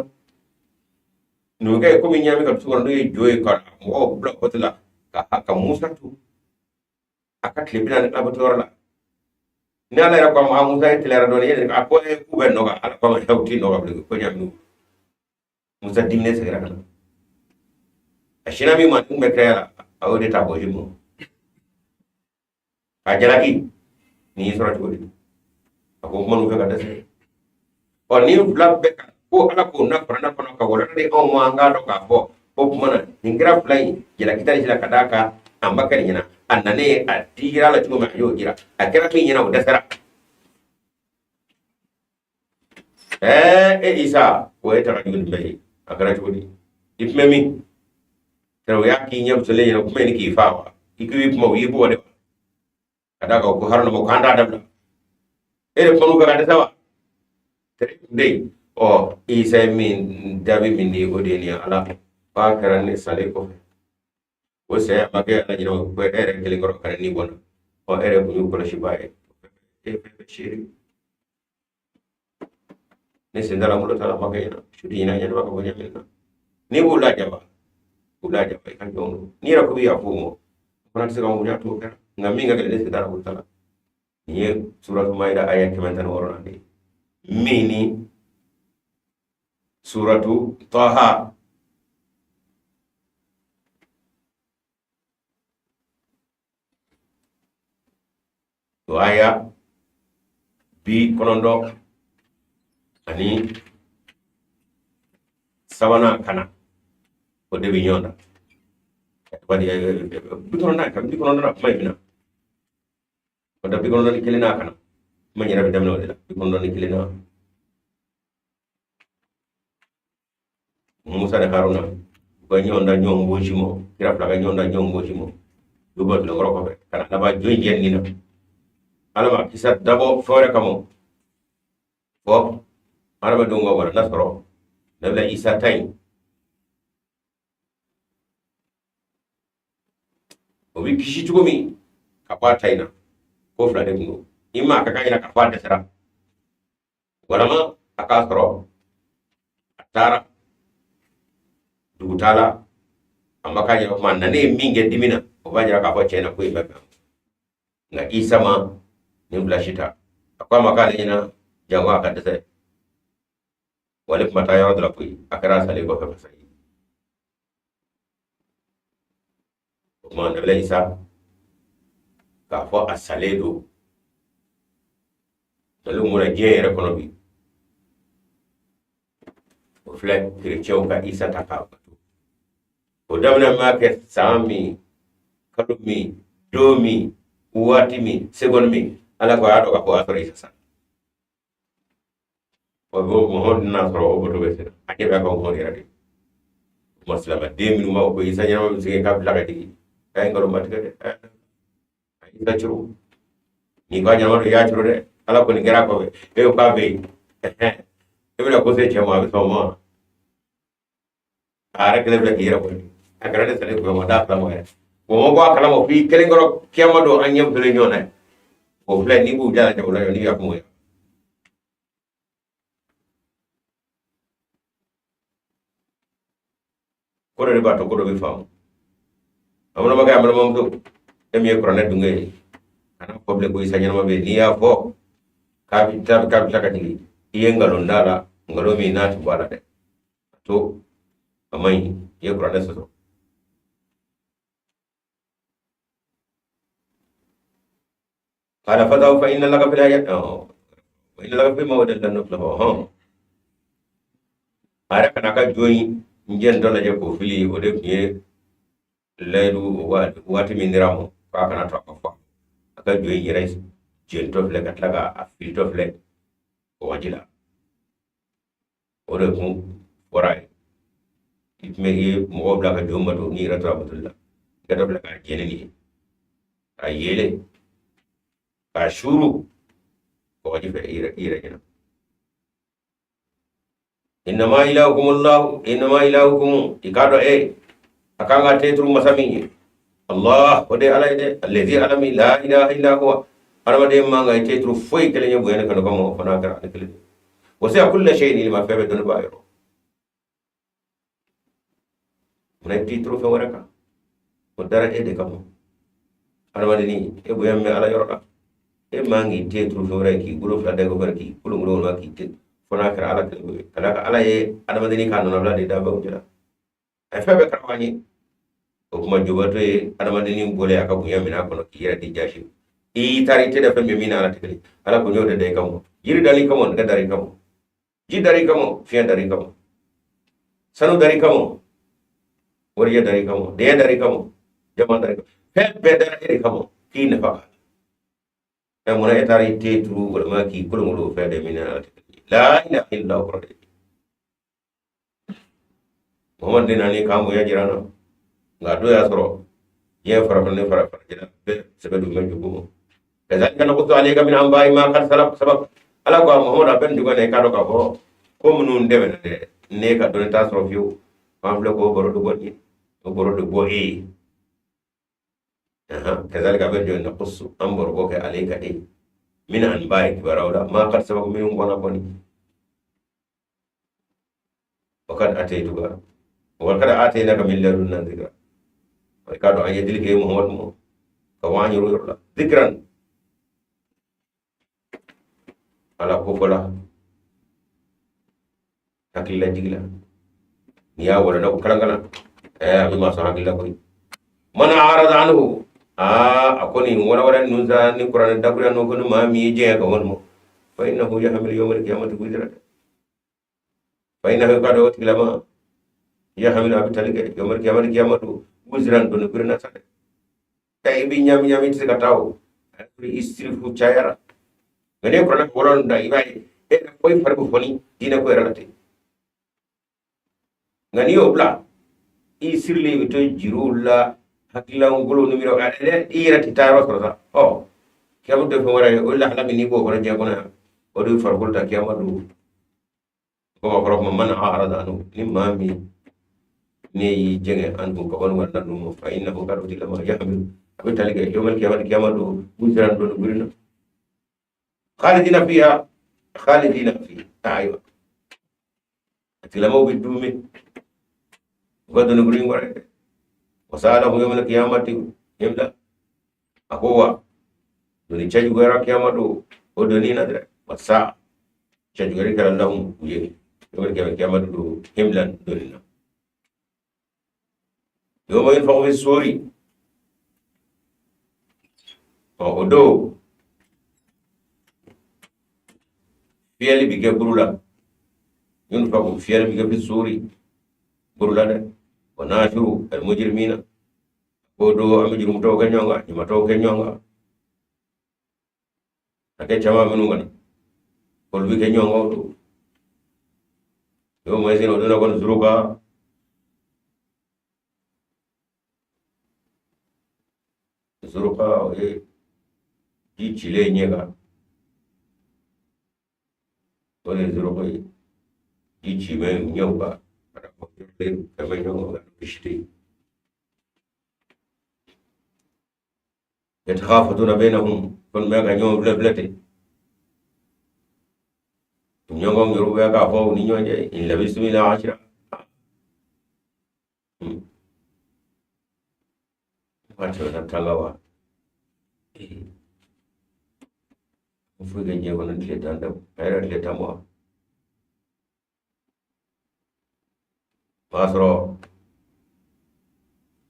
numukɛ ye komi ɲaami ka dusu kɔnɔ, n'o ye jo ye ka mɔgɔw bila kɔti la ka Musa to a ka tile 40 alabato yɔrɔ la. Ni Ala yɛrɛ ko a ma, Musa ye teliyara dɔɔnin yɛrɛ, a ko e k'u bɛ nɔ kan. Ala ko a ma, u t'i nɔ kan bilen, ko ɲaami. Musa diminen seginna ka na. A sinna min ma, kun bɛ kɛya la, a y'o de ta bɔsi mɔ k'a jalaki. Nin y'i sɔrɔ cogo di? A ko kuma fɛ ka dɛsɛ. Ɔ, nin fila bɛɛ kan ko Ala k'o na kuranɛ kɔnɔ ka walanda di anw ma, an k'a dɔn k'a fɔ o tuma na nin kira fila in jalaki ta de ka d'a kan a ma kɛ nin ɲɛna. A nanen, a digira la cogo min, a y'o jira. A kɛra min ɲɛna, o dɛsɛra. Ɛɛ, e Isa, o ye ta ka jugu nin bɛɛ ye. A kɛra cogo di? I kuma min o y'a k'i ɲɛ fisalen ɲɛna, kuma in k'i fa wa i k'i kuma, o y'i bugɔ de wa? Ka d'a kan ko Haruna ma k'an t'a dabila, e de kuma fɛ ka dɛsɛ wa? Tere tun tɛ yen. Ɔ, Isa ye min jaabi min di, o de ye nin ye. Ala k'a kɛra ne salen kɔfɛ, o saya ma kɛ Ala ɲɛna ko e yɛrɛ kelen kɔrɔ ka ne ni bɔnna. Ɔ, e yɛrɛ kun y'u kɔlɔsibaa ye, e fɛn bɛɛ seere. Ne sen t'a la, bolo t'a la, ma kɛ ɲɛna su tɛ ɲinɛ ɲɛnama ka bɔ ɲamin na. N'i b'u lajaba, u lajaba, i ka jɔn don. N'i yɛrɛ ko bɛ yafa u ma, o fana tɛ se ka mun to o kɛra. Nka min ka gɛlɛn, ne sen t'a la, bolo t'a la. Nin ye suratu Mayida aya 116 de ye, min ni suratu Taha o aya 93nan ka na, o de bɛ ɲɔgɔn na. Bari 90 ka 91 kuma in bɛna o da 91 na ka na, kuma in yɛrɛ bɛ daminɛ o de la, 91 na. Musa ni Haruna u ka ɲɔgɔn da ɲɔgɔn gosi ma, kira fila ka ɲɔgɔn da ɲɔgɔn gosi ma, u bɔ tulokɔrɔ kɔfɛ ka na laban jo in jɛ nin na. Ala ma kisa dabɔ fɛn wɛrɛ kama fɔ hadamadenw ka walanda sɔrɔ. Nabila Isa ta in, o bɛ kisi cogo min ka bɔ a ta in na, ko fila de tun don. I ma a ka kan yira k'a fɔ a dɛsɛra, walama a k'a sɔrɔ a taara dugu la, a ma k'a ɲɛna kuma a nanen min kɛ dimi na, o b'a jira k'a fɔ tiɲɛ na ko in bɛ bɛn. Nka Isa ma nin fila si ta. A ko a ma k'ale ɲɛna janko a ka dɛsɛ wale kuma taa yɔrɔ dɔ la koyi. A kɛra a salen kɔfɛ masa ye. O tuma nabila Isa k'a fɔ a salen don nkalon mun na diɲɛ yɛrɛ kɔnɔ bi, o filɛ kerecɛnw ka Isa ta k'a bato. O daminɛ maa kɛ san min, kalo min, don min, waati min, seconde min, Ala ko a y'a dɔn k'a fɔ o y'a sɔrɔ Isa sa. O Muhamadu n'a sɔrɔ o bato bɛ sen na, a ɲɛ bɛ a ka Muhamadu yɛrɛ de ma. Silamɛden minnu b'a fɔ ko Isa ɲɛnama bɛ se k'a bila ka jigin, a ye nkalon ma tigɛ dɛ. A Isa ciro n'i ko a ɲɛnama don, i y'a ciro dɛ. Ala kɔni kɛra kɔfɛ, e ko k'a bɛ yen, e bɛna ko se cɛ ma, a bɛ sɔn o ma. A yɛrɛ kɛlen filɛ k'i yɛrɛ bɔ, a kɛra ne salen kun ma d'a kalama yɛrɛ. O ma bɔ a kalama f'i kelen kɔrɔ kiyama don, an ɲɛ filɛ ɲɔgɔn na. O filɛ, n'i b'u jala jago la, n'i y'a kun. Ko dɔ de b'a to ko dɔ bɛ faamu. A balimakɛ, a balimamuso, e min ye kuranɛ dunge ye, kana fɔ bilen ko Isa ɲɛnama bɛ yen. N'i y'a fɔ k'a bɛ taa, k'a bɛ tila ka jigin, i ye nkalon da la, nkalon min n'a ti bɔ a la dɛ. A to a man ɲi, i ye kuranɛ sɔsɔ. قال فذهب فإن لك في الحياة وإن لك في الموت لن نفلح. A yɛrɛ kana ka jɔn in jɛntɔ lajɛ k'o fili, o de tun ye layidu waati min dira ma k'a kana to a ka fɔ. A ka jɔn in yɛrɛ jɛntɔ filɛ ka tila k'a filitɔ filɛ kɔgɔji la, o de kun fɔra ye. I tun bɛ i ye mɔgɔw bila ka jɔn bato, n'i yɛrɛ tora batoli la, i ka dɔ bila k'a jɛni nin ye, k'a yeelen, k'a suuru kɔgɔji fɛ i yɛrɛ ɲɛna. Innama ilahukum Allah, innama ilahukum, i k'a dɔn e a kan ka teturu masa min ye, Allah, o de ye Ala ye dɛ. Allazi, Ala min, la ilaha illa huwa, adamaden man ka teturu foyi kelen ye bonya ni kanu kama, o fana kɛra ale kelen. Wasi'a kulla shay'in ilma, fɛn bɛɛ dɔnni b'a yɔrɔ. Munna i t'i turu fɛn wɛrɛ kan? O dara e de kama. Adamadenni, e bonya min bɛ Ala yɔrɔ la, e man k'i te turu fɛn wɛrɛ, k'i bolo fila da i kɔfɛ, k'i kolonkolon walima k'i te, fo n'a kɛra Ala kelen ye. Ka d'a kan Ala ye adamadenni k'a nɔnabila de da bɛɛ cɛla, a ye fɛn bɛɛ karawa an ye. O kuma jobatɔ ye adamadenni bɔlen a ka bonya minɛ a kɔnɔ k'i yɛrɛ di jasi. I taara i tɛ da fɛn min na, Ala tɛ kelen. Ala ko n y'o de da i kama. Yiri dar'i kama, nɛgɛ dar'i kama, ji dar'i kama, fiɲɛ dar'i kama, sanu dar'i kama, warijɛ dar'i kama, dɛɲɛ dar'i kama, jama dar'i kama, fɛn bɛɛ dara e de kama k'i nafa kan. Ɛ, munna e taara i te turu walima k'i kolonkolon fɛn de min na, Ala tɛ kelen? La ilaha illallah kɔrɔ de. Muhamadu de nana k'an bonya jira an na, nka don y'a sɔrɔ diɲɛ farafin ni farafin bɛɛ sɛbɛ dun bɛ jugu ma. Kazalika naqussu alayka min anba'i ma qad sabaq. Ala ko a Muhamadu, a bɛ nin cogo in na, i k'a dɔn k'a fɔ ko minnu dɛmɛna dɛ, ne ka dɔnni t'a sɔrɔ fiyewu. An filɛ k'o baro de bɔ nin ye, o baro de bɔ e ye. Kazalika a bɛ jɔ naqussu, an baro bɔ kɛ alayka e min anba'i, kibaruyaw la, ma qad sabaq, minnu kɔnna kɔni. Wakad ataytuka wakad ataynaka min ladunna dhikra, i k'a dɔn an ye dili kɛ Muhamadu ma ka bɔ an yɛrɛ yɔrɔ la, dhikran, Ala ko fɔla hakililajigi la. N'i y'a walanda ko kalan a bɛ maa sɔn hakili la koyi. Man arada anhu, aa, a ko nin walawala ninnu sa ni kuranɛ dakuruya ninnu ko ni maa min y'i jɛngɛ ka bɔ nin ma, fa innahu yahmilu yawmal qiyamati wizra, fa innahu, k'a dɔn o tigilama, yahmilu, a bɛ tali kɛ, yawmal qiyamati, kiyama don, wizran, doni girinna sa dɛ. I bɛ ɲami ɲami, i tɛ se ka taa o i sirifu cayara. Nka n'i ye kuranɛ wɔlɔ da, i b'a ye e yɛrɛ fo i fari bɛ fɔni diinɛ ko yɛrɛ la ten. Nka n'i y'o bila, i sirilen bɛ to juruw la, hakililankolon ni miiriw, i yɛrɛ tɛ taa yɔrɔ sɔrɔ sa. Ɔ, kiyama tɛ fɛn wɛrɛ ye, o lahala min n'i b'o kɔnɔ diɲɛ kɔnɔ yan, o de ye farikolo ta kiyama don. Komi a fɔra kuma man arada anhu, ni maa min ne y'i jɛngɛ, anhu, ka bɔ nin walanda ninnu ma, fa innahu, k'a dɔn o tigilama, yahmilu, a bɛ tali kɛ, yawmal qiyamati, kiyama don, wizran, doni girinna, khalidina fiha, khalidina fiha. Ayiwa, a tigilamaw bɛ duumɛ u ka doni girin kɔrɔ dɛ. Wa sa'a lahum yawmal qiyamati himla, a ko wa doni cɛjuguyara kiyama don o doni na dɛ. Wa sa'a, cɛjuguyari kɛra, lahum, u ye, yawmal qiyamati, kiyama don, himlan, doni na. Yawma yunfakhu fi suri, ɔ, o don fiyɛli bi kɛ buru la. Yunfakhu, fiyɛli bi kɛ, fi suri, buru la dɛ. Wa nahshuru al mujrimina, ko do an bɛ jurumutɔw kɛ ɲɔgɔn kan, ɲumatɔw kɛ ɲɔgɔn kan, a kɛ caman minnu kana, olu bɛ kɛ ɲɔgɔn kan o don. Yawma izin o don na kɔni zuruka zuruka, o ye ji cilen ɲɛ kan, o de ye zuruka ye, ji ci bɛ ɲɛw kan ka taa fɔ fɛn bɛ ɲɔgɔn kan kisi. Yatakhafatuna bainahum, kɔni bɛ ka ɲɔgɔn filɛ filɛ ten, ɲɔgɔn yɛrɛ bɛ k'a fɔ u ni ɲɔgɔn cɛ: in labistum illa ashira. Ka tɛmɛ tan wa foyi kɛ diɲɛ kɔnɔ tile 10 tɛ, a yɛrɛ tile 10 bɔ, o y'a sɔrɔ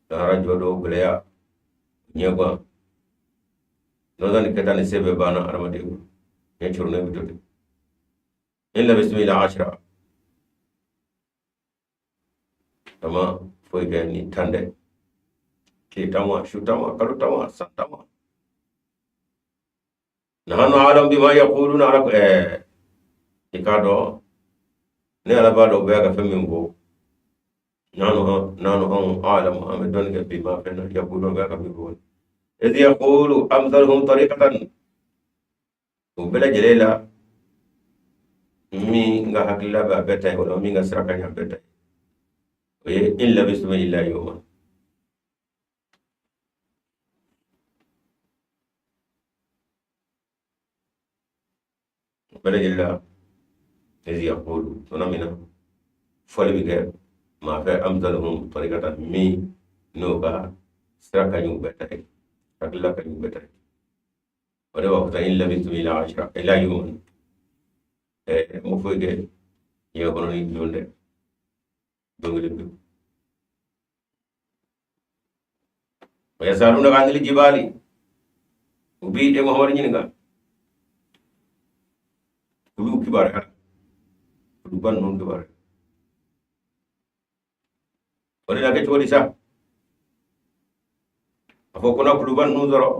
lahara jɔ dɔw gɛlɛya ɲɛ gan nɔnɔ ni kɛta ni se bɛɛ banna adamaden bolo, ɲɛ curunnen bɛ to ten. In labistum illa ashira, dama foyi kɛ ni 10 tɛ, tile 10 wa, su 10 wa, kalo 10 wa, san 10 wa. Nahnu alam bima yaquluna, ala ko i k'a dɔn ne Ala b'a dɔn u bɛ ka fɛn min fɔ. Nahnu, anw, alam, an bɛ dɔnni kɛ, bima, fɛn na, yaquluna, u bɛ ka min fɔ. Idh yaqulu amsaluhum tariqatan, o bɛɛ lajɛlen la min ka hakilila bɛ a bɛɛ ta ye, o la min ka sira ka ɲi a bɛɛ ta ye, o ye in labistum illa yawman. O bɛɛ lajɛlen la idh yaqulu, tuma min na fɔli bɛ kɛ maa fɛ, amsaluhum tariqatan, min n'o ka sira ka ɲi u bɛɛ ta ye, hakilila ka ɲi u bɛɛ ta ye, o de b'a fɔ tan: in labistum illa ashira illa yawman. Mo foyi kɛ diɲɛ kɔnɔ ni don tɛ, don kelen pewu. Wa yasalunaka anil jibali, u b'i e Muhammadu ɲininka olu kibaruya, kuluba ninnu kibaruya. O de la kɛ cogo di sa? A fɔ ko na kuluba ninnu sɔrɔ,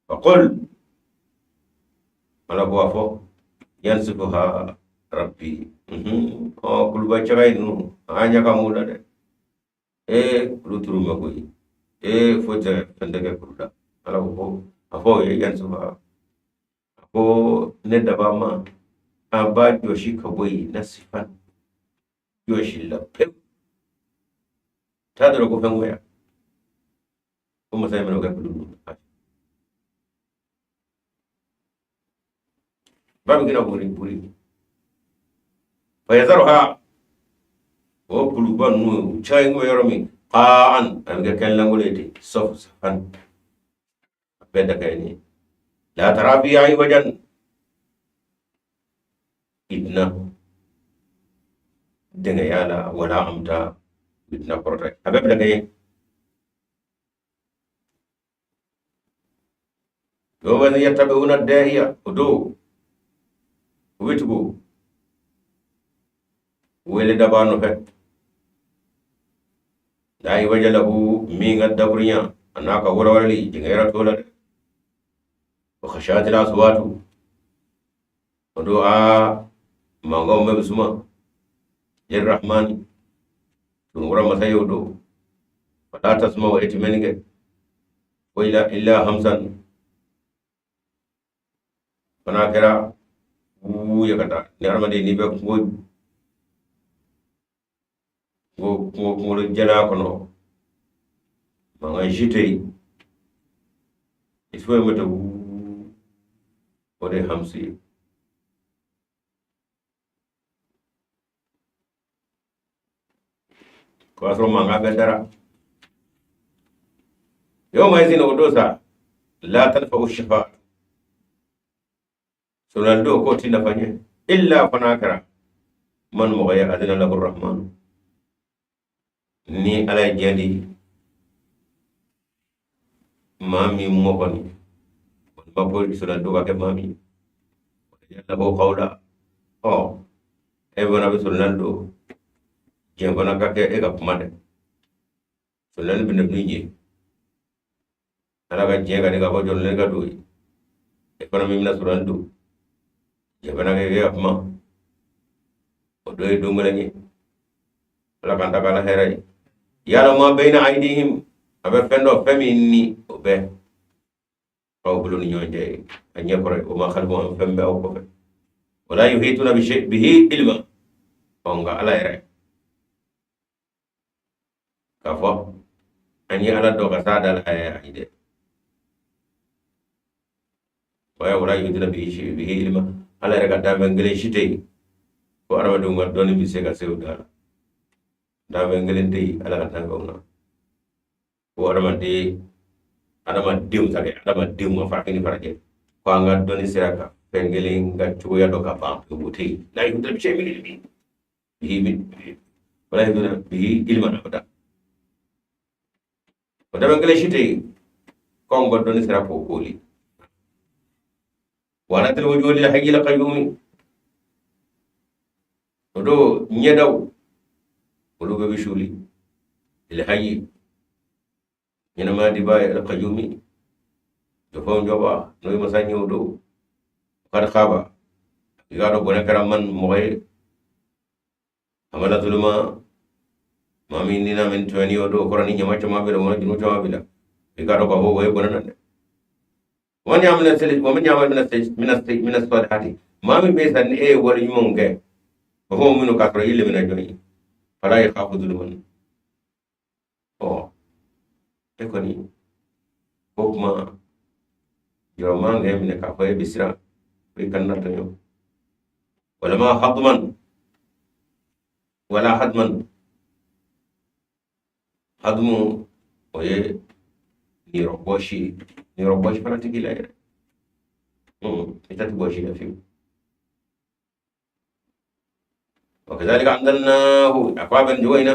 faqul, Ala ko a fɔ yansifuha rabbi. Ɔ, kuluba cɛka ninnu an ɲɛ ka mun la dɛ? Ee, kulu turu mɛ koyi. Ee, foyi tɛ, fɛn tɛ kɛ kulu la. Ala ko a fɔ o ye yansifuha, a ko ne daba ma an b'a jɔsi ka bɔ yen, nasifan, jɔsi la pewu, t'a dɔrɔn ko fɛn ko ya ko masa in bɛna o kɛ kulu ninnu ba bɛ kɛra bori bori. Fa yazaruha, o kuluba ninnu u cayen ko yɔrɔ min, qa'an, a bɛ kɛ kɛn lankolon ye ten, safsafan, a bɛɛ da kɛ nin la tara fiha iwajan, i tɛna dɛngɛya la, wala amta, i tɛna kɔrɔta, a bɛɛ bila kɛ ye. Yawma yattabi'una da'iya, o don u bɛ tugu wele dabaa nɔfɛ, la iwaja lahu, min ka dakurunya a n'a ka walawalali jɛngɛyɔrɔ t'o la dɛ. Wa khashatil aswatu, o don a mankanw bɛɛ bɛ suma, lirrahmani, tunkura masa ye o don, fala tasma'u, e ti mɛnni kɛ fo ila illa hamsan, fana kɛra wuu ye ka taa ni hadamaden n'i bɛ kungo kungo kunkolo jɛn'a kɔnɔ, mankan si tɛ yen, i foyi ma tɛ wuu, o de ye hamsi ye. O y'a sɔrɔ mankan bɛɛ dara. Yawma izin, o don sa, la tanfa'u shafa'a, solonali don k'o ti nafa ɲɛ, illa, fana kɛra, man, mɔgɔ ye, adina lahu rahman, ni Ala ye diɲɛ di maa min mɔ kɔni, ma ko solonali don ka kɛ maa min ye, lahu qawla. Ɔ, e fana bɛ solonali don, diɲɛ fana ka kɛ e ka kuma dɛ. Solonali bɛ na min ye, Ala ka diɲɛ ka di ka fɔ jɔnni ka don ye, e fana min bɛna solonali don, diɲɛ fana ka kɛ e ka kuma. O don ye don gɛlɛn ye. Ala k'an ta k'a la hɛrɛ ye. Ya'lamu ma bayna aydihim, a bɛ fɛn dɔn, fɛn min ni o bɛ aw bolo ni ɲɔgɔn cɛ, a ɲɛ kɔrɔ ye, o ma khalfahum, fɛn bɛ aw kɔfɛ. Wala yuhituna bihi ilma. Ɔ, nka Ala yɛrɛ k'a fɔ an ye Ala dɔn ka s'a da la, ayi dɛ. Wala yuhituna bihi ilma, Ala yɛrɛ ka danfɛn kelen si tɛ yen ko adamadenw ka dɔnni bɛ se ka se o da la. Danfɛn kelen tɛ yen Ala ka danfɛnw na ko adamadenw ta kɛ adamadenw ma, farafin ni farajɛ, ko an ka dɔnni sera ka fɛn kelen ka cogoya dɔ ka ban pewu, o tɛ yen. La yuhituna bi shay'in min ilmihi bihi, wala yuhituna bihi ilman abada. O danfɛn kelen si tɛ yen ko anw ka dɔnni sera k'o kooli. Wa anatil wujuhu lil hayyil qayyumi, o don ɲɛdaw olu bɛɛ bɛ suuli, lil hayyi, ɲɛnamaya dibaa ye, al qayyumi, jɔfɛnw jɔba, n'o ye masa ɲɛw don. Kad khaba, i k'a dɔn bɔnɛ kɛra man mɔgɔ ye, amala zuluma, maa min ni n'a min tɔɲɔni o don, o kɔrɔ ni ɲama caman bɛ la, wala juru caman bɛ la, i k'a dɔn k'a fɔ o ye bɔnɛ na dɛ. Wa man ya'mal mina salihati, maa min bɛ sa ni e ye wale ɲumanw kɛ, o fɔ minnu k'a sɔrɔ i lemina jɔn ye, fala yakhafu zuluman. Ɔ, e kɔni o kuma jɔrɔ man k'e minɛ k'a fɔ e bɛ siran ko i kana tɔɲɔ. Walama hadman, wala hadman, hadmu o ye niyɔrɔ bɔsi ye. Niyɔrɔ bɔsi fana tɛ k'i la yɛrɛ, i ta tɛ bɔsi la fiyewu. Wa kazalika anzalnahu, a ko a bɛ nin cogo in na,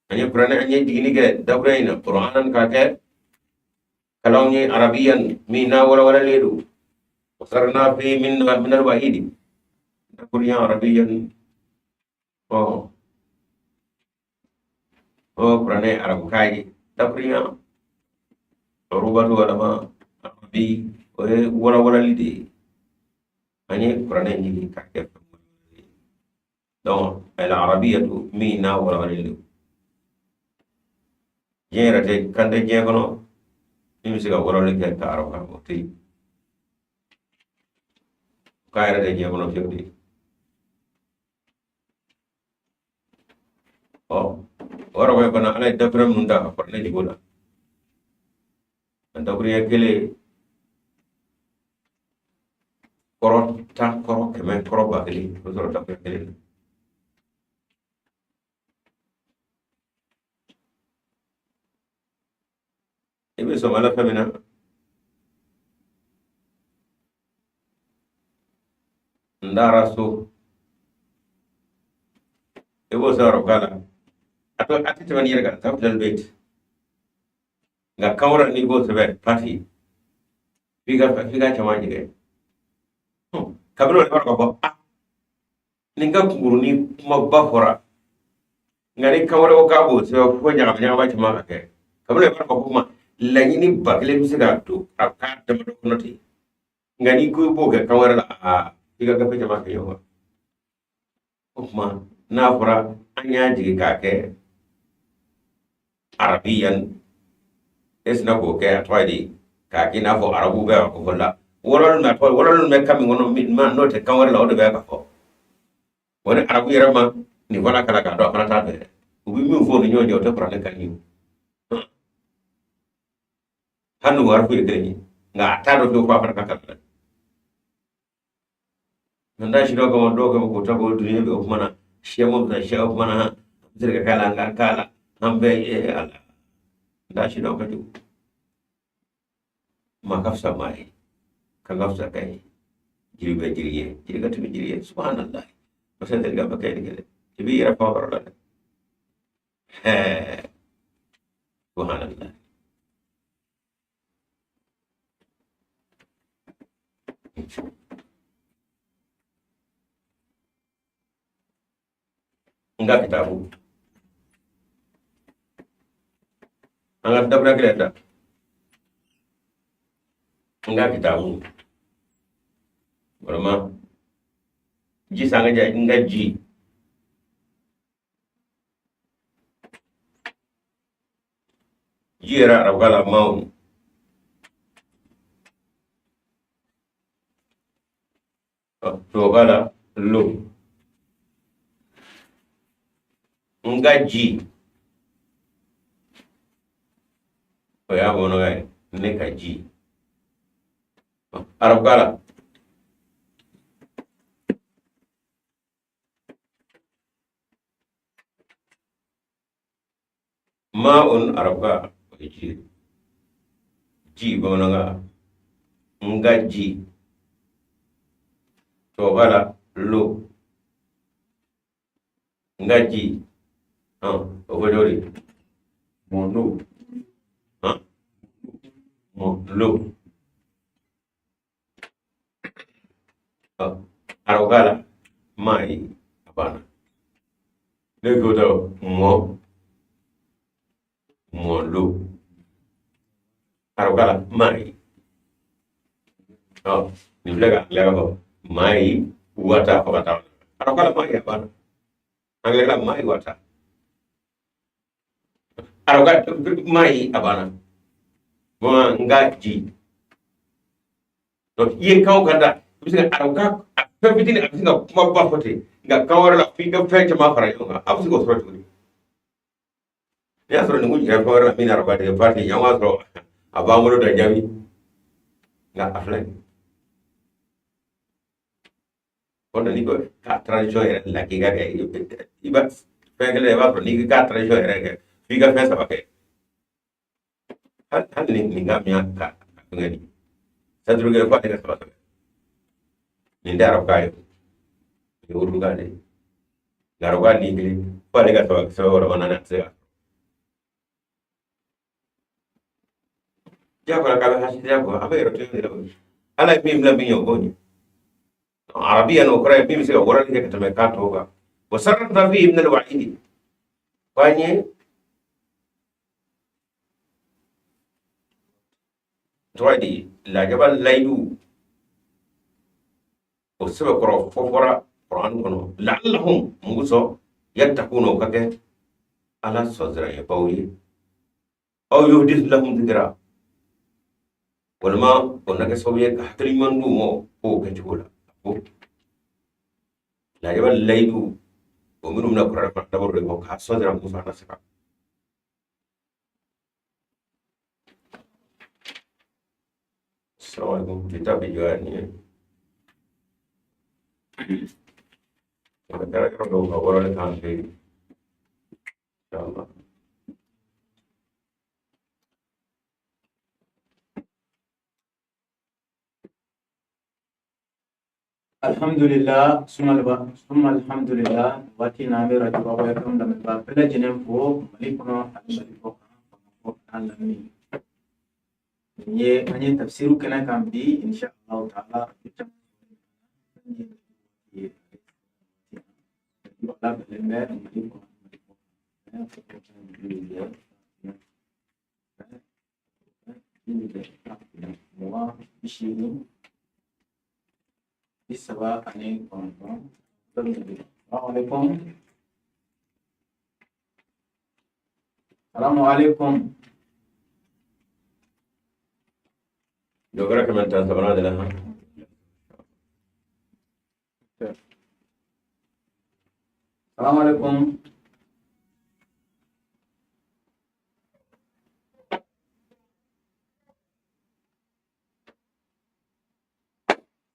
an ye kuranɛ, an ye jiginni kɛ dakuruya in na, qur'anan, k'a kɛ kalanw ye, arabiyan, min n'a walawalalen don, wa sarafna fi min alwa'idi, dakuruya arabiyan. Ɔ o kuranɛ arabukan ye, dakuruya arubatu walama arabi, o ye walawalali de ye. An ye kuranɛ jigin k'a kɛ fɛn ye, donc al arabiyatu, min n'a walawalalen don. Diɲɛ yɛrɛ tɛ kan tɛ diɲɛ kɔnɔ min bɛ se ka walawalali kɛ ka arabukan, o tɛ yen. K'a yɛrɛ tɛ diɲɛ kɔnɔ fiyewu de. Ɔ, o yɔrɔ bɛ fana, Ala ye dakuruya minnu ta ka kuranɛ jigin o la, a dakuruya kelen kɔrɔ 10, kɔrɔ 100, kɔrɔ 1000 o bɛ sɔrɔ dakuruya kelen na. I bɛ sɔn ala fɛn min na, n taara so, i b'o sɔrɔ arabukan la, a to a tɛ tɛmɛ nin yɛrɛ kan, dhahabtu ilal bayt. Nka kan wɛrɛ n'i b'o sɛbɛn pati, f'i ka caman jigin. Kabini o de b'a dɔn k'a fɔ a nin ka kunkurunin kumaba fɔra, nka ni kan wɛrɛ ko k'a b'o sɛbɛn fo ɲagami ɲagama caman ka kɛ. Kabini o b'a dɔn k'a fɔ kuma laɲini 1000 bɛ se ka don a k'a damadɔ kɔnɔ ten, nka n'i ko i b'o kɛ kan wɛrɛ la, aa, i ka gafe caman kɛ ɲɔgɔn kan. O tuma n'a fɔra an y'a jigin k'a kɛ arabiyan, e sina k'o kɛ, a tɔgɔ ye di, k'a kɛ i n'a fɔ arabu bɛ ka fɔ la, wɔlɔli bɛ, a tɔgɔ wɔlɔli bɛ kan min kɔnɔ n'o tɛ kan wɛrɛ la, o de bɛ ka fɔ. Wa ni arabu yɛrɛ ma nin fana kalan k'a dɔn, a fana t'a dɔn yɛrɛ. U bɛ min fɔ u ni ɲɔgɔn cɛ, o tɛ kuranɛ kan ye, hali n'u harafu ye kelen ye, nka a t'a dɔn fiyewu f'a fana ka kalan. Nka n'a si dɔw kama, dɔw kama k'o ta k'o dun ye, o kuma na siya ma fisa siya, o kuma na an bɛ se ka k'a la, an ka k'a la, an bɛɛ ye ala n'a si dɔw ka jugu. Maa ka fisa maa ye, kan ka fisa kan ye, jiri bɛ jiri ye, jiri ka tɛmɛ jiri ye. Subhanallah, masa deli ka bɛ kɛ nin kɛ dɛ, i b'i yɛrɛ fa yɔrɔ la dɛ. Ɛɛ, subhanallah. N ka kitabu, an ka dabila kelen ta, n ka kitabu, vraiment. Ji san n ka ji. Ji yɛrɛ arabukan la maaw. Tubabukan la l'eau. N ka ji. O y'a bamanankan ye, ne ka ji. Arabukan la ma'un arabukan o ye ji ye. Ji bamanankan n ka ji. Tubabukan la l'eau. N ka ji. O fɔ cogo di? Mon eau. Mon l'eau. Arabukan la mayi a banna. Ne ko tɛ mɔ mon l'eau. Arabukan la mayi. Nin filɛ ka angilɛ fɔ my water fo ka taa. Arabukan la mayi a banna. Angilɛ la my water. Arabukan mayi a banna. Bon, n ka ji. Donc i ye kan o kan da, i bɛ se ka arabukan a fɛn fitinin a bɛ se ka kumaba fɔ ten, nka kan wɛrɛ la f'i ka fɛn caman fara ɲɔgɔn kan, a bɛ se k'o sɔrɔ cogo di? N'i y'a sɔrɔ nin kun jira fɛn wɛrɛ la min ni arabukan tɛ kɛ parti, an b'a sɔrɔ a b'an bolo da jaabi, nka a filɛ nin ye. O n'i ko ka tradition yɛrɛ lakika kɛ, i b'a fɛn kelen i b'a sɔrɔ n'i ka tradition yɛrɛ kɛ f'i ka fɛn saba kɛ. Hali nin ka min ka fɛngɛ nin saturu kelen fo ale ka saba sɛbɛn. Nin tɛ arabukan ye, nin ye urudukan de ye. Nka arabukan ni kelen fo ale ka saba sɛbɛn walima naani a tɛ se ka. Diyagoya k'a bɛ hasidiya kɔ, a bɛ yɛrɛ to yen de la. Ala ye min bila min ɲɛ o b'o ɲɛ. Arabiya n'o kɔrɔ ye min bɛ se ka warali kɛ ka tɛmɛ kan tɔw kan. Wa sarrafna fihi min alwa'idi. K'an ye tɔgɔ ye di lajaba layidu o sɛbɛkɔrɔ fɔ fɔra kuran kɔnɔ la'allahum mun kosɔn yattaquna o ka kɛ ala sɔnsiranyɛbaw ye aw yuhdithu lahum dhikra walima o na kɛ sababu ye ka hakili ɲuman d'u ma kow kɛcogo la ko lajaba layidu o minnu bɛna kuranɛ kɔnɔ dabɔra de kɔ k'a sɔnsira musa na se ka Assalamu alaikum. Kita bɛ jɔ yan nin ye. A kɛra yɔrɔ dɔw ka wɔrɔli k'an fɛ yen. Inshallah. Alhamdulillah, summa alhamdulillah, waati na an bɛ radio Bamakɔ FM lamɛnbaa bɛɛ lajɛlen fo Mali kɔnɔ ani Mali kɔ kan, Bamakɔ n'a lamini. Nin ye an ye tafsiru kɛnɛ kan bi, insha Allah ta'ala, ala bɛnnen bɛ Mali kɔnɔ Mali kɔ kan. 20, 39. Assalamu alaikum. Assalamu alaikum. Dɔ kɛra 113nan de la han. Assalamu alaikum.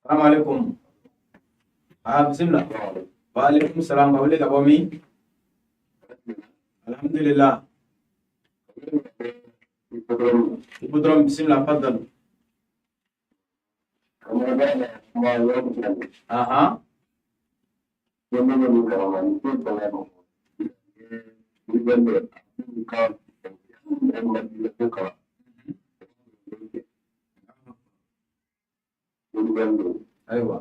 Assalamu alaikum. Ah, bismillah. Wa alaikum salam. Ka wele ka bɔ min? Alhamdulillah. Hippodrome, bismillah, faddal. Aha. Ayiwa.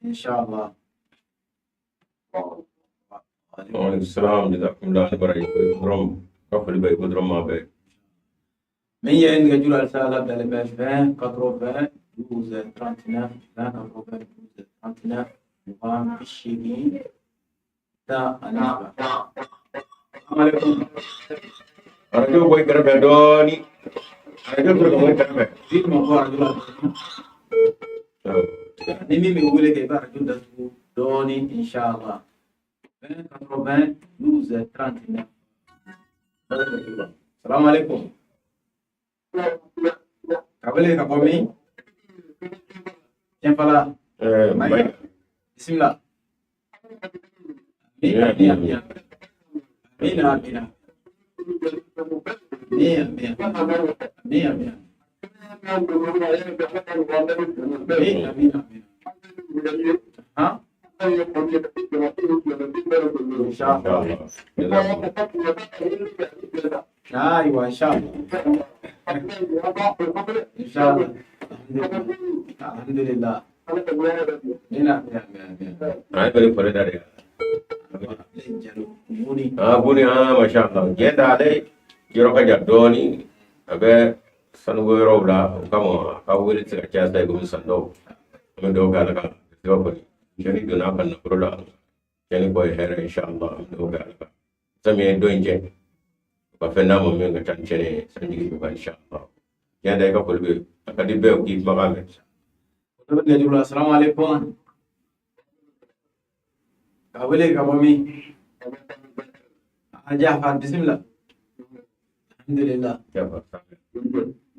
Insha Allah. Wa alaikum salam. Jazakumullah khairan. Hippodrome. Ka foli bɛ Hippodrome ma bɛɛ. Min ye nɛgɛjuru alisa la bilalen bɛ 20 80 12 39 20 80 12 39 20 80 12. Assalamu alaikum. Arajo bɔ i kɛrɛfɛ dɔɔni. Arajo bɛ ka bɔ i kɛrɛfɛ. Bi ma bɔ arajo la. Ni min bɛ wele kɛ, i bɛ arajo datugu dɔɔni, inshallah. 20 80 12 39. Salamu alaikum. Ka wele ka bɔ min? Tiɲɛfala. Mayiga. Bisimila. Amina, amina, amina, amina, amina, amina, amina, amina, amina, amina. Ha? Inshallah. Aiwa, inshallah. Inshallah. Alhamdulillah. Amina, amina, amina. An ye foli da de. Jalo, Buni. Ah, Buni, ah, masha Allah. Diɲɛ da ale yɔrɔ ka jan dɔɔni. A bɛ sanuko yɔrɔw la, o kama a ka wele tɛ se ka caya sa i komi san dɔw. An bɛ dugawu kɛ Ala ka garisɛgɛ kɔni. Cɛnni donna a ka nafolo la. Cɛnni bɔ ye hɛrɛ, insha Allah. An bɛ dugawu kɛ Ala ka. Fɛn min ye dɔ in cɛ, u ka fɛn d'a ma min ka ca ni cɛnni ye, sanjigi bɛ ban, insha Allah. Diɲɛ da i ka foli bɛ a ka di bɛɛ ye k'i kumakan mɛn. Dɔ bɛ nɛgɛjuru la. Assalamu alaikum. Ka wele ka bɔ min? Ah, Jafar, bisimila. Alhamdulillah.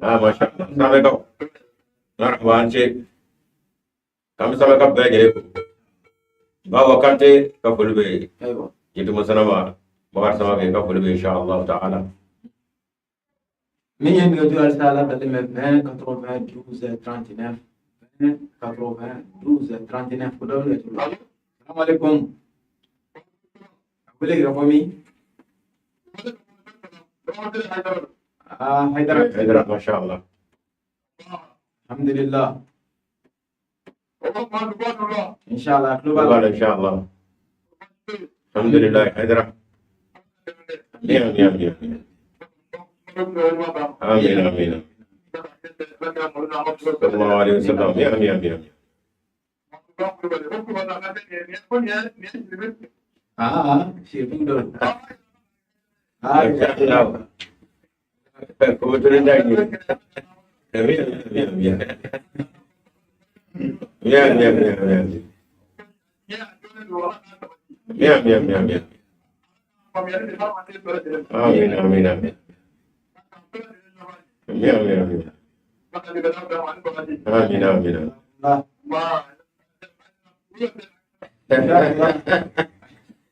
Ah, masha Allah. Samɛkaw. Marhaba, an ce. K'an bɛ Samɛka bɛɛ lajɛlen fo. Bawa Kante ka foli bɛ yen. Ayiwa. Jituma Sanama, Bakari Samake ka foli bɛ yen, insha Allah ta'ala. Min ye nɛgɛjuru halisa ala dalen bɛ 20 80 12 39 20 80 12 39. Ko dɔ bɛ nɛgɛjuru la. Assalamu alaikum. Ka wele ka bɔ min? Ah, Haidara. Haidara, masha Allah. Alhamdulillah. Inshallah, tulo b'a la. Bala, insha Allah. Alhamdulillah, Haidara. Amin, amin, amin. Amin, amin. Sallallahu alaihi wasallam. Amin, amin, amin. Ah, sirfin dɔ. Ah, Insha Allah. Ko to da ni. Amin, amin, amin. Amin, amin, amin. Amin, amin, amin. Amin, amin, amin. Amin, amin, amin. Amin, amin. Allah.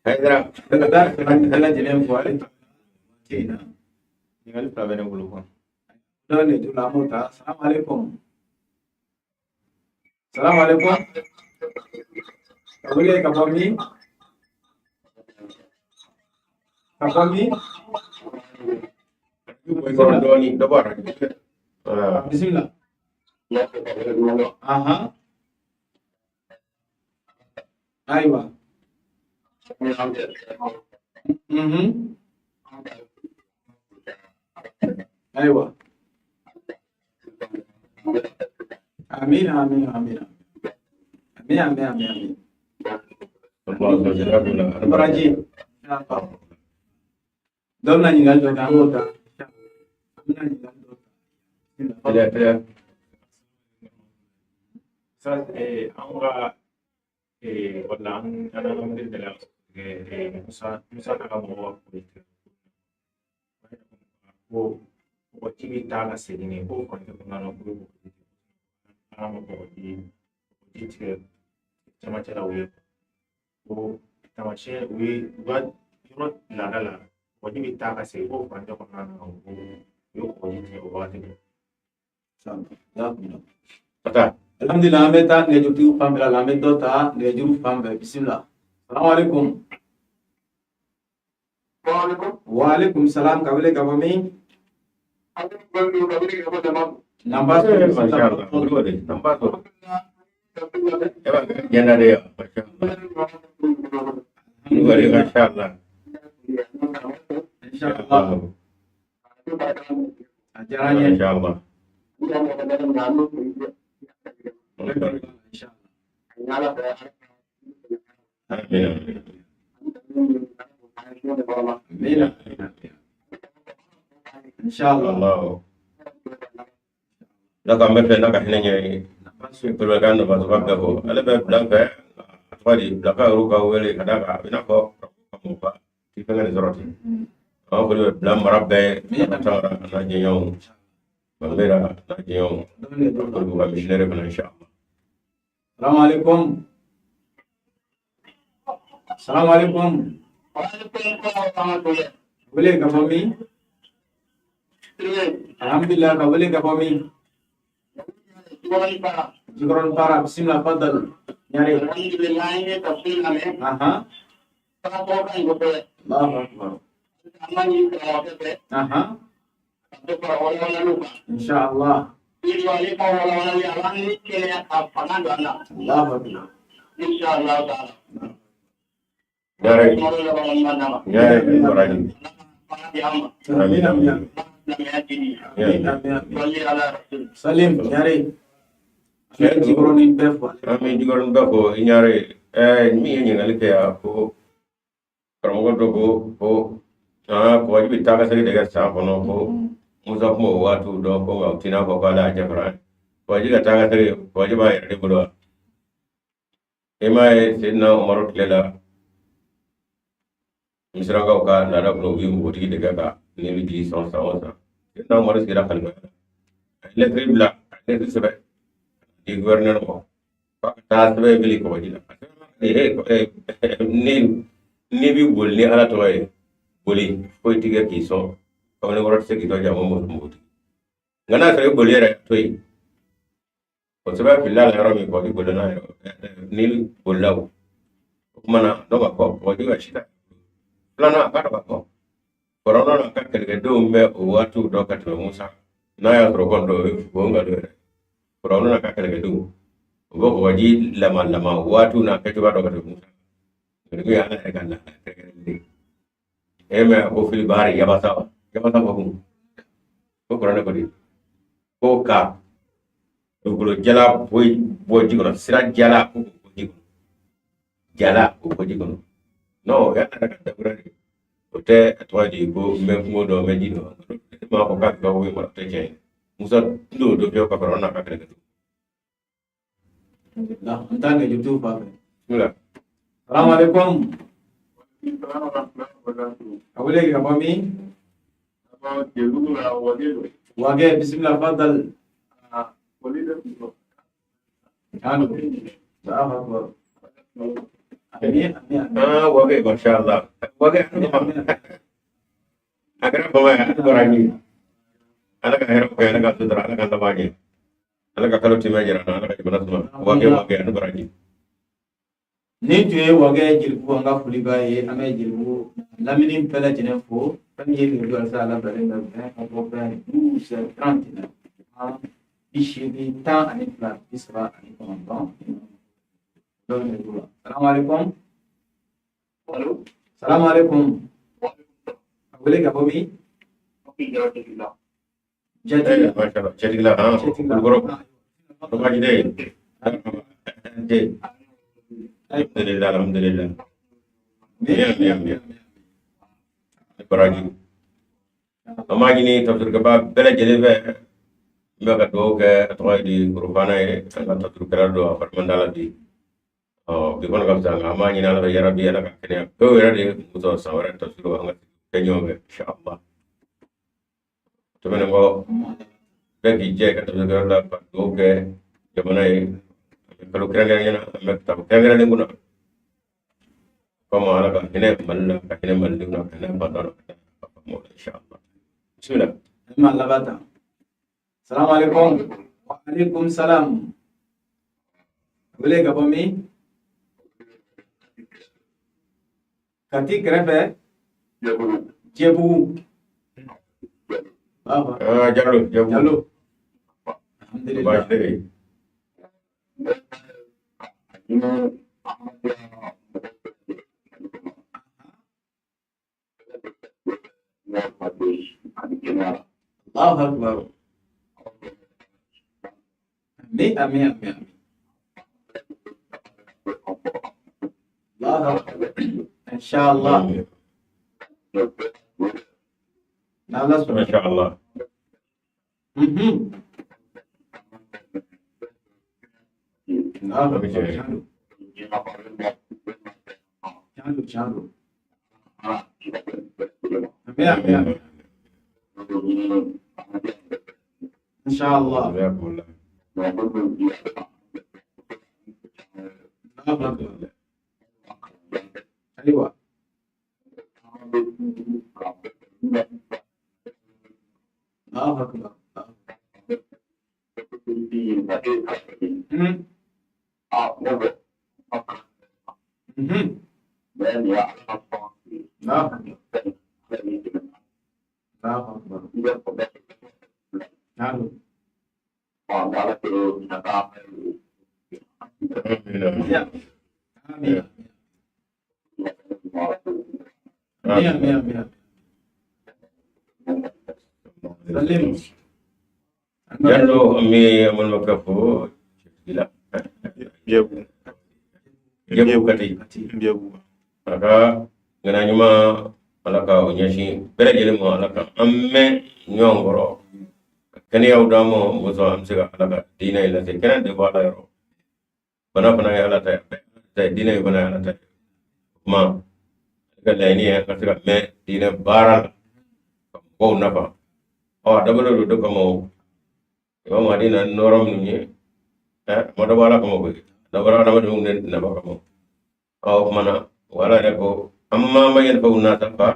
Haidara. An bɛɛ lajɛlen fo ale tɛ in na. Ɲininkali fila bɛ ne bolo kuwa. Dɔ bɛ nɛgɛjuru la, an b'o ta. Salamu alaikum. Salamu alaikum. Ka wele ka bɔ min? Ka bɔ min? Kɔrɔ dɔɔni, dɔ bɔ arajo. Ah. Bisimila. Ahan. Ayiwa. Mhm. Ayiwa. Amina, amina, amina. Amina, amina, amina. Allah jazakumullah. Baraji. Inshallah. Dɔ bɛna ɲininkali dɔ kɛ, an b'o ta. An bɛna ɲininkali dɔ ta. Teliya, teliya. Sa an ka wala an an ka miiri gɛlɛya Musa n'a ka mɔgɔw ka politique ko kɔgɔji bɛ taa ka segin de, ko furancɛ kɔnɔna na ko kɔgɔji an ka kɔgɔji tigɛ camancɛ la, u ye ko taamasiyɛn u ye u ka yɔrɔ laada la, kɔgɔji bɛ taa ka segin ko furancɛ kɔnɔna na, u ye kɔgɔji tigɛ o wagati de. Inshallah. Ka taa. Alhamdulillah, an bɛ taa nɛgɛjurutigiw fan fɛla la, an bɛ dɔ ta nɛgɛjuru fan fɛ. Bisimila. Salamu alaikum. Wa alaikum salam. Ka wele ka bɔ min? Namba. Masha Allah. Kulubali, namba sɔrɔ. E b'a kɛ jɛnda de ye wa? Masha Allah. Kulubali, masha Allah. Inshallah. A diyara n ye. Masha Allah. Amin. Amina. Inshallah. Allah. La ka bɛ fɛ n'a ka hinɛ ɲɛ ye. Kulubali ka nafa sɔrɔ bɛɛ fɔ. Ale bɛ bila fɛ a tɔgɔ di bilaka yɛrɛw ka wele ka d'a kan a bɛ n'a fɔ karamɔgɔ ba ti fɛnkɛ nin sɔrɔ ten. An foli bɛ bila mara bɛɛ n'a tangara a n'a jɛɲɔgɔnw. Banbera n'a jɛɲɔgɔnw. Foli b'u ka missionnaire fana inshallah. Salamu alaikum. Salamu alaikum. Wele ka bɔ min? Alhamdulillah ka wele ka bɔ min? Jikɔrɔni para bisimila fadal. Ñare. Aha. Allahu akbar. Aha. Inshallah. Allahu akbar. Ñare. Ñare baraji. Amin amin. Amin amin. Salim ñare. An jikɔrɔni bɛɛ fo. An bɛ jikɔrɔni bɛɛ fo i ɲare. Min ye ɲininkali kɛ yan ko karamɔgɔ dɔ ko ko kɔgɔji bɛ taa ka segin de kɛ san kɔnɔ ko Musa kun b'o waatiw dɔn ko nka u t'i n'a fɔ k'ale y'a cɛ fara kɔgɔji ka taa ka segin kɔgɔji b'a yɛrɛ de bolo wa? E m'a ye Seydina Umaru tile la Misirakaw ka laada kɔnɔ u ye npogotigi de kɛ ka Nili ji sɔn san o san. Seydina Umaru sigira kalifaya la a ye lɛtiri bila a ye lɛtiri sɛbɛn di gouverneur ma k'a ka taa sɛbɛn wuli kɔgɔji la. N'i bɛ boli ni Ala tɔgɔ ye boli foyi ti kɛ k'i sɔn kamalen kɔrɔ tɛ se k'i sɔn janko npogotigi nka n'a sɔrɔ i boli yɛrɛ to yen o sɛbɛn filila la yɔrɔ min kɔgɔji bolila n'a yɛrɛ Nili bolila o tuma na dɔw b'a fɔ kɔgɔji ka sida filanan a k'a dɔn k'a fɔ Firawuna n'a ka kɛlɛkɛdenw bɛ o waatiw dɔn ka tɛmɛ Musa n'a y'a sɔrɔ kɔni o ye o nkalon yɛrɛ Firawuna n'a ka kɛlɛkɛdenw u bɛ kɔgɔji lama lama waatiw n'a kɛcogoya dɔn ka tɛmɛ Musa kan. Nin ye Ala yɛrɛ ka laada kɛrɛnkɛrɛnnen ye. E mɛ ko fili bahari yabasa wa yabasa fɔ kun ko kuranɛ ko di ko ka dugukolo jala bɔ ji kɔnɔ sira jala ko k'o bɔ ji kɔnɔ jala k'o bɔ ji kɔnɔ non o y'Ala yɛrɛ ka dabura de ye o tɛ a tɔgɔ di ko n bɛ kungo dɔn n bɛ ji dɔn ne m'a fɔ k'a bɛ kabako ye o tɛ tiɲɛ ye Musa t'o dɔn fiyewu ka fara n'a ka kɛlɛkɛdenw. Alhamdulillah. An taa nɛgɛjuru fan fɛ. Bismillah. Salamu alaikum. Ka wele ka bɔ min? Wage bisimila fadal. Kanu. Allahu akbar. Amin amin. Ah wage masha Allah wage a kɛra fama ye ala baraji ala ka hɛrɛ kɛ ala ka sutura ala ka laban ɲɛ ala ka kalo timɛ jira an na ala ka jamana suma wage wage ani baraji. Nin tun ye Wage Jelibugu an ka foli b'a ye an bɛ Jelibugu lamini bɛɛ lajɛlen fo fɛn min ye nɛgɛjuru halisa ala bilalen bɛ 20 12 30 80 12 39 dɔ bɛ nɛgɛjuru la. Salamu alaikum. Salamu alaikum. A wele ka bɔ min? Jatigila. Masha Allah cɛtigila han Cɛtigila. Kulukɔrɔ baasi tɛ yen. Alhamdulillah alhamdulillah. Amin amin amin. Baraji. An b'a ɲini tafsirikɛba bɛɛ lajɛlen fɛ n bɛ ka dugawu kɛ a tɔgɔ ye di Gorofana ye an ka tafsirikɛla don a fari man d'a la bi ɔ bi kɔni ka fisa nka an b'a ɲini Ala fɛ yarabi Ala ka kɛnɛya pewu yɛrɛ de muso san wɛrɛ tafsiriw an ka kɛ ɲɔgɔn fɛ inshallah. Tɛmɛnen kɔ bɛɛ k'i jɛ ka tafsirikɛyɔrɔ la ka dugawu kɛ jamana ye an bɛ kalo kɛrɛnkɛrɛnnen na an bɛ kitabu kɛrɛnkɛrɛnnen kunna komi Ala ka hinɛ Mali la ka hinɛ Malidenw na ka hinɛ fantanw na ka hinɛ faamaw la inshallah. Bismillah. An b'a laban tan. Salamu alaikum. Wa alaikum salam. A wele ka bɔ min? Kati kɛrɛfɛ. Jɛbugu. Ah Jalo Jɛbugu. Jalo. Alhamdulillah. Baasi tɛ yen. Allahu akbar. Amin amin amin amin. Inshallah. N'Ala sɔnna. Inshallah. Allahu akbar. Tiɲɛ don. Tiɲɛ don, tiɲɛ don. Amin, amin, amin. Inshallah. Allahu akbar. Ayiwa. Allahu akbar. Allahu akbar. Allahu akbar. Allo. Amin. Amin. Amin, amin. Salim. Jallo mi balimakɛ fo la. Biyabu. Biyabu Kati. Biyabu. A ka ŋana ɲuman Ala ka o ɲɛsin bɛɛ lajɛlen ma, Ala ka an mɛn ɲɔgɔn kɔrɔ, ka kɛnɛyaw d'an ma, mɔsɔn an bɛ se ka Ala ka diinɛ in lase. Kɛnɛ de bɔ Ala yɔrɔ, bana fana ye Ala ta ye, ta ye, diinɛ in fana ye Ala ta ye. O tuma ale ka laɲini ye ka se ka mɛn diinɛ baara la ka mɔgɔw nafa. Ɔ a dabɔlen don dɔ kama o, Imam Mahdi na nɔrɔ minnu ye, a ma dabɔ Ala kama koyi, a dabɔra adamadenw de nafa kama. Ɔ o tuma na o Ala yɛrɛ ko amma man yanfa'u nasa fa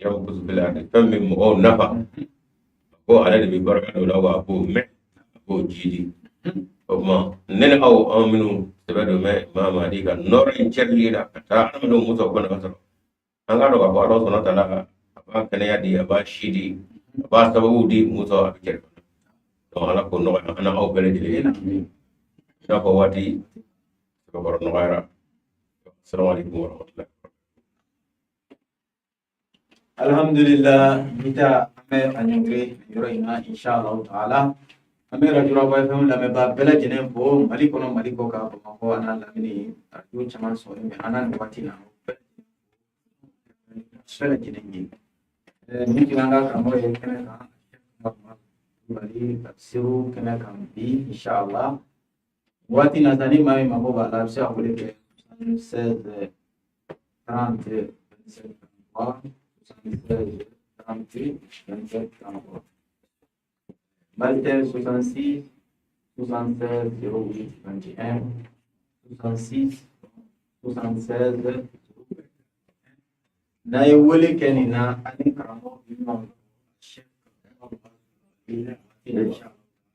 yamkusu fil ardi, fɛn min mɔgɔw nafa, ko ale de bɛ barika don o la, wa a b'o mɛn, a b'o jidi. O tuma ne ni aw, anw minnu sɛbɛ don bɛ Imam Mahdi ka nɔrɔ in cɛrili la ka taa adamadenw muso kɔnɔ ka sɔrɔ an k'a dɔn k'a fɔ Ala sɔnna ta la, a b'a kɛnɛya di, a b'a si di, a b'a sababu di muso, a bɛ cɛri. Donc Ala k'o nɔgɔya an n'aw bɛɛ lajɛlen ye. I n'a fɔ waati sɛbɛkɔrɔ nɔgɔyara. Assalamu alaikum warahmatullahi. Alhamdulillah, bita an bɛ a ɲɔngiri yɔrɔ in na inshallah ta'ala. An bɛ radio Rawa FM lamɛnbaa bɛɛ lajɛlen fo Mali kɔnɔ, Mali kɔ kan, Bamakɔ a n'a lamini, radio caman sɔrɔlen bɛ an na nin waati in na. Bɛɛ lajɛlen ye. Nin tun y'an ka karamɔgɔ ye kɛnɛ kan, Mali tafsiru kɛnɛ kan bi inshallah. Waati na sa ni maa min mako b'a la, a bɛ se ka wele kɛ 76 30 27 33, 76 30 27 33. Malitel 66 76 08 21, 66 76 08. N'a ye wele kɛ nin na, ani karamɔgɔ bɛ ɲɔgɔn sɔrɔ.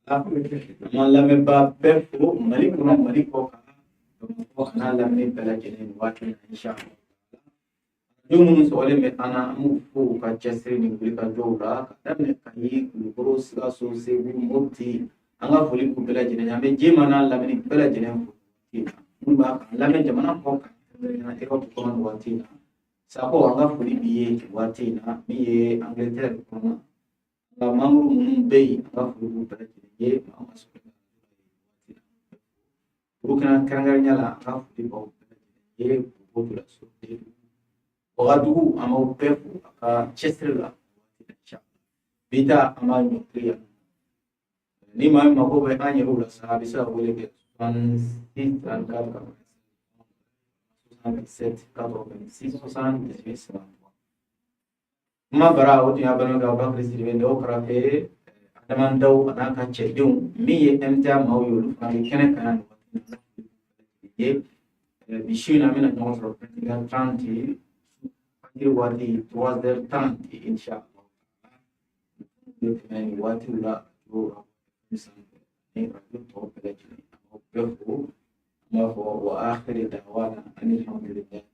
An b'an lamɛnbaa bɛɛ fo Mali kɔnɔ, Mali kɔ kan, Bamakɔ a n'a lamini bɛɛ lajɛlen nin waati in na inshallah. Radio minnu sɔgɔlen bɛ an na, an b'u fo u ka cɛsiri ni wulikajɔw la, ka daminɛ Kayi, Kulukoro, Sikaso, Segu, Mopti. An ka foli b'u bɛɛ lajɛlen ye. An bɛ Jema n'a lamini bɛɛ lajɛlen fo minnu b'a kan lamɛn jamana kɔ kan, kɛrɛnkɛrɛnnenya Europe kɔnɔ nin waati in na. Sako, an ka foli b'i ye nin waati in na, min ye Angleterre kɔnɔ. Nka mangoro minnu bɛ yen, an ka foli b'u bɛɛ lajɛlen ye. An ka sɔrɔ Burukina kɛrɛnkɛrɛnnenya la, an ka foli b'aw bɛɛ lajɛlen ye. Bobo-Dioulasso, Wagadugu, an b'aw bɛɛ fo a ka cɛsiri la. Bi ta an b'a ɲɔngiri yan. Ni maa min mako bɛ an yɛrɛw la sa, a bɛ se ka wele kɛ 66 34 77 86 78 53. Kuma bara o tun y'a balimakɛ Abubakar Sidibe Ndaw Karafe, Adama Ndaw a n'a ka cɛdenw min ye MTA maaw ye, olu fana bɛ kɛnɛ kan yan nin waati in na ye. Bi su in na, an bɛna ɲɔgɔn sɔrɔ 21h30, fajiri waati 3h30 inshallah. Bɛ tɛmɛ nin waatiw la radio sanfɛ ni radio tɔw bɛɛ lajɛlen. An b'aw bɛɛ fo, an b'a fɔ wa akhiri da'wana anilhamdulillahi.